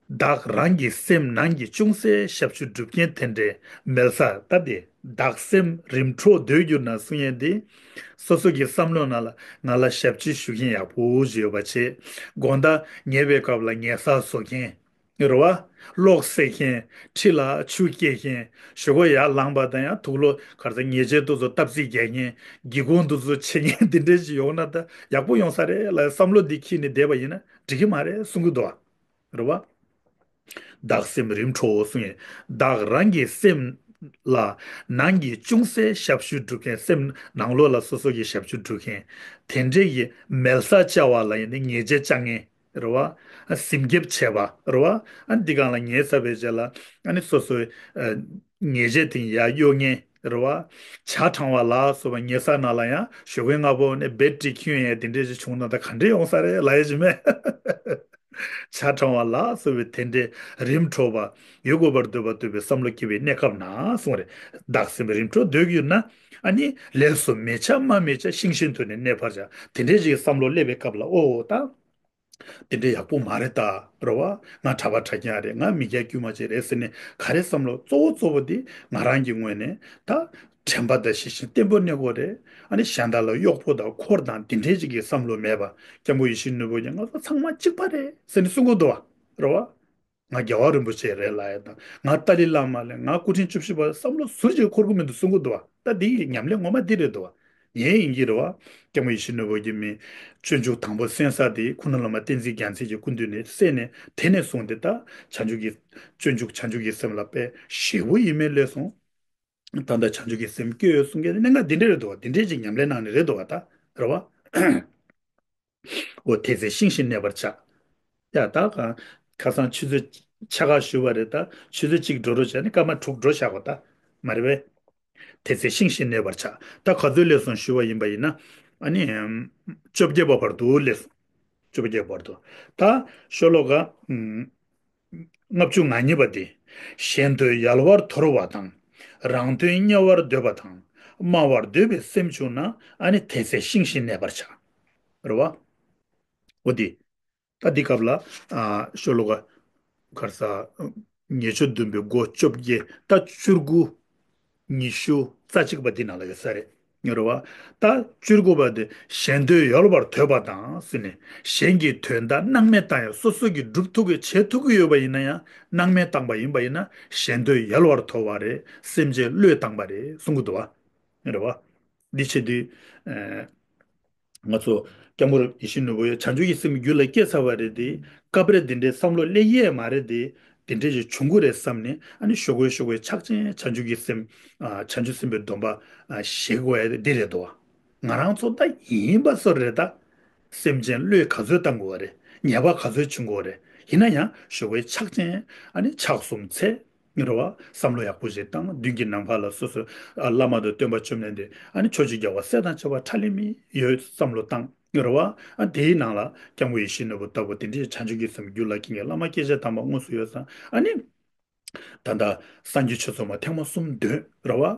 བདག་རང་གི་སེམས་ནང་གི་ཅུང་ཟད་ཞབས་ཞུ་སྒྲུབ་མཁན་དེ་འདྲའི་མལ་སར་ལྟ་སྟེ། བདག་སེམས་རིམ་གྲོ་དོན་གྱུར་ན་གསུང་ཡས་དེ། སོ་སོ་གི་བསམ་བློ་ནང་ལ་ང་ལ་ཞབས་ཕྱི་ཞུ་མཁན་ཡག་པོ་ཞིག་ཡོད་པ་བྱས། དགོང་དག་ཉལ་བའི་སྐབས་ལ་ཉལ་ས་བཟོ་མཁན། རེད་བ། གློག་བསད་མཁན། ཁྲི་ལ་ཆུ་སྐྱེལ་མཁན། ཞོགས་ཀས་ཡར་ལངས་པ་དང་ཡང་དུག་ལོག་གར་ས་ཉེས་ཆད་དུ་ཚོ་སྟབས་རྩིས་རྒྱག་མཁན། སྒེའུ་ཁུང་དུ་ཚོ་ཕྱེ་མཁན་དེ་འདྲས་ཞིག་ཡོང་ན་ད་ཡག་པོ་ཡོང་ས་རེད་ལ་བསམ་བློ་འདི་འཁྱེར་ནས་བསྡད་པ་ཡིན་ན་འགྲིག་གི་མ་རེད་གསུང་གི་འདུག་བ། རེད་བ། བདག་སེམས་རིམ་གྲོ་གསུང་ཡས། བདག་རང་གི་སེམས་ལ་ནང་གི་ཅུང་ཟད་ཞབས་ཞུ་སྒྲུབ་མཁན། སེམས་ནང་ལོགས་ལ་སོ་སོ་གི་ཞབས་ཞུ་སྒྲུབ་མཁན། དེ་འདྲས་ཀྱི་མལ་ས་བཅའ་བ་ལ་ཡིན་ཏེ་ཉེས་ཆད་བཅག་མཁན། རེད་བ། སེམས་ཁྱབ་བྱས་པ་རེད་བ། ཨ་འདི་གང་ལ་ཉེས་ས་བའི་རྗེས་ལ་ཨ་ནི་སོ་སོའི་ཉེས་ཆད་དེ་ཡར་གཡོ་མཁན་རེད་བ། ཇ་དྲང་བ་ལ་སོགས་པ་ཉེ་ས་ནང་ལ་ཡང་ཞོགས་ཀས་སྔ་པོ་ནས་བེད་ཀྲིག་ཁྱོན་ཡས་དེ་འདྲས་ཅིག་བྱུང་ན་ད་ག་འདྲས་ཡོང་ས་རེད་ལ་ཡ་ཅི་མེད། ཇ་དྲང་བ་ལ་སོགས་པའི་དེ་འདྲས་རིམ་གྲོ་བ་ཡོད་དགོས་པར་འདོད་པ་འདོད་པའི་བསམ་བློ་སྐྱེ་བའི་གནས་སྐབས་ན་གསུངས་རེད། བདག་སེམས་རིམ་གྲོ་འདོད་ཡོད་ན། ཨ་ནི་ལས་སུ་མེ་ཆ་མ་མེ་ཆ་ཤིང་བཞིན་དུ་ནི་གནས་པར་བྱ། དེ་འདྲས་ཅིག་བསམ་བློ་སླེབས་པའི་སྐབས་ལ་ཨོ་ད། དེ་འདྲ་ཡག་པོ་མ་རེད་ད། རེད་བ། ང་གྲྭ་པ་གྲྭ་རྐྱང་རེད། ང་མི་སྐྱ་དཀྱུས་མ་ཅིག་རེད་ཟེར་ནས་ག་རེ་བསམ་བློ་གཙོ་བོ་གཙོ་བོ་དེ་ང་རང་གི་ངོས་ནས་ད་དྲན་པ་དང་ཤེས་བཞིན་བརྟན་པོ་གནས་དགོས་རེད། ཨ་ནི་གཞན་དག་ལ་གཡོག་པོ་དང་འཁོར་དང་དེ་འདྲའི་ཅིག་གི་བསམ་བློ་མེད་པ། སྐྱབས་མགོན་ཡིད་བཞིན་ནོར་བུ་གྱིས་ང་ཚོ་ཚང་མ་གཅིག་པ་རེད་ཟེར་ནས་གསུང་གི་འདུག་བ། རེད་བ། ང་རྒྱལ་བ་རིན་པོ་ཆེ་རེད་ལབ་ཡ་དང་། ང་ཏཱ་ལའི་བླ་མ་རེད། ང་སྐུ་ཕྲེང་བཅུ་བཞི་པ་བསམ་བློ་ཟུར་ཅིག་འཁོར་གི་མི་འདུག་གསུང་གི་འདུག་བ། ད་འདི་ཡི་ཉམས་ལེན་ངོ་མ་འདི་རེད་འདུག་བ། ངའི་ཡིན་གྱི་རེད་བ། སྐྱབས་མགོན་ཡིད་བཞིན་ནོར་བུ་གྱི་མི་སྤྱོད་འཇུག་དང་པོ་གསན་ས་དེ་ཁུངས་སྣང་བླ་མ་བསྟན་འཛིན་རྒྱལ་མཚན་གྱི་སྐུ་མདུན་ནས་གསན་ནས། དེ་ནས་བཟུང་སྟེ་ད་བྱང་ཆུབ་ཀྱི་སྤྱོད་འཇུག་བྱང་ཆུབ་ཀྱི་སེམས་ལ་དཔེ་ཞེ་པོ་ཡིན་མིན་སླེབས་སོང་། ད་ལྟ་བྱང་ཆུབ་ཀྱི་སེམས་སྐྱེ་ཡོད་གསུང་མཁན་དེ་གནད་འགག་འདི་འདྲ་རེད་འདུག་བ། འདི་འདྲས་ཅིག་ཉམས་ལེན་གནང་ནས་རེད་འདུག་བ། ད་རེད་བ། འོ་དེ་ཚེ་ཤིང་བཞིན་གནས་པར་བྱ། ཡ་ད་ག་ཁ་སང་ཆུ་ཚོད་ཕྱེད་ཀ་ཞུས་པ་རེད། ད་ཆུ་ཚོད་གཅིག་འགྲོ་རོགས་བྱས་ནས་སྐར་མ་དྲུག་འགྲོ་བཞག་གོ་ད། མ་རེད་པས། དེ་ཚེ་ཤིང་བཞིན་གནས་པར་བྱ། ད་ག་ཚོད་སླེབས་སོང་ཞུས་པ་ཡིན་པ་ཡིན་ན། ཨ་ནི་བཅོ་བརྒྱད་པ་བར་དུ་སླེབས་སོང་། བཅོ་བརྒྱད་བར་དུ། ད་ཤོ་ལོ་ཀ་ལྔ་བཅུ་ང་གཉིས་པ་དེ། གཞན་དོན་ཡལ་བར་དོར་བ་དང་། རང་དོན་གཉེར་བར་འདོད་པ་དང་། སྨྲ་བར་འདོད་པའི་སེམས་བྱུང་ན། ཨ་ནི་དེ་ཚེ་ཤིང་བཞིན་གནས་པར་བྱ། རེད་བ། འོ་དེ། ད་འདི་སྐབས་ལ་ཨ་ཤོ་ལོ་ཀ་གར་ས་ཉེས་སྤྱོད་བདུན་པའི་སྒོ་བཅོ་བརྒྱད། ད་བཅུ་དགུ། ཉི་ཤུ། རྩ་གཅིག་པ་འདི་ནང་ལ་ཡོད་ས་རེད། རེད་བ། ད་བཅུ་དགུ་པ་དེ་གཞན་དོན་ཡལ་བར་འདོད་པ་དང་ཟེར་ནས། གཞན་གྱི་དོན་དག་སྣང་མེད་བཏང་ཡང་སོ་སོ་གིས་སྒྲུབ་ཐུབ་ཀྱི་བྱེད་ཐུབ་ཀྱི་ཡོད་པ་ཡིན་ན་ཡང་སྣང་མེད་བཏང་པ་ཡིན་པ་ཡིན་ན་གཞན་དོན་ཡལ་བར་དོར་བ་རེད། སེམས་ཅན་བློས་བཏང་པ་རེད་གསུང་གི་འདུག་བ། རེད་བ། འདི་བྱེད་དུས། ཨ། ང་ཚོ་སྐྱབས་མགོན་ཡིད་བཞིན་ནོར་བུ་ཡ་བྱང་ཆུབ་ཀྱི་སེམས་རྒྱུད་ལ་སྐྱེས་ཚར་བ་རེད་དེ། སྐབས་རེ་འདི་འདྲའི་བསམ་བློ་སླེབས་ཡས་མ་རེད་དེ། འདི་འདྲའི་ཞིག་བྱུང་གི་རེད་བསམ་ནས། ཨ་ནི་ཞོགས་ཀས་ཞོགས་ཀས་ཕྱག་ཆེན་བྱང་ཆུབ་ཀྱི་སེམས། ཨ། བྱང་ཆུབ་སེམས་དཔའི་སྡོམ་པ། ཨ། བཞེས་དགོས་ཡ་འདི་རེད་དོ། ང་རང་ཚོ་ད་ཡིན་པ་སོ་རེད་ད། སེམས་ཅན་བློས་ག་ཚོད་བཏང་དགོས་པ་རེད། ཉེས་པ་ག་ཚོད་བྱུང་དགོས་རེད། ཡིན་ན་ཡང་ཞོགས་ཀས་ཕྱག་ཆེན། ཨ་ནི་ཕྱག་གསུམ་འཚལ། རེད་བ། བསམ་བློ་ཡག་པོ་ཞིག་བཏང་། མདུན་གྱི་ནམ་མཁའ་ལ་སོ་སོ། ཨ། བླ་མ་དང་སྟོན་པ་བཅོམ་ལྡན་འདས། ཨ་ནི་ཕྱོགས་བཅུའི་རྒྱལ་བ་སྲས་དང་བཅས་པ་ཁྲ་ལམ་མེ་ཡོད་བསམ་བློ་བཏང་། རེད་བ། ཨ། དེའི་ནང་ལ་སྐྱབས་མགོན་ཡིད་བཞིན་ནོར་བུ་ལྟ་བུ་དེ་འདྲའི་བྱང་ཆུབ་ཀྱི་སེམས་རྒྱུད་ལ་སྐྱེ་མཁན་བླ་མ་སྐྱེས་ཆེན་དམ་པ་དངོས་སུ་ཡོད་ཙང་། ཨ་ནི་ད་ལྟ་སངས་རྒྱས་ཆོས་ཚོགས་མ་ཐེངས་མ་གསུམ་འདོན། རེད་བ།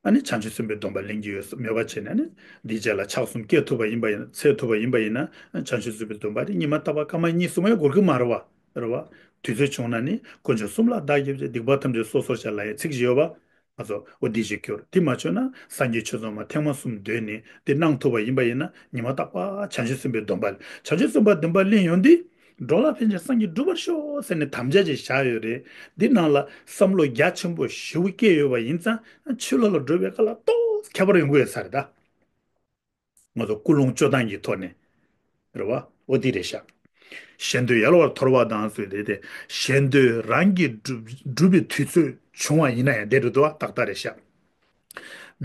ཨ་ནི་བྱང་ཆུབ་སེམས་དཔའི་སྡོམ་པ་ལེན་གྱི་ཡོད་མོས་པ་བྱས་ནས། ཨ་ནི་འདིའི་རྗེས་ལ་ཕྱག་གསུམ་བསྐྱེད་ཐུབ་པ་ཡིན་པ་ཡིན་ན། འཚལ་ཐུབ་པ་ཡིན་པ་ཡིན་ན། བྱང་ཆུབ་སེམས་དཔའི་སྡོམ་པ་དེ་ཉི་མ་རྟག་པར་སྐར་མ་གཉིས་གསུམ་ཡང་འགོར་གྱི་མ་རེད་བ། རེད་བ། དུས་ཚོད་བྱུང་ན་ནི། དཀོན་མཆོག་གསུམ་ལ་བདག་སྐྱབས་མཆི། སྡིག་པ་ཐམས་ཅད་སོ་སོར་བཤགས་ལབ་ཡའི་ཚིག་ཅིག་ཡོད་པ། ང་ཚོ་འོ་འདི་ཞིག་སྐྱོར། དེ་མ་བྱུང་ན་སངས་རྒྱས་ཆོས་ཚོགས་མ་ཐེངས་མ་གསུམ་འདོན་ནས་དེ་གནང་ཐུབ་པ་ཡིན་པ་ཡིན་ན། ཉི་མ་རྟག་པར་བྱང་ཆུབ་སེམས་དཔའི་སྡོམ་པ། བྱང་ཆུབ་སེམས་དཔའི་སྡོམ་པ་ལེན་ཡོང་དུས། འགྲོ་ལ་ཕན་ཕྱིར་སངས་རྒྱས་འགྲུབ་པར་ཤོག་ཟེར་ནས་དམ་བཅའ་ཅིག་བཞག་ཡོད་རེད། འདི་ནང་ལ་བསམ་བློ་རྒྱ་ཆེན་པོ་ཞེ་པོ་སྐྱེས་ཡོད་པ་ཡིན་ཙང་། ཕྱི་ལོགས་ལ་འགྲོ་བའི་སྐབས་ལ་ཏོག་ཙམ་ཁྱད་པར་ཡོང་གི་ཡོད་ས་རེད་ད། ང་ཚོ་ཀུན་སློང་སྤྱོད་སྟངས་ཀྱི་ཐོག་ནས། རེད་བ། འོ་འདི་རེད་ཤག་གཞན་དོན་ཡལ་བར་དོར་བ་དང་ཟེར་དེ་དེ། གཞན་དོན་རང་གིས་སྒྲུབ་སྒྲུབ་པའི་དུས་ཚོད་བྱུང་བ་ཡིན་ན་ཡང་དེ་རེད་དོ། ཏག་ཏག་རེད་ཤག་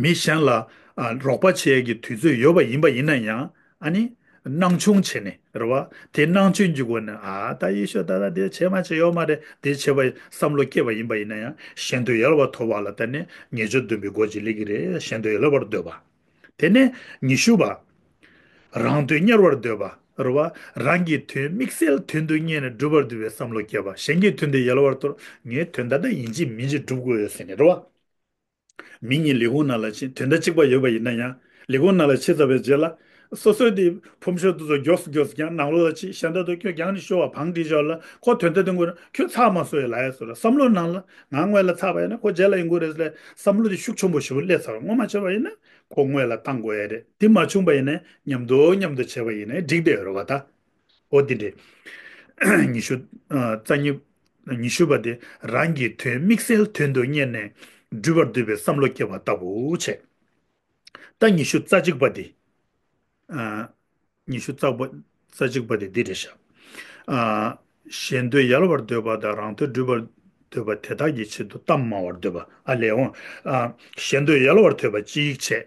མི་གཞན་ལ་ཨ་རོགས་པ་བྱེད་ཡས་ཀྱི་དུས་ཚོད་ཡོད་པ་ཡིན་པ་ཡིན་ན་ཡང་། ཨ་ནི་སྣང་ཆུང་བྱས་ནས། རེད་བ། དེ་སྣང་ཆུང་གི་སྒོ་ནས། ཨ། ད་ཡེ་ཤུ་ད་ལྟ་དེ་བྱས་མ་བྱས་ཡོད་མ་རེད། དེ་བྱས་པ་བསམ་བློ་སྐྱེས་པ་ཡིན་པ་ཡིན་ན་ཡང་། གཞན་དོན་ཡལ་བར་དོར་བ་ལ་བརྟེན་ནས་ཉེས་སྤྱོད་བདུན་པའི་སྒོ་ཅིག་སླེབས་ཀྱི་རེད། གཞན་དོན་ཡལ་བར་འདོད་པ། དེ་ནས་ཉི་ཤུ་པ། རང་དོན་གཉེར་བར་འདོད་པ། རེད་བ། རང་གི་དོན་དམིགས་བསལ་དོན་དུ་གཉེར་ནས་སྒྲུབ་པར་འདོད་པའི་བསམ་བློ་སྐྱེས་པ། གཞན་གྱི་དོན་དེ་ཡལ་བར་དོར། ངའི་དོན་དག་ད་ཡིན་གཅིག་མིན་གཅིག་སྒྲུབ་དགོས་ཡོད་ཟེར་ནས། རེད་བ། མི་གཉིས་ལས་ཁུངས་ནང་ལ་ཕྱིན། དོན་དག་གཅིག་པ་ཡོད་པ་ཡིན་ན་ཡང་། ལས་ཁུངས་ནང་ལ་ཕྱིན་ཚར་བའི་རྗེས་ལ། སོ་སོའི་དེ་ཕོམ་ཤོག་དེ་ཚོ་མགྱོགས་སུ་མགྱོགས་སུ་བརྒྱངས། ནང་ལོགས་ལ་ཕྱིན། གཞན་དག་ཏུ་ཁྱོད་རྒྱང་ནས་ཤོར་བ་བང་སྒྲིག་ཤོག་ལ། ཁོ་དོན་དག་དེ་དངོས་ཁྱོད་ཚར་མ་སོང་ཡ་ལབ་ཡ་བཟོ་འདྲ། བསམ་བློ་ནང་ལ་ང་སྔོན་ལ་ཚར་བ་ཡིན་ན་ཁོ་རྗེས་ལ་ཡོང་གི་རེད་ཟེར་བསམ་བློ་དེ་ཤུགས་ཆེན་པོ་ཞེ་པོ་སླེབས་ཚར་བ། ངོ་མ་བྱས་པ་ཡིན་ན་ཁོ་སྔོན་ལ་བཏང་དགོས་ཡ་རེད། དེ་མ་བྱུང་པ་ཡིན་ན་མཉམ་དུ་མཉམ་དུ་བྱས་པ་ཡིན་ན་འགྲིག་བསྡད་ཡོད་རེད་བ་ད། འོ་དེ་འདྲས། ཉི་ཤུ་རྩ་གཉིས། ཉི་ཤུ་པ་དེ་རང་གི་དོན་དམིགས་བསལ་དོན་དུ་གཉེར་ནས་སྒྲུབ་པར་འདོད་པའི་བསམ་བློ་སྐྱེ་བ་ལྟ་བུ་བྱས། ད་ཉི་ཤུ་རྩ་གཅིག་པ་དེ། ཨ། ཉི་ཤུ་རྩ་པ། རྩ་གཅིག་པ་དེ་འདི་རེད་ཤག་ཨ། གཞན་དོན་ཡལ་བར་འདོད་པ་དང་རང་དོན་སྒྲུབ་པར་འདོད་པ་དེ་དག་གི་ཆེད་དུ་གཏམ་སྨྲ་བར་འདོད་པ། ཨ་ལས་འོང་། ཨ། གཞན་དོན་ཡལ་བར་འདོད་པ་གཅིག་བྱས།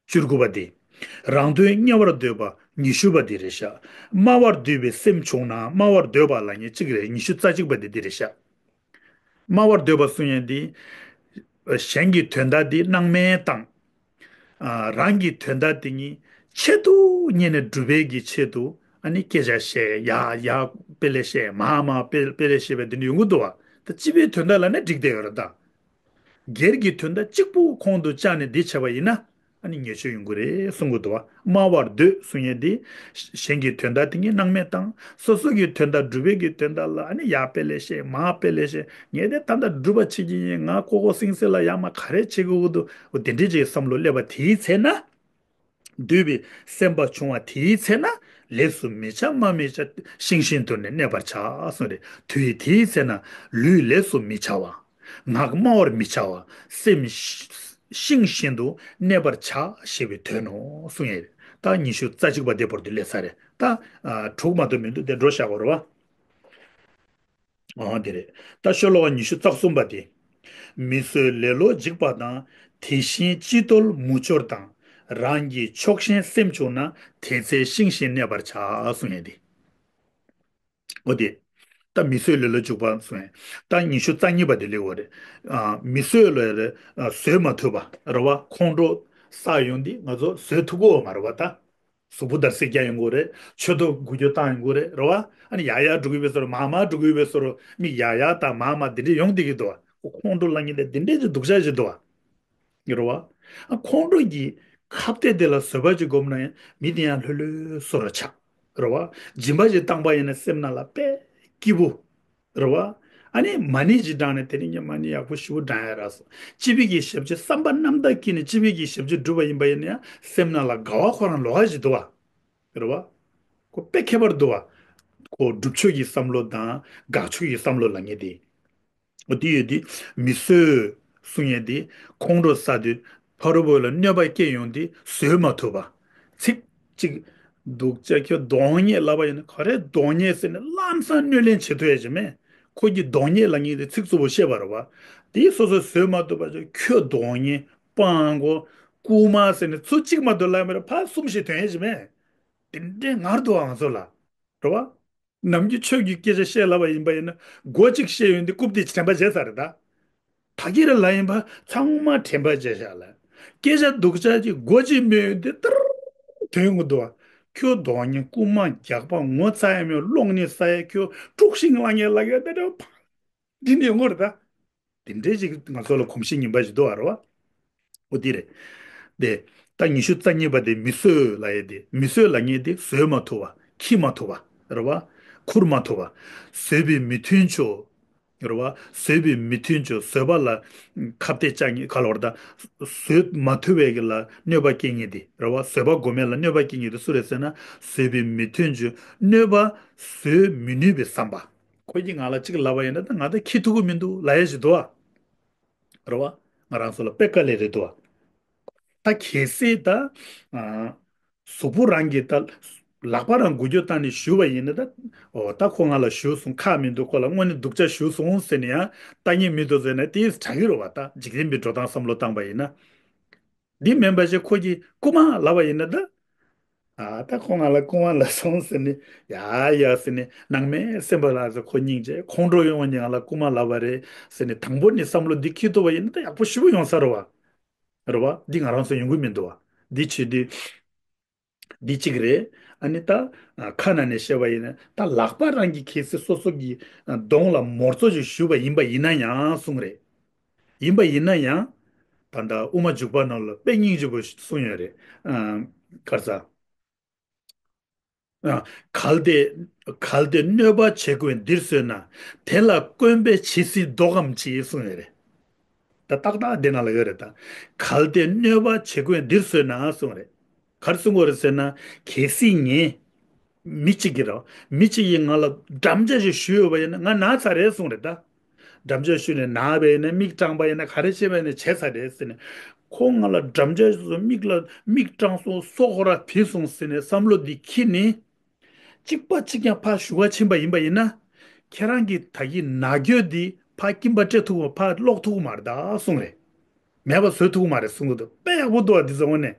བཅུ་དགུ་པ་དེ། རང་དོན་གཉེར་བར་འདོད་པ་ཉི་ཤུ་པ་དེ་རེད་ཤག་སྨྲ་བར་འདོད་པའི་སེམས་བྱུང་ན་སྨྲ་བར་འདོད་པ་ལབ་མཁན་གཅིག་རེད། ཉི་ཤུ་རྩ་གཅིག་པ་དེ་འདི་རེད་ཤག་སྨྲ་བར་འདོད་པ་གསུང་ཡས་འདི། གཞན་གྱི་དོན་དག་འདི་སྣང་མེད་བཏང་། ཨ། རང་གི་དོན་དག་འདི་ཉིད་ཆེད་དུ་གཉེར་ནས་སྒྲུབ་པའི་གི་ཆེད་དུ་ཨ་ནི་སྐད་ཆ་བཤད། ཡ་ཡ་དཔེ་ལས་བཤད། མ་མ་དཔེ་དཔེ་ལས་བཤད་པའི་འདི་འདྲ་ཡོང་གི་འདུག་བ། ད་སྤྱི་པའི་དོན་དག་ལ་ནི་འགྲིག་བསྡད་ཡོད་རེད་ད། སྒེར་གྱི་དོན་དག་གཅིག་པུ་ཁོང་དུ་བཅངས་ནས་འདི་བྱས་པ་ཡིན་ན། ཨ་ནི་ཉེས་སྤྱོད་ཡོང་གི་རེད་གསུང་གི་འདུག་བ། སྨྲ་བར་འདོད་གསུང་ཡས་འདི། གཞན་གྱི་དོན་དག་དེ་ཉིད་སྣང་མེད་བཏང་། སོ་སོ་གི་དོན་དག་སྒྲུབ་པའི་གི་དོན་དག་ལ་ཨ་ནི་ཡ་དཔེ་ལས་བཤད། མ་དཔེ་ལས་བཤད། ངས་དེ་ད་ལྟ་སྒྲུབ་པ་བྱེད་ཀྱི་ཡིན། ང་ཀོ་ཀོ་སིང་སིང་ལ་ཡ་མ་ག་རེ་བྱེད་དགོས་ཀྱི་འདུག་འོ་དེ་འདྲའི་ཅིག་བསམ་བློ་སླེབས་པ་དེའི་ཚེ་ན། འདོད་པའི་སེམས་པ་བྱུང་བ་དེའི་ཚེ་ན། ལས་སུ་མི་བྱ་སྨྲ་མི་བྱ། ཤིང་བཞིན་དུ་ནི་གནས་པར་བྱ་གསུངས་རེད། དུས་དེའི་ཚེ་ན་ལུས་ལས་སུ་མི་བྱ་བ། ངག་སྨྲ་བར་མི་བྱ་བ། སེམས་ཤིང་བཞིན་དུ་གནས་པར་བྱ་ཞེས་པའི་དོན་ནོ་གསུངས་ཡས་རེད། ད་ཉི་ཤུ་རྩ་གཅིག་པ་དེ་བར་དུ་སླེབས་ཚར་རེད། ད་ཨ་དྲུག་མ་གཏོགས་མི་འདུག་དེ་འགྲོ་བཞག་པ་རེད་བ། ཨོ་དེ་རེད། ད་ཤོ་ལོ་ཀ་ཉི་ཤུ་རྩ་གསུམ་པ་དེ། མི་བཟོད་ལེ་ལོ་འཇིགས་པ་དང་། དེ་བཞིན་ཅི་བཏོལ་མུ་ཅོར་དང་། རང་གི་ཕྱོགས་ཞེན་སེམས་བྱུང་ན། དེ་ཚེ་ཤིང་བཞིན་གནས་པར་བྱ་གསུངས་ཡས་དེ། ཨོ་དེ། ད་མི་བཟོད་ལེ་ལོ་འཇིགས་པ་གསུངས་ཡས། ད་ཉི་ཤུ་རྩ་གཉིས་པ་དེ་སླེབས་པ་རེད། ཨ། མི་བཟོད་ལེ་ལོ། ཨ། བཟོད་མ་ཐུབ་པ་རེད་བ། ཁོང་ཁྲོ་ཟ་ཡོང་དུས་ང་ཚོ་བཟོད་ཐུབ་ཀྱི་ཡོད་མ་རེད་བ་ད། གཟུགས་པོ་འདར་སིག་རྒྱག་ཡོང་གི་རེད། མཆུ་ཏོ་འགུལ་སྐྱོད་བཏང་ཡོང་གི་རེད། རེད་བ། ཨ་ནི་ཡར་ཡར་འགྲོ་གི་ཡོད་པའི་བཟོ་འདྲ། མར་མར་འགྲོ་གི་ཡོད་པའི་བཟོ་འདྲ། མིག་ཡར་ཡར་དང་མར་མར་འདི་འདྲས་ཡོང་བསྡད་ཀྱི་འདུག་བ། ཁོང་ཁྲོ་ལངས་མཁན་དེ་འདི་འདྲས་ཀྱི་སྡུག་ཅག་ཅིག་འདུག་བ། རེད་བ། ཨ། ཁོང་ཁྲོ་གི་ཁ་གཏད་དེ་ལ་བཟོད་པ་ཅིག་སྒོམ་ན་ཡང་མི་དེ་ཡང་ལྷོད་ལྷོད་བཟོ་འདྲ་ཆགས། རེད་བ། སྦྱིན་པ་ཅིག་བཏང་པ་ཡིན་ན་སེམས་ནང་ལ་དཔེ་སྐྱིད་པོ། རེད་བ། ཨ་ནི་མ་ཎི་ཅིག་བགྲངས་ནས་དེ་རིང་ངས་མ་ཎི་ཡག་པོ་ཞེ་པོ་བགྲངས་ཡ་རག་སོང་། སྤྱི་པའི་གི་ཞབས་ཕྱི་བསམ་པ་རྣམ་དག་བསྐྱེད་ནས་སྤྱི་པའི་གི་ཞབས་ཕྱི་བསྒྲུབས་པ་ཡིན་པ་ཡིན་ན་ཡང་སེམས་ནང་ལ་དགའ་བ་ཁོ་རང་ལོགས་ཀ་ཞིག་འདུག་བ། རེད་བ། ཁོ་དཔེ་ཁྱད་པར་འདུག་བ། ཁོ་སྒྲུབ་ཕྱོགས་ཀྱི་བསམ་བློ་དང་དགག་ཕྱོགས་ཀྱི་བསམ་བློ་ལབ་མཁན་དེ། འོ་དེ་ཡོད་དེ། མི་བཟོད་གསུང་ཡས་དེ། ཁོང་ཁྲོ་ཟ་དུས་ཕ་རོལ་པོ་ལ་གནོད་པ་སྐྱེལ་ཡོང་དུས་བཟོད་མ་ཐུབ་པ། ཚིག་གཅིག་སྡུག་ཅག་ཁྱོད་གདོང་ཉེས་ལབ་པ་ཡིན་ན། ག་རེ་གདོང་ཉེས་ཟེར་ནས་ལམ་སང་གནོད་ལན་བྱེད་ཐུབ་ཡ་ཅིག་མེད། ཁོ་གི་གདོང་ཉེས་ལབ་མཁན་དེ་ཚིག་རྩུབ་པོ་བཤད་པ་རེད་བ། དེ་སོ་སོས་བཟོད་མ་ཐུབ་པ་ཅིག་ཁྱོད་གདོང་ཉེས། སྤྲང་པོ། རྐུན་མ་ཟེར་ནས་ཚིག་གཅིག་མ་གཏོགས་ལབ་མེད་ར། ཕར་གསུམ་བཞི་ཐོན་ཡ་ཅིག་མེད། དེ་འདྲའི་ངར་འདུག་བ་ང་ཚོ་ལ། རེད་བ། ནམ་རྒྱུན་ཆོས་ཀྱི་སྐད་ཆ་བཤད་ལབ་པ་ཡིན་པ་ཡིན་ན། མགོ་གཅིག་བཤད་ཡོང་དུས་རྐུབ་དེ་དྲན་པ་བརྗེད་ཚར་རེད་ད། ད་གིན་རེ་ལབ་ཡིན་པ་ཚང་མ་དྲན་པ་བརྗེད་བཞག་ལ། སྐད་ཆ་སྡུག་ཅག་ཅིག་མགོ་གཅིག་སྨོས་ཡོང་དུས་ཏར་ཐོན་གྱི་འདུག་བ། ཁྱོད་གདོང་ཉེས། རྐུན་མ་རྒྱགས་པ། ངོ་ཚ་ཡ་མེད། གློག་བརྙན་ཟ་ཡ། ཁྱོད་དཀྲུག་ཤིང་བསླང་ཡ་ལབ་ཡ་དེ་འདྲ་ཕ། འདི་ནས་ཡོང་གི་རེད་ད། དེ་འདྲའི་ཅིག་ང་ཚོ་ལ་གོམས་གཤིས་ངན་པ་ཞིག་འདུག་བ། རེད་བ། འོ་དེ་རེད། དེ། ད་ཉི་ཤུ་རྩ་གཉིས་པ་དེ་མི་བཟོད་ལབ་ཡས་དེ། མི་བཟོད་ལབ་མཁན་དེ་བཟོད་མ་ཐུབ་པ། འཁྱིད་མ་ཐུབ་པ། རེད་བ། ཁུར་མ་ཐུབ་པ། བཟོད་པའི་མི་མཐུན་ཕྱོགས། རེད་བ། བཟོད་པའི་མི་མཐུན་ཕྱོགས། བཟོད་པ་ལ་ཁ་གཏད་བཅག་མཁན་ག་ལ་བར་ད། བཟོད་མ་ཐུབ་པའི་གི་ལ་གནོད་པ་སྐྱེལ་མཁན་དེ། རེད་བ། བཟོད་པ་སྒོམ་མཁན་ལ་གནོད་པ་སྐྱེལ་མཁན་དེ་སུ་རེད་ཟེར་ན། བཟོད་པའི་མི་མཐུན་ཕྱོགས། གནོད་པ་བཟོད་མི་ནུས་པའི་བསམ་པ། ཁོ་གིས་ང་ལ་གཅིག་ལབ་པ་ཡིན་ན་ད་ང་ད་འཁྱིད་ཐུབ་ཀྱི་མི་འདུག་ལབ་ཡ་ཞིག་འདུག་བ། རེད་བ། ང་རང་ཚོ་ལ་དཔེ་དཀའ་ལས་རེད་འདུག་བ། ད་གལ་སྲིད་ད། ཨ། གཟུགས་པོ་རང་གིས་ད། ལག་པ་རང་འགུལ་སྐྱོད་བཏང་ནས་ཞུ་བ་ཡིན་ན་ད། འོ་ད་ཁོ་ང་ལ་ཞུ་སོང་། ཁག་མི་འདུག་ཁོ་ལ་དངོས་གནས་སྡུག་ཅག་ཞུ་སོང་ཟེར་ནས་ཡང་ལྟ་ཉན་མི་འདུག་ཟེར་ན་དེ་དྲག་གི་རེད་བ། ད་འཇིག་རྟེན་པའི་འགྲོ་སྟངས་བསམ་བློ་བཏང་པ་ཡིན་ན། འདི་མིན་པ་ཞིག་ཁོ་གིས་རྐུན་མ་ལབ་པ་ཡིན་ན་ད། ཨ་ད་ཁོ་ང་ལ་རྐུན་མ་ལབ་སོང་ཟེར་ནས། ཡ་ཡ་ཟེར་ནས། ནང་མི་སེམས་པ་ལ་ཟེར། ཁོ་སྙིང་རྗེ། ཁོང་ཁྲོ་ཡོང་བ་ནི་ང་ལ་རྐུན་མ་ལབ་པ་རེད་ཟེར་ནས། དང་པོ་ནས་བསམ་བློ་འདི་འཁྱེར་ཐུབ་པ་ཡིན་ན་ད་ཡག་པོ་ཞེ་པོ་ཡོང་ས་རེད་བ། རེད་བ། འདི་ང་རང་ཚོ་ཡོང་གི་མི་འདུག་བ། འདི་བྱེད་དུས། འདི་གཅིག་རེད། ཨ་ནི་ད། ཨ། ཁ་ནང་ནས་བཤད་པ་ཡིན་ན་ད་ལག་པ་རང་གིས་གལ་སྲིད་སོ་སོ་གི། ཨ། གདོང་ལ་མོ་གཙོ་ཞིག་ཞུས་པ་ཡིན་པ་ཡིན་ན་ཡང་གསུངས་རེད། ཡིན་པ་ཡིན་ན་ཡང་། ད་ལྟ་དབུ་མ་འཇུག་པ་ནང་ལ་དཔེ་སྙིང་རྗེ་པོ་གསུངས་ཡོད་རེད། ཨ། ག་རེ་ཟ། ཨ། གལ་ཏེ། གལ་ཏེ་གནོད་པ་བྱེད་ཀུན་འདིར་གསོད་ན། དེ་ལ་སྐོན་པས་ཇི་སྲིད་བཟློག་གམ་ཅི་གསུངས་ཡོད་རེད། ད་ཏག་ཏག་དེ་ནང་ལ་ཡོད་རེད་ད། གལ་ཏེ་གནོད་པ་བྱེད་ཀུན་འདིར་གསོད་ན་གསུངས་རེད། ག་རེ་གསུང་གི་ཡོད་རེད་ཟེར་ན། གལ་སྲིད་ངས། མི་གཅིག་གིས་རེད། མི་གཅིག་གིས་ང་ལ་འགྲམ་ལྕག་ཞིག་གཞུས་ཡོད་པ་ཡིན་ན་ང་ན་ཚར་རེད་གསུངས་རེད་ད། འགྲམ་ལྕག་གཞུས་ནས་ན་བ་ཡིན་ན། མིག་སྐྲངས་པ་ཡིན་ན། ག་རེ་བྱས་པ་ཡིན་ན་བྱས་ཚར་རེད་ཟེར་ནས། ཁོ་ང་ལ་འགྲམ་ལྕག་ཞིག་གཞུས་སོང་། མིག་ལ་མིག་སྐྲངས་སོང་། སོ་ཁོ་ར་བུད་སོང་ཟེར་ནས་བསམ་བློ་འདི་འཁྱེར་ནས། གཅིག་པ་གཅིག་རྐྱང་ཕར་ཞུ་བ་ཕྱིན་པ་ཡིན་པ་ཡིན་ན། ཁྱེད་རང་གི་ད་གི་ན་གྱོད་འདི་ཕར་སྐྱིན་པ་སྤྲད་ཐུབ་ཀྱི་མ། ཕར་སློག་ཐུབ་ཀྱི་མ་རེད་ད་གསུངས་རེད། མེད་པ་བཟོ་ཐུབ་ཀྱི་མ་རེད་གསུང་གི་འདུག་དཔེ་ཡག་པོ་འདུག་བ། འདི་ཚོ་དངོས་གནས།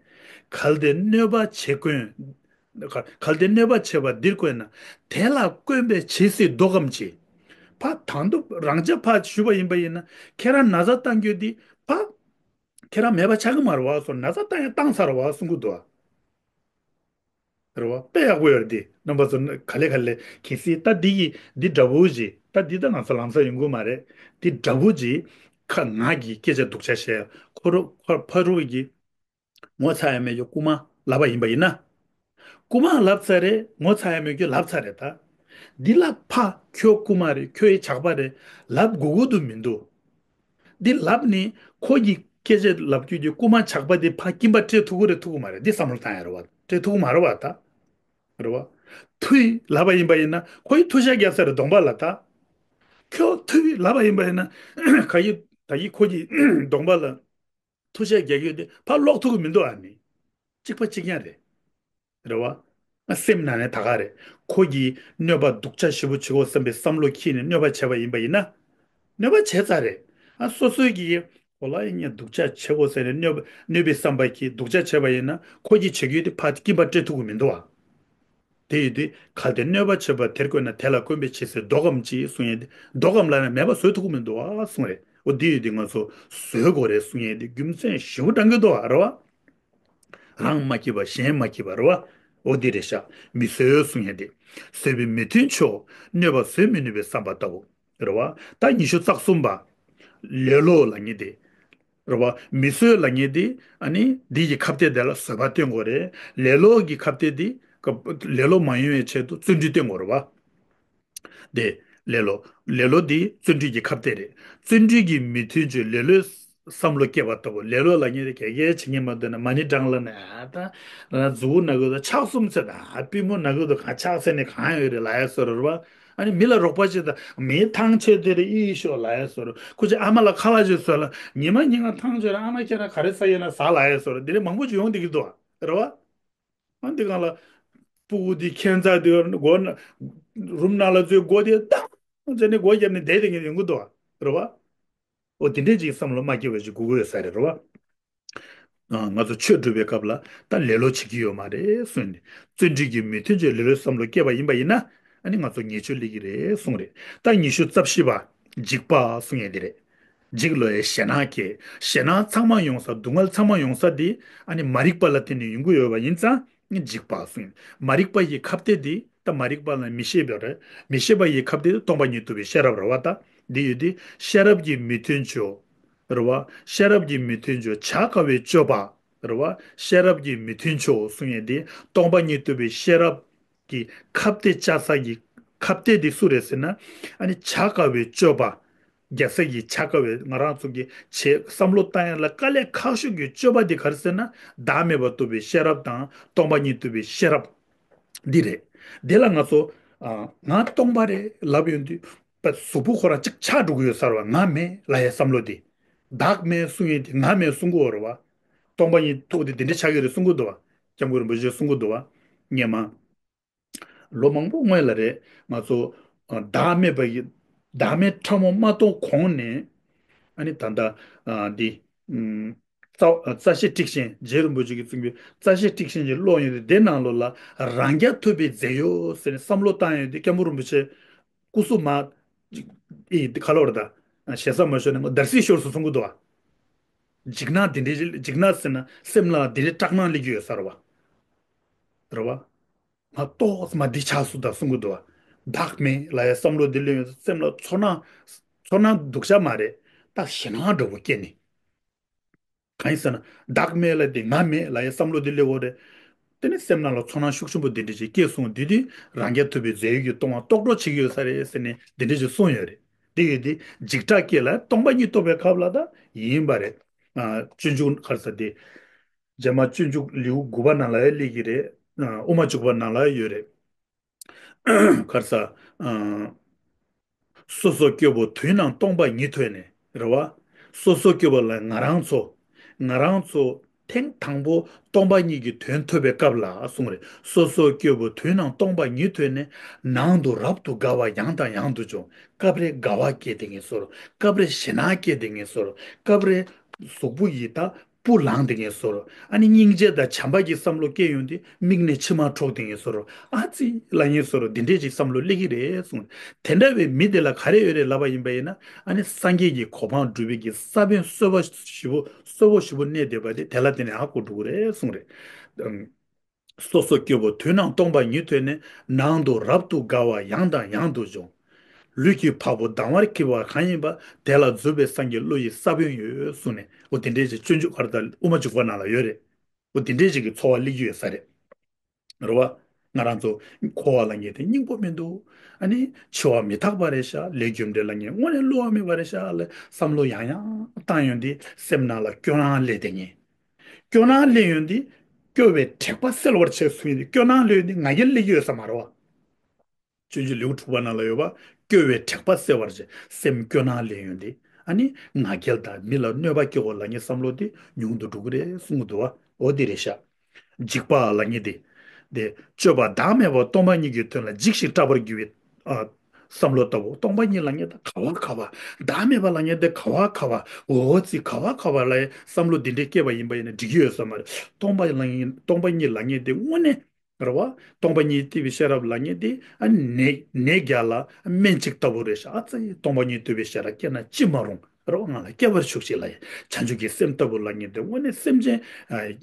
གལ་ཏེ་གནོད་པ་བྱེད་ཀུན། གལ་ཏེ་གནོད་པ་བྱེད་པ་འདིར་བཀོད་ན། དེ་ལ་བཀོན་པས་ཇི་སྲིད་བཟློག་གམ་ཅི། ཕར་དང་དུ་རང་ཅག་ཕར་ཞུ་བ་ཡིན་པ་ཡིན་ན། ཁྱེད་རང་ན་ཚ་བཏང་རྒྱུ་འདི་ཕར་ཁྱེད་རང་མེད་པ་ཆགས་ཀྱི་མ་རེད་བ་གསུངས། ན་ཚ་བཏང་ཡང་བཏང་ཚར་བ་གསུང་གི་འདུག་བ། རེད་བ། དཔེ་ཡག་པོ་ཡོད་རེད་དེ། རྣམ་པ་ཚོ་ག་ལེ་ག་ལེ་གལ་སྲིད་ད་འདི་ཡི་འདི་འདྲ་བོ་ཞིག་ད་འདི་ད་ང་ཚོ་ལམ་སང་ཡོང་གི་མ་རེད། འདི་འདྲ་བོ་ཞིག་ཁ་ང་གི་སྐད་ཆ་སྡུག་ཅག་བཤད། ཁོ་རོ་ཁོ་ཕ་རུ་གི་ངོ་ཚ་ཡ་མེད་ཀྱི་རྐུ་མ་ལབ་པ་ཡིན་པ་ཡིན་ན། རྐུ་མ་ལབ་ཚར་རེད། ངོ་ཚ་ཡ་མེད་ཀྱི་ལབ་ཚར་རེད་ད། འདི་ལ་ཕ་ཁྱོད་རྐུ་མ་རེད། ཁྱོད་ཡི་ཇག་པ་རེད་ལབ་དགོས་དགོས་དུ་མི་འདུག་འདི་ལབ་ནི་ཁོ་གི་སྐད་ཆ་ལབ་རྒྱུ་གི་རྐུ་མ་ཇག་པ་འདི་ཕ་སྐྱིན་པ་སྤྲད་ཐུབ་ཀྱི་རེད་ཐུབ་ཀྱི་མ་རེད། འདི་བསམ་བློ་བཏང་ཡ་རེད་བ། སྤྲད་ཐུབ་ཀྱི་མ་རེད་བ་ད། རེད་བ། ཐུ་ཡི་ལབ་པ་ཡིན་པ་ཡིན་ན་ཁོ་ཡི་ཐུ་ཤ་རྒྱག་ས་རེད་གདོང་པ་ལ་ད། ཁྱོད་ཐུ་ཡི་ལབ་པ་ཡིན་པ་ཡིན་ན་ག་ཡི་ད་ཡི་ཁོ་གི་གདོང་པ་ལ་ཐུ་ཤ་རྒྱག་ཡོད་དེ་ཕར་སློག་ཐུབ་ཀྱི་མི་འདུག་ཨ་ནི། གཅིག་པ་གཅིག་རྐྱང་རེད། རེད་བ། ང་སེམས་ནང་ནས་ད་ག་རེད། ཁོ་གིས་གནོད་པ་སྡུག་ཅག་ཞེ་པོ་བྱེད་དགོས་བསམ་པའི་བསམ་བློ་འཁྱེར་ནས་གནོད་པ་བྱས་པ་ཡིན་པ་ཡིན་ན། གནོད་པ་བྱས་ཚར་རེད། ཨ་སོ་སོའི་གི་གོ་ལ་ཡིན་ཡང་སྡུག་ཅག་བྱེད་དགོས་ཟེར་ནས་གནོད་པ་གནོད་པའི་བསམ་པ་གིས་སྡུག་ཅག་བྱས་པ་ཡིན་ན་ཁོ་གིས་བྱེད་རྒྱུ་དེ་ཕར་སྐྱིན་པ་སྤྲད་ཐུབ་ཀྱི་མི་འདུག་བ། དེ་ཡིན་དུས་གལ་ཏེ་གནོད་པ་བྱེད་པ་དེར་བཀོད་ན། དེ་ལ་བཀོན་པས་ཇི་སྲིད་བཟློག་གམ་ཅི་གསུང་ཡས་དེ། བཟློག་གམ་ལབ་ན་མེད་པ་བཟོ་ཐུབ་ཀྱི་མི་འདུག་བ་གསུང་རེད། འོ་དེ་ཡིན་དུས་ང་ཚོ་བཟོ་དགོས་རེད་གསུང་ཡས་དེ་རྒྱུ་མཚན་ཞེ་པོ་འདྲ་གི་འདུག་བ། རེད་བ། རང་མ་སྐྱིད་པ་གཞན་མ་སྐྱིད་པ་རེད་བ། འོ་འདི་རེད་ཤག་མི་བཟོད་གསུང་ཡས་དེ། བཟོད་པའི་མི་མཐུན་ཕྱོགས་གནོད་པ་བཟོད་མི་ནུས་པའི་བསམ་པ་ལྟ་བུ། རེད་བ། ད་ཉི་ཤུ་རྩ་གསུམ་པ། ལེ་ལོ་ལབ་མཁན་དེ། རེད་བ། མི་བཟོད་ལབ་མཁན་དེ། ཨ་ནི་འདི་ཡི་ཁ་གཏད་དེ་ལ་བཟོད་པ་སྟོན་དགོས་རེད། ལེ་ལོ་གི་ཁ་གཏད་དེ། ལེ་ལོ་མ་ཡོང་བའི་ཆེད་དུ་བརྩོན་འགྲུས་སྟོན་དགོས་རེད་བ། དེ། ལེ་ལོ། ལེ་ལོ་འདི་བརྩོན་འགྲུས་ཀྱི་ཁ་གཏད་རེད། བརྩོན་འགྲུས་ཀྱི་མི་མཐུན་ཕྱོགས་ལེ་ལོའི་བསམ་བློ་སྐྱེ་བ་ལྟ་བུ། ལེ་ལོ་ལབ་མཁན་དེ་ག་གེ་བྱེད་མཁན་མ་འདུག་ན་མ་ཎི་བགྲང་ལ་ནས་ཨ་ད། ན་མཛུ་གུ་ན་གི་འདུག་ཕྱག་གསུམ་ཚེ་ད་པུས་མོ་ན་གི་འདུག་ག་ཕྱག་འཚལ་ནས་གང་ཡོད་རེད་ལབ་ཡ་བཟོ་འདྲ་རེད་བ། ཨ་ནི་མི་ལ་རོགས་པ་བྱེད་ད་མིའི་ཐང་ཆད་དེ་རེད་ཨི་ཤོག་ལབ་ཡ་བཟོ་འདྲ། ཁུ་ཆེ་ཨ་མ་ལ་ཁ་ལག་ཅིག་བཟོས་ལ་ཉི་མ་ཉིན་གང་ཐང་ཆད་ར་ཨ་མ་ཁྱེད་རང་ག་རེ་ཟ་ཡོད་ན་ཟ་ལབ་ཡ་བཟོ་འདྲ་འདི་འདྲ་མང་པོ་ཅིག་ཡོང་བསྡད་ཀྱི་འདུག་བ། རེད་བ། ཨ་འདི་གང་ལ། སྤུ་གུ་འདི་ཁྱད་མཚར་འདི་སྒོ་ན། རུམ་ནང་ལ་ཚུར་སྒོ་དེ་བཏང་བྱས་ནས་སྒོ་བརྒྱབ་ནས་བསྡད་དེ་ངས་ཡོང་གི་འདུག་བ། རེད་བ། འོ་དེ་འདྲས་ཅིག་བསམ་བློ་མ་སྐྱེ་བ་ཞིག་དགོས་ཀྱི་ཡོད་ས་རེད། རེད་བ། ཨ་ང་ཚོ་ཆོས་སྒྲུབ་པའི་སྐབས་ལ་ད་ལེ་ལོ་བྱེད་ཀྱི་ཡོད་མ་རེད་གསུངས་ནས། བརྩོན་འགྲུས་ཀྱི་མི་མཐུན་ཕྱོགས་ལེ་ལོའི་བསམ་བློ་སྐྱེས་པ་ཡིན་པ་ཡིན་ན། ཨ་ནི་ང་ཚོ་ཉེས་སྤྱོད་སླེབས་ཀྱི་རེད་གསུངས་རེད། ད་ཉི་ཤུ་རྩ་བཞི་པ། འཇིགས་པ་གསུང་ཡས་དེ་རེད། འཇིགས་ལོས་ཞེད་སྣང་སྐྱེ། ཞེད་སྣང་ཚང་མ་ཡོང་ས། སྡུག་བསྔལ་ཚང་མ་ཡོང་ས་དེ་ཨ་ནི་མ་རིག་པ་ལ་བརྟེན་ནས་ཡོང་གི་ཡོད་པ་ཡིན་ཙང་འཇིགས་པ་གསུངས། མ་རིག་པ་ཡི་ཁ་གཏད་དེ་ད་མ་རིག་པ་ལ་མི་ཤེས་པ་རེད། མི་ཤེས་པ་ཡི་ཁ་གཏད་དེ་སྟོང་པ་ཉིད་རྟོགས་པའི་ཤེས་རབ་རེད་བ། ད་འདི་ཡོད་དེ་ཤེས་རབ་ཀྱི་མི་མཐུན་ཕྱོགས། རེད་བ། ཤེས་རབ་ཀྱི་མི་མཐུན་ཕྱོགས་བྱ་དཀའ་བའི་སྤྱོད་པ། རེད་བ། ཤེས་རབ་ཀྱི་མི་མཐུན་ཕྱོགས་གསུང་ཡས་དེ་སྟོང་པ་ཉིད་རྟོགས་པའི་ཤེས་རབ་ཀྱི་ཁ་གཏད་བཅའ་ས་ཀྱི་ཁ་གཏད་དེ་སུ་རེད་ཟེར་ན། ཨ་ནི་བྱ་དཀའ་བའི་སྤྱོད་པ། རྒྱལ་སྲས་ཀྱི་བྱ་དཀའ་བའི་ང་རང་ཚོ་གི་བྱེད་བསམ་བློ་བཏང་ཡ་ལ་དཀའ་ལས་ཁག་ཤོས་ཀྱི་སྤྱོད་པ་དེ་ག་རེ་ཟེར་ན། བདག་མེད་པ་རྟོགས་པའི་ཤེས་རབ་དང་སྟོང་པ་ཉིད་རྟོགས་པའི་ཤེས་རབ་འདི་རེད། དེ་ལ་ང་ཚོ་ཨ་ང་སྟོང་པ་རེད་ལབ་ཡོང་དུས་པ་གཟུགས་པོ་ཁོ་རང་གཅིག་ཆགས་འགྲོ་གི་ཡོད་ས་རེད་བ། ང་མེད་ལབ་ཡའི་བསམ་བློ་དེ། བདག་མེད་གསུང་ཡས་དེ་ང་མེད་གསུང་གི་ཡོད་རེད་བ། སྟོང་པ་ཉིད་རྟོགས་དེ་དེ་འདྲ་ཆགས་ཀྱི་རེད་གསུང་གི་འདུག་བ། སྐྱབས་མགོན་རིན་པོ་ཆེས་གསུང་གི་འདུག་བ། སྔོན་མ། ལོ་མང་པོ་སྔོན་ལ་རེད། ང་ཚོ་ཨ་བདག་མེད་པ་ཡི་བདག་མེད་ཕྲ་མོ་མ་རྟོགས་གོང་ནས། ཨ་ནི་ད་ལྟ་ཨ་འདི་ཨམ་རྩ་རྩ་ཤེ་ཊིཀ་ཆེན་རྗེ་རིན་པོ་ཆེ་གིས་གསུངས་པའི་རྩ་ཤེ་ཊིཀ་ཆེན་གྱི་ཀློག་ཡོང་དུས་དེ་ནང་ལོགས་ལ་རང་རྐྱ་ཐུབ་པའི་རྫས་ཡོད་ཟེར་ནས་བསམ་བློ་བཏང་ཡོང་དུས་སྐྱབས་མགོན་རིན་པོ་ཆེ་སྐུ་གཟུགས་མ་ཨི་ཁ་ལོ་ར་ད་ཞེ་ས་མ་ཤོར་ནས་ང་འདར་སིག་ཤོར་སོང་གསུང་གི་འདུག་བ། འཇིགས་སྣང་དེ་འདྲའི་འཇིགས་སྣང་ཟེར་ན་སེམས་ལ་དེ་འདྲའི་སྐྲག་སྣང་སླེབས་ཀྱི་ཡོད་ས་རེད་བ། རེད་བ། ང་ཏོག་ཙམ་འདི་ཆགས་སོང་ད་གསུང་གི་འདུག་བ། བདག་མེད་ལབ་ཡ་བསམ་བློ་འདི་སླེབས་ཡོང་སེམས་ལ་ཚོར་སྣང་། ཚོར་སྣང་སྡུག་ཅག་མ་རེད། ད་ཞེད་སྣང་འདྲ་བོ་སྐྱེས་ནས། གང་ཡིན་ཟེར་ན་བདག་མེད་ལབ་དེ་ང་མེད་ལབ་ཡ་བསམ་བློ་འདི་སླེབས་ཡོད་རེད། དེ་ནི་སེམས་ནང་ལ་ཚོར་སྣང་ཤུགས་ཆེན་པོ་འདི་འདྲ་ཅིག་སྐྱེས་སོང་། དེ་དུས་རང་རྐྱ་ཐུབ་པའི་རྫས་ཡོད་ཀྱིས་སྟོང་པ་རྟོགས་གྲོལ་བྱེད་ཀྱི་ཡོད་ས་རེད་ཟེར་ནས་འདི་འདྲ་ཅིག་གསུངས་ཡོད་རེད། དེ་ཡོད་དེ་འཇིགས་སྐྲག་སྐྱེས་ལ་སྟོང་པ་ཉིད་རྟོགས་པའི་སྐབས་ལ་ད་ཡིན་པ་རེད། ཨ་སྤྱོད་འཇུག་ག་རེ་ཟེར་དེ། རྗེས་མ་སྤྱོད་འཇུག་ལེའུ་དགུ་པ་ནང་ལ་ཡང་སླེབས་ཀྱི་རེད། ཨ་དབུ་མ་འཇུག་པ་ནང་ལ་ཡང་ཡོད་རེད། ག་རེ་ཟ། ཨ། སོ་སོ་སྐྱོ་བོ་དུས་ནམ་སྟོང་པ་ཉིད་ཐོས་ནས་རེད་བ། སོ་སོ་སྐྱོ་བོ་ལ་ང་རང་ཚོ། ང་རང་ཚོ་ཐེངས་དང་པོ་སྟོང་པ་ཉིད་ཀྱི་དོན་ཐོས་པའི་སྐབས་ལ་གསུངས་རེད། སོ་སོ་སྐྱོ་བོ་དུས་ནམ་སྟོང་པ་ཉིད་ཐོས་ནས། ནང་དུ་རབ་ཏུ་དགའ་བ་ཡང་དང་ཡང་དུ་འབྱུང་། སྐབས་རེ་དགའ་བ་སྐྱེས་ཏེ་ངེས་སོ་རུ། སྐབས་རེ་ཞེད་སྣང་སྐྱེས་ཏེ་ངེས་སོ་རུ། སྐབས་རེ་གཟུགས་པོ་ཡི་ད་སྤུ་ལངས་ཏེ་ངེས་སོ་རུ། ཨ་ནི་སྙིང་རྗེ་དང་བྱམས་པ་གི་བསམ་བློ་སྐྱེ་ཡོང་དུས་མིག་ནས་མཆི་མ་འཁྲུག་སྟེ་ངེས་སོ་རུ། ཨ་ཙི་ལ་ངེས་སོ་རུ། འདི་འདྲས་ཅིག་བསམ་བློ་སླེབས་ཀྱི་རེད་གསུངས། དེ་འདྲ་བའི་མི་དེ་ལ་ག་རེ་ཡོད་རེད་ལབ་པ་ཡིན་པ་ཡིན་ན། ཨ་ནི་སངས་རྒྱས་ཀྱི་གོ་འཕང་སྒྲུབ་པའི་གི་ས་བོན་གསོལ་བ་ཞིབ་པོ་གསོལ་བ་ཞིབ་པོ་གནས་བསྡད་པ་དེ་དེ་ལ་བརྟེན་ནས་ཧ་གོ་འགྲོ་གི་རེད་གསུངས་རེད། སོ་སོ་སྐྱོ་བོ་དུས་ནམ་སྟོང་པ་ཉིད་ཐོས་ནས། ནང་དུ་རབ་ཏུ་དགའ་བ་ཡང་དང་ཡང་དུ་འབྱུང་། ལུས་ཀྱི་བ་སྤུ་ལྡང་བར་བགྱིད་པ་གང་ཡིན་པ། དེ་ལ་རྫུས་པའི་སེམས་ཀྱི་བློ་ཡི་ས་བོན་ཡོད་གསུངས་ནས། འོ་དེ་འདྲའི་ཅིག་སྤྱོད་འཇུག་ག་རེ་ད་དབུ་མ་འཇུག་པ་ནང་ལ་ཡོད་རེད། འོ་དེ་འདྲའི་ཅིག་གི་ཚོར་བ་སླེབས་ཀྱི་ཡོད་ས་རེད། རེད་བ། ང་རང་ཚོ་འཁོར་བ་ལབ་མཁན་དེ་སྙིང་པོ་མི་འདུག་ཨ་ནི་འཆི་བ་མི་རྟག་པ་རེད་ཤག་ལས་རྒྱུ་འབྲས་ལབ་མཁན་དངོས་གནས་བསླུ་བ་མེད་པ་རེད་ཤག་ལ་བསམ་བློ་ཡང་ཡང་བཏང་ཡོང་དུས་སེམས་ནང་ལ་སྐྱོ་སྣང་སླེབས་བསྡད་མཁན། སྐྱོ་སྣང་སླེབས་ཡོང་དུས་སྐྱོ་བའི་དྲེགས་པ་སེལ་བར་བྱེད་གསུངས་ཡོང་དུས། སྐྱོ་སྣང་སླེབས་ཡོང་དུས་ང་རྒྱལ་སླེབས་ཀྱི་ཡོད་ས་མ་རེད་བ། སྤྱོད་འཇུག་ལེའུ་དྲུག་པ་ནང་ལ་ཡོད་པ། སྐྱོ་བའི་དྲེགས་པ་སེལ་བར་བྱེད། སེམས་སྐྱོ་སྣང་སླེབས་ཡོང་དུས། ཨ་ནི་ང་རྒྱལ་དང་མི་ལ་གནོད་པ་སྐྱེལ་དགོས་ལབ་མཁན་བསམ་བློ་དེ་ཉུང་དུ་འགྲོ་གི་རེད་གསུང་གི་འདུག་བ། འོ་དེ་རེད་ཤག་འཇིགས་པ་ལབ་མཁན་དེ། དེ་སྤྱོད་པ་བདག་མེད་པ་སྟོང་པ་ཉིད་ཀྱི་དོན་ལ་འཇིགས་ཤིང་སྐྲག་པར་འགྱུར་བའི། ཨ། བསམ་བློ་ལྟ་བུ། སྟོང་པ་ཉིད་ལབ་མཁན་དེ་ག་བ་ག་བ། བདག་མེད་པ་ལབ་མཁན་དེ་ག་བ་ག་བ། འོ་ཙི་ག་བ་ག་བ་ལ་བསམ་བློ་འདི་འདྲས་སྐྱེས་པ་ཡིན་པ་ཡིན་ན་འགྲིག་གི་ཡོད་ས་མ་རེད། སྟོང་པ་ལབ་མཁན། སྟོང་པ་ཉིད་ལབ་མཁན་དེ་དངོས་གནས། རེད་བ། སྟོང་པ་ཉིད་བསྟོད་པའི་ཤེས་རབ་ལབ་མཁན་དེ། ཨ། ནད་ནད་བརྒྱ་ལ་སྨན་གཅིག་ལྟ་བུ་རེད་ཤག་ཨ་ཙི། སྟོང་པ་ཉིད་བསྟོད་པའི་ཤེས་རབ་སྐྱེས་ན་ཅི་མ་རུང་། རེད་བ། ང་ལ་སྐྱེ་བར་ཤོག་ཅིག་ལབ་ཡ། བྱང་ཆུབ་ཀྱི་སེམས་ལྟ་བུ་ལབ་མཁན་དེ་དངོས་གནས་སེམས་ཅན། ཨ།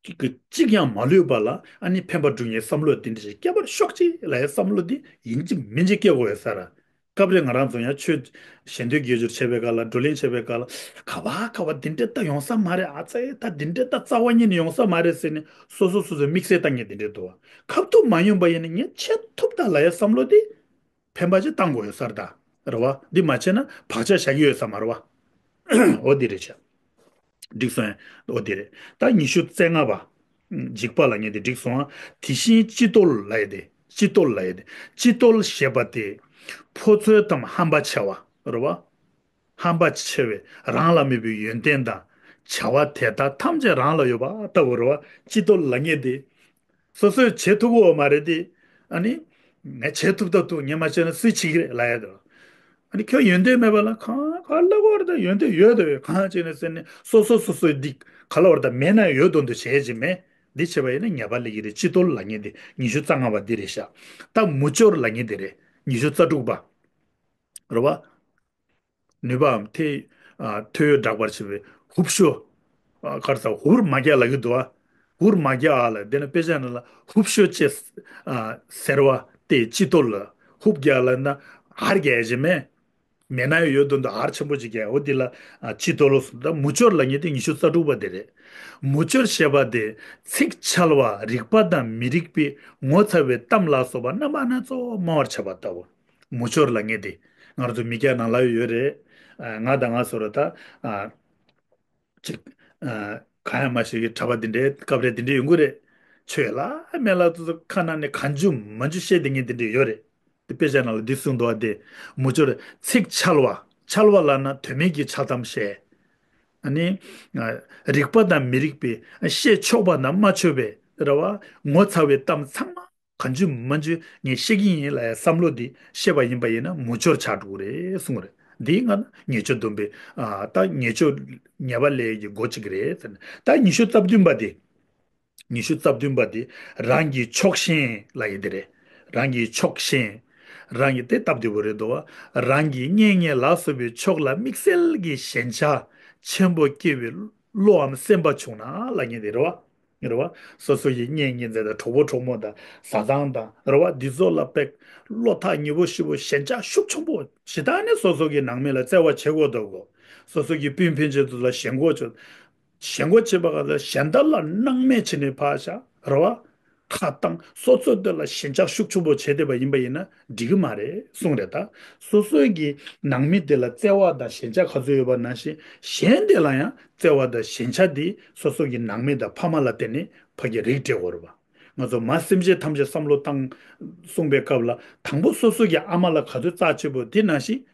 གཅིག་གཅིག་ཀྱང་མ་ལུས་པ་ལ། ཨ་ནི་ཕན་པ་སྒྲུབ་མཁན་བསམ་བློ་དེ་འདྲ་ཞིག་སྐྱེ་བར་ཤོག་ཅིག་ལབ་ཡ་བསམ་བློ་དེ་ཡིན་གཅིག་མིན་གཅིག་སྐྱེ་དགོས་ཡོད་ས་རེད། སྐབས་རེ་ང་རང་ཚོ་ཡང་ཆོས་ཞལ་འདོན་དགེ་སྦྱོར་བྱེད་པའི་སྐབས་ལ། བགྲོ་གླེང་བྱེད་པའི་སྐབས་ལ། ག་བ་ག་བ་འདི་འདྲས་ད་ཡོང་ས་མ་རེད། ཨ་ཙི། ད་འདི་འདྲས་ད་རྩ་བ་ཉིད་ནས་ཡོང་ས་མ་རེད་ཟེར་ནས་སོ་སོ་སོ་སོའི་དམིགས་བསལ་བཏང་མཁན་འདི་འདྲས་འདུག་བ། ཁ་ཐུག་མ་ཡོང་པ་ཡིན་ན་ངས་བྱེད་ཐུབ་ད་ལབ་ཡ་བསམ་བློ་དེ་ཕན་པ་ཅིག་བཏང་དགོས་ཡོད་ས་རེད་ད། རེད་བ། འདི་མ་བྱས་ན་བག་ཆགས་བཞག་གི་ཡོད་ས་མ་རེད་བ། འོ་འདི་རེད་བྱ། འགྲིག་སོང་ཡ། འོ་དེ་རེད། ད་ཉི་ཤུ་རྩ་ལྔ་པ། འཇིགས་པ་ལབ་མཁན་དེ་འགྲིག་སོང་ཨ། དེ་བཞིན་སྤྱི་བརྟོལ་ལབ་ཡ་དེ། སྤྱི་བརྟོལ་ལབ་ཡ་དེ། སྤྱི་བརྟོལ་ཞེས་པ་དེ། ཕོ་ཚོད་དམ་ཧམ་པ་ཆེ་བ། རེད་བ། ཧམ་པ་ཆེ་བས་རང་ལ་དམིགས་པའི་ཡོན་ཏན་དང་། བྱ་བ་དེ་དག་ཐམས་ཅད་རང་ལ་ཡོད་པ་ལྟ་བུ་རེད་བ། སྤྱི་བརྟོལ་ལབ་མཁན་དེ། སོ་སོས་བྱེད་ཐུབ་ཀྱི་ཡོད་མ་རེད་དེ། ཨ་ནི། ངས་བྱེད་ཐུབ་ད་ཐུབ། ངས་མ་བྱས་ན་སུས་བྱེད་ཀྱི་རེད་ལབ་ཡ་དེ། ཨ་ནི་ཁྱོད་ཡོན་ཏན་མེད་པ་ལ་གང་ག་ལ་བར་དུ་ཡོན་ཏན་ཡོད་དོ། གང་བྱས་ནས་ཟེར་ནས་སོ་སོ་སོ་སོའི་འདི་ག་ལ་བར་དུ་མེད་ན་ཡོད་དོན་དུ་བྱས་ཀྱི་མེད། འདི་བྱས་པ་ཡིན་ན་ཉེས་པ་སླེབས་ཀྱི་རེད། སྤྱི་བརྟོལ་ལབ་མཁན་འདི་ཉི་ཤུ་རྩ་ལྔ་པ་འདི་རེད་ཤག་ད་མུ་ཅོར་ལབ་མཁན་འདི་རེད། ཉི་ཤུ་རྩ་དྲུག་པ། རེད་བ། ནུས་པའམ་ཐོས། ཨ། ཐོས་ཡོད་གྲགས་པར་བྱེད་པའི་ཧུབ་ཤོ། ཨ། ག་རེ་ཟ། ཧུར་མ་རྒྱག་ལབ་ཀྱི་འདུག་ཨ། ཧུར་མ་རྒྱག་ཨ་ལ། དེ་ནི་དཔེ་ཆ་ནང་ལ་ཧུབ་ཤོ་ཅེས། ཨ། ཟེར་བ་དེ་སྤྱི་བརྟོལ་ལ། ཧུབ་རྒྱག་ལབ་ན་ཧར་རྒྱག་ཡ་ཅིག་མེད། མེད་ན་ཡོད་དོན་དུ་ཧར་ཆེན་པོ་ཅིག་རྒྱག་ཡ། འོ་དེ་ལ། ཨ། སྤྱི་བརྟོལ་ལོ་གསུངས། ད་མུ་ཅོར་ལབ་མཁན་དེ་ཉི་ཤུ་རྩ་དྲུག་པ་དེ་རེད། མུ་ཅོར་ཞེས་པ་དེ་ཚིག་འཆལ་བ། རིགས་པ་དང་མི་རིགས་པའི་ངོ་ཚ་བའི་གཏམ་ལ་སོགས་པ་རྣམ་པ་སྣ་ཚོགས་སྨྲ་བར་བྱེད་པ་ལྟ་བུ། མུ་ཅོར་ལབ་མཁན་དེ། ང་རང་ཚོ་མི་སྐད་ནང་ལ་ཡོད་རེད། ཨ། ང་དང་ང་ཟེར་བ་ད། ཨ། ཅིག་ཨ། གང་ཡང་མ་ཤེས་ཀྱི་གྲྭ་པ་འདི་འདྲའི་སྐབས་རེ་འདི་འདྲའི་ཡོང་གི་རེད། ཆོས་ལ་མེད་ལ་དུ་ཁ་ནང་ནས་གང་བྱུང་མང་བྱུང་བཤད་བསྡད་མཁན་འདི་འདྲའི་ཡོད་རེད། དེ་དཔེ་ཆ་ནང་ལ་འདི་གསུངས་འདུག་བ། དེ་མུ་ཅོར་ཚིག་འཆལ་བ། འཆལ་བ་ལབ་ན་དོན་མེད་ཀྱི་འཆལ་གཏམ་བཤད། ཨ་ནི། ཨ། རིགས་པ་དང་མི་རིགས་པའི། ཨ། བཤད་ཆོག་པ་དང་མ་ཆོག་པའི། རེད་བ། ངོ་ཚ་བའི་གཏམ་ཚང་མ། གང་བྱུང་མང་བྱུང་ངས་བཤད་ཀྱི་ཡིན་ལབ་ཡ་བསམ་བློ་འདི་བཤད་པ་ཡིན་པ་ཡིན་ན་མུ་ཅོར་ཆགས་འགྲོ་གི་རེད་གསུངས་རེད། འདི་ང་ཉེས་སྤྱོད་སྡོམ་པའི། ཨ། ད་ཉེས་སྤྱོད་ཉེས་པ་ལས་ཀྱི་སྒོ་གཅིག་རེད་ཟེར་ནས། ད་ཉི་ཤུ་རྩ་བདུན་པ་འདི། ཉི་ཤུ་རྩ་བདུན་པ་འདི་རང་གི་ཕྱོགས་ཞེན་ལབ་ཡ་འདི་རེད། རང་གི་ཕྱོགས་ཞེན། རང་གི་དེ་སྟབས་བདེ་པོ་རེད་འདུག་བ། རང་གི་གཉེན་ཉེ་ལ་སོགས་པའི་ཕྱོགས་ལ་དམིགས་བསལ་གྱི་ཞེན་ཆགས་ཆེན་པོ་སྐྱེ་བའི་བློའམ་སེམས་པ་བྱུང་ན་ལབ་མཁན་དེ་རེད་བ། རེད་བ། སོ་སོ་ཡི་གཉེན་ཉེ་ཚན་དང་གྲོགས་པོ་གྲོགས་མོ་དང་བཟའ་ཚང་དང་། རེད་བ། འདི་ཚོ་ལ་དཔེ་བློ་ཐག་ཉེ་པོ་ཞེ་པོ་ཞེན་ཆགས་ཤུགས་ཆེན་པོ་ཞེ་དྲག་ནས་སོ་སོ་གི་ནང་མི་ལ་བརྩེ་བ་བྱེད་དགོས་འདུག་གོ། སོ་སོ་གི་སྤུན་ཕན་ཆད་དུ་ལ་ཞེན་ཁོག་ཆེ། ཞེན་ཁོག་ཆེ་བ་ག་ལ་གཞན་དག་ལ་སྣང་མེད་བྱས་ནས་ཕར་བཞག་རེད་བ། ཁ་བཏང་། སོ་སོ་དེ་ལ་ཞེན་ཆགས་ཤུགས་ཆེན་པོ་བྱས་བསྡད་པ་ཡིན་པ་ཡིན་ན་འགྲིག་གི་མ་རེད་གསུངས་རེད་ད། སོ་སོའི་གི་ནང་མི་དེ་ལ་བརྩེ་བ་དང་ཞེན་ཆགས་ག་ཚོད་ཡོད་པ་ནང་བཞིན། གཞན་དེ་ལ་ཡང་བརྩེ་བ་དང་ཞེན་ཆགས་དེ་སོ་སོ་གི་ནང་མི་དང་ཕ་མ་ལ་བརྟེན་ནས་ཕ་གི་རིགས་སྤྲད་དགོས་རེད་བ། ང་ཚོ་མ་སེམས་ཅན་ཐམས་ཅད་བསམ་བློ་བཏང་གསུངས་པའི་སྐབས་ལ། དང་པོ་སོ་སོ་གི་ཨ་མ་ལ་ག་ཚོད་རྩ་ཆེ་པོ་དེ་ནང་བཞིན།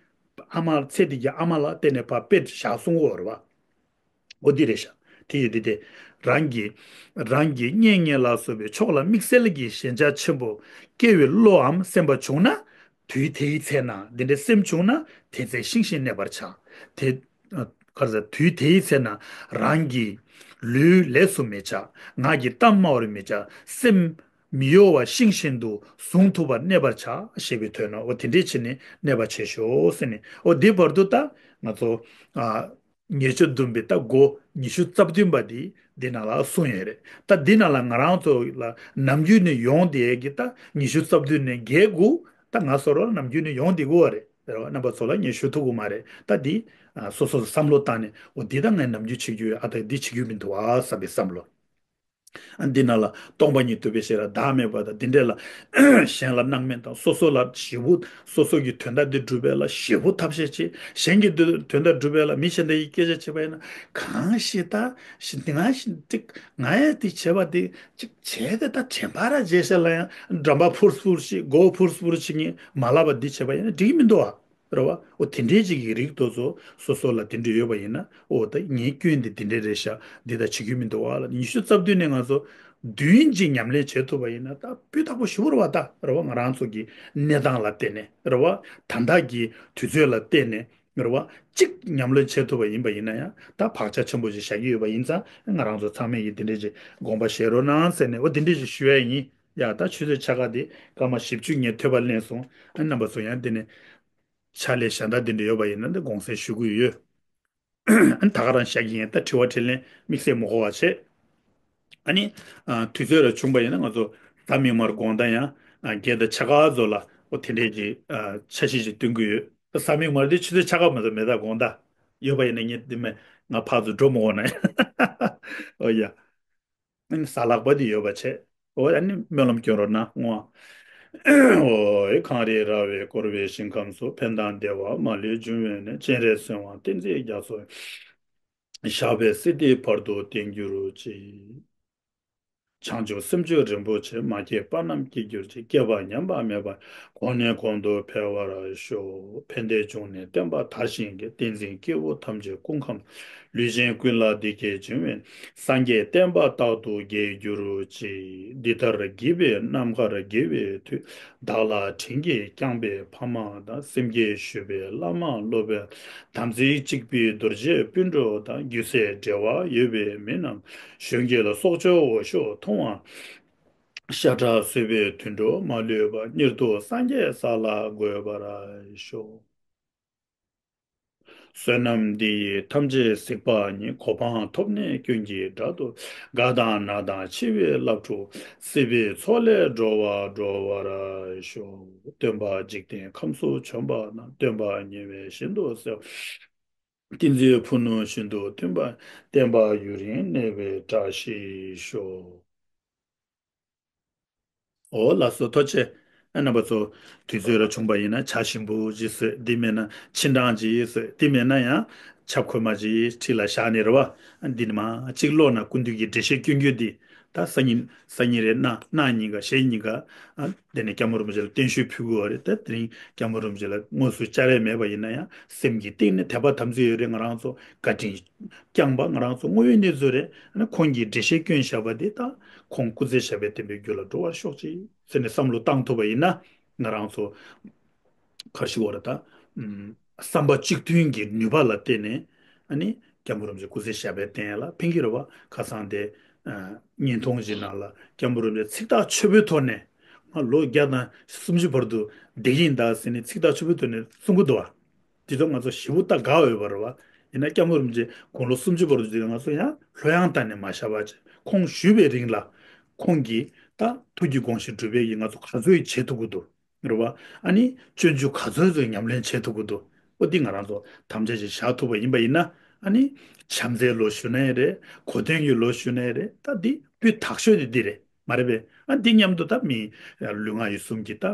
ཨ་མ་ཚེ་འདི་གི་ཨ་མ་ལ་བརྟེན་ནས་ཕར་དཔེ་བཞག་གསུང་གི་ཡོད་རེད་བ། འོ་འདི་རེད་ཤག་དེ་ཡིན་དུས་དེ། རང་གི་རང་གི་གཉེན་ཉེ་ལ་སོགས་པའི་ཕྱོགས་ལ་དམིགས་བསལ་གྱི་ཞེན་ཆགས་ཆེན་པོ་སྐྱེ་བའི་བློའམ་སེམས་པ་བྱུང་ན། དུས་དེའི་ཚེ་ན་འདི་འདྲའི་སེམས་བྱུང་ན། དེ་ཚེ་ཤིང་བཞིན་གནས་པར་བྱ། དེ། ཨ། ག་རེ་ཟེར། དུས་དེའི་ཚེ་ན་རང་གི་ལུས་ལས་སུ་མི་བྱ། ངག་གི་གཏམ་སྨྲ་བར་མི་བྱ། སེམས་མི་གཡོ་བ་ཤིང་བཞིན་དུ་ཟུངས་ཐུབ་པར་གནས་པར་བྱ་ཞེས་པའི་དོན་ནོ། འོ་དེ་འདྲས་བྱས་ནས་གནས་པ་བྱེད་ཤོག་ཟེར་ནས། འོ་འདི་བར་དུ་ད་ང་ཚོ། ཨ། ཉེར་སྤྱོད་བདུན་པའི་ད་སྒོ་ཉི་ཤུ་རྩ་བདུན་པ་འདི་འདི་ནང་ལ་གསུངས་ཡོད་རེད། ད་འདི་ནང་ལ་ང་རང་ཚོ་ལ་ནམ་རྒྱུན་ནས་ཡོང་བསྡད་ཀྱི་ད་ཉི་ཤུ་རྩ་བདུན་ནས་བརྒྱད་དགུ། ད་ང་ཚོ་ལ་ནམ་རྒྱུན་ནས་ཡོང་བསྡད་ཀྱི་ཡོད་རེད། རེད་བ། རྣམ་པ་ཚོ་ལ་ངས་ཞུ་ཐུབ་ཀྱི་མ་རེད། ད་འདི། ཨ། སོ་སོ་བསམ་བློ་བཏང་ནས། འོ་འདི་ད་ངས་ནམ་རྒྱུན་བྱེད་རྒྱུ་ཡོད། ཨ། ད་འདི་བྱེད་རྒྱུ་མི་འདུག་ཨ་བསམ་པའི་བསམ་བློ། ཨ། འདི་ནང་ལ་སྟོང་པ་ཉིད་རྟོགས་པའི་ཤེས་རབ་བདག་མེད་པ་དང་། འདི་འདྲས་ལ་གཞན་ལ་སྣང་མེད་དང་། སོ་སོ་ལ་ཞེ་པོ། སོ་སོ་གི་དོན་དག་འདི་སྒྲུབ་པ་ལ་ཞེ་པོ་ཐབས་ཤེས་བྱེད། གཞན་གྱི་དོན་དག་སྒྲུབ་པ་ལ་མི་གཞན་དག་གི་སྐད་ཆ་བྱེད་པ་ཡིན་ན། གང་ཞིག་ད་ཞིག་འདི་ང་ཞིག་འགྲིག་ང་ཡང་འདི་བྱེད་པ་འདི་ཅིག་བྱས་ཏེ། ད་དྲན་པ་ར་བརྗེད་ཤག་ལ་ཡང་འགྲམ་པ་ཕུར་ཕུར་ཞིག་མགོ་ཕུར་ཕུར་ཞིག་ངས་མ་ལབ་པ་འདི་བྱེད་པ་ཡིན་ན་འགྲིག་གི་མི་འདུག་ཨ། རེད་བ། འོ་དེ་འདྲའི་ཅིག་གི་རིགས་དེ་ཚོ་སོ་སོ་ལ་དེ་འདྲ་ཡོད་པ་ཡིན་ན། འོ་ད་ངའི་སྐྱོན་འདི་དེ་འདྲ་རེད་ཤག་འདི་ད་བྱེད་རྒྱུ་མི་འདུག་བ་ལ། ཉི་ཤུ་རྩ་བདུན་ནས་ང་ཚོ་བདུན་ཅིག་ཉམས་ལེན་བྱེད་ཐུབ་པ་ཡིན་ན། ད་སྤུས་དག་པོ་ཞེ་པོ་རེད་བ། ད་རེད་བ། ང་རང་ཚོ་གི་གནས་སྟངས་ལ་བརྟེན་ནས། རེད་བ། ད་ལྟ་གི་དུས་ཚོད་ལ་བརྟེན་ནས། རེད་བ། གཅིག་ཉམས་ལེན་བྱེད་ཐུབ་པ་ཡིན་པ་ཡིན་ན་ཡང་། ད་བག་ཆགས་ཆེན་པོ་ཞིག་བཞག་གི་ཡོད་པ་ཡིན་ཙང་། ང་རང་ཚོ་ཚང་མས་ཀྱིས་དེ་འདྲ་ཅིག་དགོངས་པ་བཞེས་རོགས་གནང་ཟེར་ནས། འོ་དེ་འདྲ་ཅིག་ཞུ་ཡ་ཡིན། ཡ། ད་ཆུ་ཚོད་ཕྱེད་ཀ་དེ་སྐར་མ་བཞི་བཅུ་ངས་ཐོས་པ་ལེན་སོང་། ཨ། རྣམ་པ་ཚོ་ཡང་དེ་ནས་ཕྱག་ལས་གཞན་དག་དེ་འདྲ་ཡོད་པ་ཡིན་ན། འདི་དགོངས་སེལ་ཞུ་གི་ཡོད། ཨ་ནི་ད་ག་རང་བཞག་གི་ཡིན། ད་དྲི་བ་དྲིས་ལན་དམིགས་བསལ་མི་དགོས་པ་བྱས། ཨ་ནི། ཨ། དུས་ཚོད་ར་བྱུང་པ་ཡིན་ན། ང་ཚོ་གཟའ་མིག་དམར་དགོང་དག་ཡང་། ཨ། བརྒྱད་དང་ཕྱེད་ཀ་ཙམ་ལ། འོ་དེ་འདྲས་ཀྱི། ཨ། འཆར་གཞི་ཞིག་བཏོན་གྱི་ཡོད། གཟའ་མིག་དམར་དེ་ཆུ་ཚོད་ཕྱེད་ཀ་མ་གཏོགས་མེད། ད་དགོང་དག་ཡོད་པ་ཡིན་ན། ངས་འདི་མེད། ང་ཕར་ཚུར་འགྲོ་མི་དགོས་ན། ཨོ་ཡ། ཨ་ནི་གཟའ་ལྷག་པ་འདི་ཡོད་པ་བྱས། འོ། ཨ་ནི་སྨོན་ལམ་སྐྱོན་རོགས་གནང་ངོ་། ཨོ་ཡེ། གངས་རི་ར་བས་བསྐོར་བའི་ཞིང་ཁམས་སུ། ཕན་དང་བདེ་བ་མ་ལུས་འབྱུང་བའི་གནས། སྤྱན་རས་གཟིགས་དབང་བསྟན་འཛིན་རྒྱ་མཚོ། ཞབས་པད་སྲིད་མཐའི་བར་དུ་བརྟན་གྱུར་ཅིག་བྱང་ཆུབ་སེམས་མཆོག་རིན་པོ་ཆེ། མ་སྐྱེས་པ་རྣམས་སྐྱེ་གྱུར་ཅིག་སྐྱེས་པ་ཉམས་པ་མེད་པར། གོང་ནས་གོང་དུ་འཕེལ་བར་ཤོག་ཕན་བདེའི་འབྱུང་གནས་བསྟན་པ་དར་ཞིང་རྒྱས། བསྟན་འཛིན་སྐྱེས་བུ་ཐམས་ཅད་སྐུ་ཁམས། ལུས་ཅན་ཀུན་ལ་བདེ་སྐྱིད་འབྱུང་བའི། སངས་རྒྱས་བསྟན་པ་རྟག་ཏུ་རྒྱས་གྱུར་ཅིག་འདི་ལྟར་བགྱིས་པའི་རྣམ་དཀར་དགེ་བའི་མཐུས། བདག་ལ་བྱིན་གྱིས་བསྐྱངས་པའི་ཕ་མ་དང་། སེམས་བསྐྱེད་ཞུས་པའི་བླ་མ་སློབ་དཔོན། དམ་ཚིག་གཅིག་པའི་རྡོ་རྗེ་སྤུན་གྲོགས་དང་། རྒྱུད་སྲས་འབྲེལ་བ་ཡོད་པའི་མི་རྣམས། གཞོན་སྐྱེས་ལ་སྲོག་གཅོད་འོ་ཞོ་མཐོང་བ། ཤ་ཁྲག་གསོད་པའི་དུད་འགྲོ་མ་ལུས་པ། མྱུར་དུ་སངས་རྒྱས་ས་ལ་འགོད་པར་ཤོག་བསོད་ནམས་འདི་ཡིས་ཐམས་ཅད་གཟིགས་པ་ཉིད། གོ་འཕང་ཐོབ་ནས་སྐྱོན་གྱི་དགྲ་རྣམས། རྒ་དང་ན་དང་འཆི་བའི་རླབས་འཁྲུགས། སྲིད་པའི་མཚོ་ལས་སྒྲོལ་བར་འགྲོ་བར་ཤོག་སྟོན་པ་འཇིག་རྟེན་ཁམས་སུ་བྱོན་པ་རྣམས། སྟོན་པ་ཉེ་བའི་ཞིང་དུ་གསལ་བ། ཏིང་འཛིན་ཕུ་ནུ་བཞིན་དུ་མཐུན་པར། བསྟན་པ་ཡུན་རིང་གནས་པའི་བཀྲ་ཤིས་ཤོག་འོ་ལགས་སོ། ཐུགས་རྗེ་ཆེ། ཨ། རྣམ་པ་ཚོ། དུས་ཚོད་ར་བྱུང་པ་ཡིན་ན་ཇ་ཞིམ་པོ་ཅིག་བཟོས། འདི་མེད་ན་ཕྱེ་འགྲང་ཅིག་བཟོས། འདི་མེད་ན་ཡང་ཆབ་ཁོལ་མ་ཅིག་འཁྲིས་ལ་བཞག་ནས་རེད་བ། འདི་ནི་མ་གཅིག་ཀློག་ན་སྐུ་མདུན་གྱི་འགྲེལ་བཤད་སྐྱོན་རྒྱུ་འདི། ད་སང་ཉིན། སང་ཉིན་རེད། གནངས་གནངས་ཉིན་ག་གཞེས་ཉིན་ག་ཨ། དེ་ནས་སྐྱབས་མགོན་རིན་པོ་ཆེ་ལ་བརྟན་བཞུགས་ཕུལ་དགོས་པ་རེད། ད་དེ་རིང་སྐྱབས་མགོན་རིན་པོ་ཆེ་ལ་དངོས་སུ་བཅར་ཡས་མེད་པ་ཡིན་ན་ཡང་། སེམས་ཀྱི་གཏིང་ནས་དད་པ་དམ་ཚིག་ཡོད་རེད། ང་རང་ཚོ་བཀའ་དྲིན་བསྐྱངས་པ་ང་རང་ཚོ་དངོས་ཡོད་གནས་ཚུལ་རེད། ཨ་ནི་ཁོང་གིས་འགྲེལ་བཤད་བསྐྱོན་བཞག་པ་དེ། ད་ཁོང་སྐུ་ཚེ་ཞབས་པད་བརྟན་པའི་རྒྱུ་ལ་འགྲོ་བར་ཤོག་ཅིག་ཟེར་ནས་བསམ་བློ་བཏང་ཐུབ་པ་ཡིན་ན། ང་རང་ཚོ་ག་རེ་ཞུ་དགོས་རེད། ད་ཨུམ། བསམ་པ་གཅིག་མཐུན་གྱི་ནུས་པ་ལ་བརྟེན་ནས། ཨ་ནི་སྐྱབས་མགོན་རིན་པོ་ཆེ་སྐུ་ཚེ་ཞབས་པད་བརྟན་ཡ་ལ་ཕན་གྱི་རེད་བ། ཁ་སང་དེ། ཨ། བརྙན་ཐུང་ཞིག་ནང་ལ་སྐྱབས་མགོན་རིན་པོ་ཆེ་ཚིག་ཐག་ཆོད་པོའི་ཐོག་ནས། ང་ལོ་བརྒྱ་དང་སུམ་ཅུ་བར་དུ་བསྡད་ཀྱི་ཡིན་ད་ཟེར་ནས་ཚིག་ཐག་ཆོད་པོའི་ཐོག་ནས་གསུང་གི་འདུག་བ། དེ་ཚོ་ང་ཚོ་ཞེ་པོ་ད་དགའ་འོས་པ་རེད་བ། ཡིན་ན་སྐྱབས་མགོན་རིན་པོ་ཆེ་དགུང་ལོ་སུམ་ཅུ་བར་དུ་བསྡད་ན། ང་ཚོ་ཡང་ལྷོད་ཡངས་བཏང་ནས་མ་བཞག་པ་བྱས། ཁོང་བཞུགས་པའི་རིང་ལ་ཁོང་གིས་ད་ཐུགས་ཀྱི་དགོངས་གཞི་སྒྲུབ་པའི་གི་ང་ཚོ་ག་ཚོད་བྱེད་ཐུབ་ཀྱི་འདུག་རེད་བ། ཨ་ནི་སྤྱོད་འཇུག་ག་ཚོད་ཚོད་ཉམས་ལེན་བྱེད་ཐུབ་ཀྱི་འདུག་འོ་འདི་ང་རང་ཚོ་དམ་བཅའ་ཞིག་བཞག་ཐུབ་པ་ཡིན་པ་ཡིན་ན། ཨ་ནི་བྱམས་བརྩེའི་ལོ་ཞུ་ན་ཡང་རེད། གོ་དོན་གྱི་ལོ་ཞུ་ན་ཡང་རེད། ད་འདི་སྤུས་དག་ཤོས་དེ་འདི་རེད། མ་རེད་པས། ཨ། འདི་མཉམ་དུ་ད་མི་ལུས་ངག་ཡིད་གསུམ་གྱི་ད་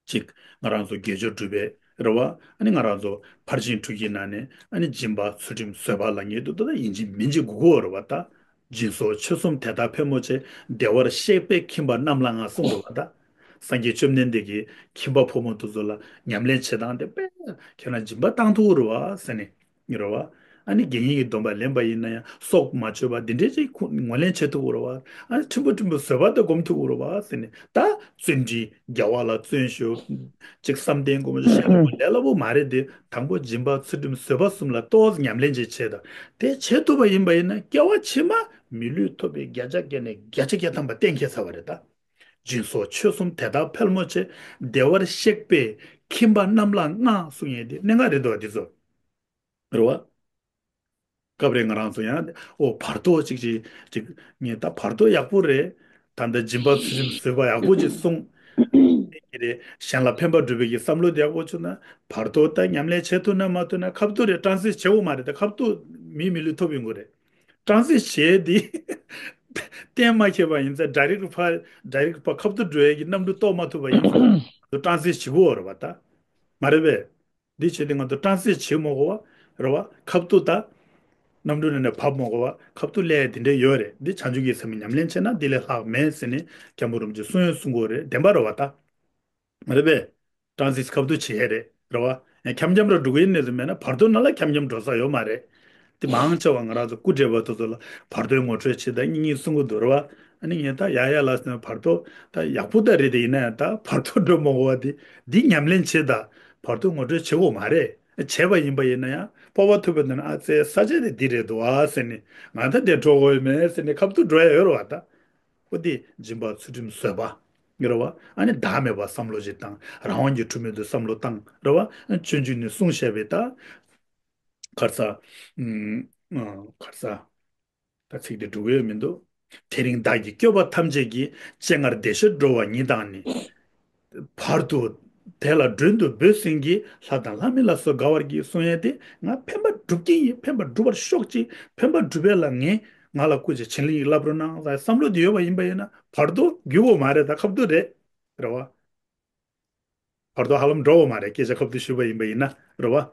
ཅིག་ང་རང་ཚོ་དགེ་སྦྱོར་སྒྲུབ་པའི་རེད་བ། ཨ་ནི་ང་རང་ཚོ་ཕར་ཕྱིན་དྲུག་གི་ནང་ནས། ཨ་ནི་སྦྱིན་པ། ཚུལ་ཁྲིམས། བཟོད་པ་ལ་ངེས་དུ་ད་ཡིན་གཅིག་མིན་གཅིག་དགོས་ཀྱི་ཡོད་རེད་བ། ད་ སྦྱིན་སོགས་ཆོས་གསུམ་དེ་དག་ཕལ་མོ་ཆེ། བདེ་བར་གཤེགས་པས་ཁྱིམ་པ་རྣམས་ལ་མངའ། གསུངས་འདུག་བ་ད། སངས་རྒྱས་བཅོམ་ལྡན་འདས་ཀྱིས་ཁྱིམ་པ་ཕོ་མོ་དེ་ཚོ་ལ་ཉམས་ལེན་བྱེད་སྟངས་དེ་དཔེ་ཁྱེད་རང་སྦྱིན་པ་བཏང་ཐུབ་རེད་བ་ཟེར་ནས་རེད་བ། ཨ་ནི་དགེ་བསྙེན་གྱི་སྡོམ་པ་ལེན་པ་ཡིན་ན་ཡང་སྲོག་མ་གཅོད་པ་འདི་འདྲས་ཅིག་ཁོ་ངོས་ལེན་བྱེད་ཐུབ་རེད་བ། ཨ་ནི་ཕྲན་བུ་ཕྲན་བུ་བཟོད་པ་དེ་སྒོམ་ཐུབ་རེད་བ་ཟེར་ནས། ད་བརྩོན་འགྲུས་རྒྱལ་བ་ལ་བརྩོན་ཤོག་ཅིག་བསམ་གཏན་སྒོམ་ཤོག་ཞལ་ལག་པ་ལས་སླ་པོ་མ་རེད་དེ། དང་པོ་སྦྱིན་པ་ཚུལ་ཁྲིམས་བཟོད་པ་གསུམ་ལ་ཏོག་ཙམ་ཉམས་ལེན་ཅིག་བྱེད་དང་། དེ་བྱེད་ཐུབ་པ་ཡིན་པ་ཡིན་ན་སྐྱེ་བ་ཕྱི་མ་མི་ལུས་ཐོབ་པའི་བརྒྱ་ཆ་བརྒྱ་ནས་བརྒྱ་ཆ་བརྒྱ་ཐམ་པ་གཏན་འཁེལ་ཚར་བ་རེད་ད། སྦྱིན་སོགས་ཆོས་གསུམ་དེ་དག་ཕལ་མོ་ཆེ། བདེ་བར་གཤེགས་པས་ཁྱིམ་པ་རྣམས་ལ་མངའ་གསུང་ཡས་དེ་གནད་འགག་རེད་འདུག་བ་འདི་ཚོ། རེད་བ། སྐབས་རེ་ང་རང་ཚོ་ཡང་ཨོ་བར་དོ་ཅིག་ཅིག་ཅིག་ངས་ད་བར་དོ་ཡག་པོ་རེད། ད་ལྟ་སྦྱིན་པ་ཚུལ་ཁྲིམས་བཟོད་པ་ཡག་པོ་ཅིག་གསུངས། དེ་རེད། གཞན་ལ་ཕན་པ་སྒྲུབ་པའི་གི་བསམ་བློ་དེ་ཡག་པོ་བྱུང་ན། བར་དོ་ད་ཉམས་ལེན་བྱེད་ཐུབ་ན་མ་ཐུབ་ན་ཁ་ཐུག་རེད། སྲུང་བརྩི་བྱེད་དགོས་མ་རེད། ད་ཁ་ཐུག་མིའི་མི་ལུས་ཐོབ་ཡོང་གི་རེད། སྲུང་བརྩི་བྱེད་དེ་གཏན་མ་འཁེལ་བ་ཡིན་ཙང་ཌའི་རེག་ཕར་ཌའི་རེག་ཕར་ཁ་ཐུག་འགྲོ་ཡས་ཀྱི་གནམ་གྲུ་གཏོར་མ་ཐུབ་པ་ཡིན་ཙང་སྲུང་བརྩི་བྱེད་དགོས་རེད་བ་ད། མ་རེད་པས། འདི་བྱས་ཏེ་ང་ཚོ་སྲུང་བརྩི་བྱེད་མ་དགོས་པ་རེད་བ། ཁ་ཐུག་ད། གནམ་གྲུ་ནང་ནས་བབས་མ་དགོས་པ་ཁ་ཐུག་སླེབས་ཡ་དེ་འདྲ་ཡོད་རེད། འདི་བྱང་ཆུབ་ཀྱི་སེམས་ཉམས་ལེན་བྱས་ན་འདི་ལས་ལྷག་མེད་ཟེར་ནས་སྐྱབས་མགོན་རིན་པོ་ཆེས་གསུང་ཡང་གསུང་གི་ཡོད་རེད། བདེན་པ་རེད་བ་ད། མ་རེད་པས། སྲུང་བརྩི་ཁ་ཐུག་བྱེད་ཡ་རེད་རེད་བ། ཡང་འཁྱམ་འཁྱམ་ར་འགྲོ་གི་ཡིན་ནས་ཟེར་མེད་ན་བར་དོ་ནང་ལ་འཁྱམ་འཁྱམ་འགྲོ་ས་ཡོད་མ་རེད། དེ་མང་ཆེ་བ་ང་རང་ཚོ་སྐུ་བགྲེས་པ་དེ་ཚོ་ལ་བར་དོའི་ངོ་སྤྲོད་བྱེད་དང་སྙིང་སྙིང་གསུང་གི་འདུག་རེད་བ། ཨ་ནི་ངས་ད་ཡ་ཡ་ལ་ཟེར་ན་བར་དོ་ད་ཡག་པོ་ད་རེད་དེ། ཡིན་ན་ཡང་ད་བར་དོ་འགྲོ་མ་དགོས་པ་དེ་འདི་ཉམས་ལེན་བྱེད་ད། བར་དོ་ངོ་སྤྲོད་བྱེད་དགོས་མ་རེད། བྱས་པ་ཡིན་པ་ཡིན་ན་ཡང་སྤོབས་པ་ཐུབ་པ་འདུག་ན། ཨ་ཙེ་ས་ཆ་དེ་འདི་རེད་འདུག་ཨ་ཟེར་ནས་ང་ད་དེ་འགྲོ་དགོས་ཡོད་མེད་ཟེར་ནས་ཁ་ཐུག་འགྲོ་ཡ་ཡོད་རེད་བ་ད། ཨོ་དེ་སྦྱིན་པ་ཚུལ་ཁྲིམས་བཟོད་པ་རེད་བ། ཨ་ནི་བདག་མེད་པ་བསམ་བློ་ཞིག་བཏང་། རང་དབང་གི་འཁྲུལ་མེད་དུ་བསམ་བློ་བཏང་རེད་བ། སྤྱོད་འཇུག་ནས་གསུངས་བཞག་པའི་ད། ག་རེ་ཟ། ཨུམ། ག་རེ་ཟ། ད་ཚིག་དེ་འགྲོ་གི་ཡོད་མི་འདུག་དེ་རིང་བདག་གིས་བསྐྱོད་པ་ཐམས་ཅད་ཀྱིས། སྤྱན་སྔར་བདེ་གཤེགས་འགྲོ་བ་ཉིད་དང་ནི། བར་དུ་དེ་ལ་མགྲོན་དུ་བོས་ཟིན་གྱིས། ལྷ་དང་ལྷ་མིན་ལ་སོགས་དགའ་བར་གྱིས་གསུང་ཡས་དེ། ང་ཕན་པ་སྒྲུབ་ཀྱི་ཡིན། ཕན་པ་སྒྲུབ་པར་ཤོག་ཅིག་ཕན་པ་སྒྲུབ་པ་ལ་ངས་ང་ལ་སྐུ་ཅིག་བྱིན་རླབས་ཅིག་བརླབ་རོགས་གནང་ཟེར་བསམ་བློ་དེ་ཡོད་པ་ཡིན་པ་ཡིན་ན་བར་དོ་འགྱུར་དགོས་མ་རེད། ད་ཁ་ཐུག་རེད། རེད་བ། བར་དོ་ཧ་ལམ་འགྲོ་དགོས་མ་རེད། སྐད་ཆ་ཁ་ཐུག་ཞུས་པ་ཡིན་པ་ཡིན་ན་རེད་བ།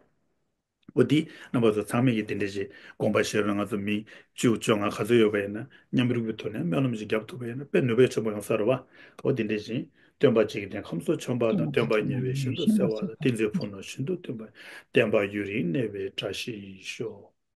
འོ་དེ་རྣམ་པ་ཚོ་ཚང་མས་ཀྱི་དེ་འདྲ་ཞིག་དགོངས་པ་བཞེས་རོགས། ང་ཚོ་མི་བཅུ་བཅོ་ལྔ་ག་ཚོད་ཡོད་པ་ཡིན་ན་མཉམ་རུབ་ཀྱི་ཐོག་ནས་སྨོན་ལམ་ཞིག་བརྒྱབ་ཐུབ་པ་ཡིན་ན་དཔེ་ནུས་པ་ཆེན་པོ་ཡོང་ས་རེད་བ། འོ་དེ་འདྲ་ཞིག་སྟོན་པ་འཇིག་རྟེན་ཁམས་སུ་བྱོན་པ་དང་། སྟོན་པ་ཉེ་བའི་ཞིང་དུ་གསལ་བ་དང་། ཏིང་འཛིན་ཕུང་ལོ་བཞིན་དུ་སྟོན་པ། བསྟན་པ་ཡུན་རིང་གནས་པའི་བཀྲ་ཤིས་ཤོག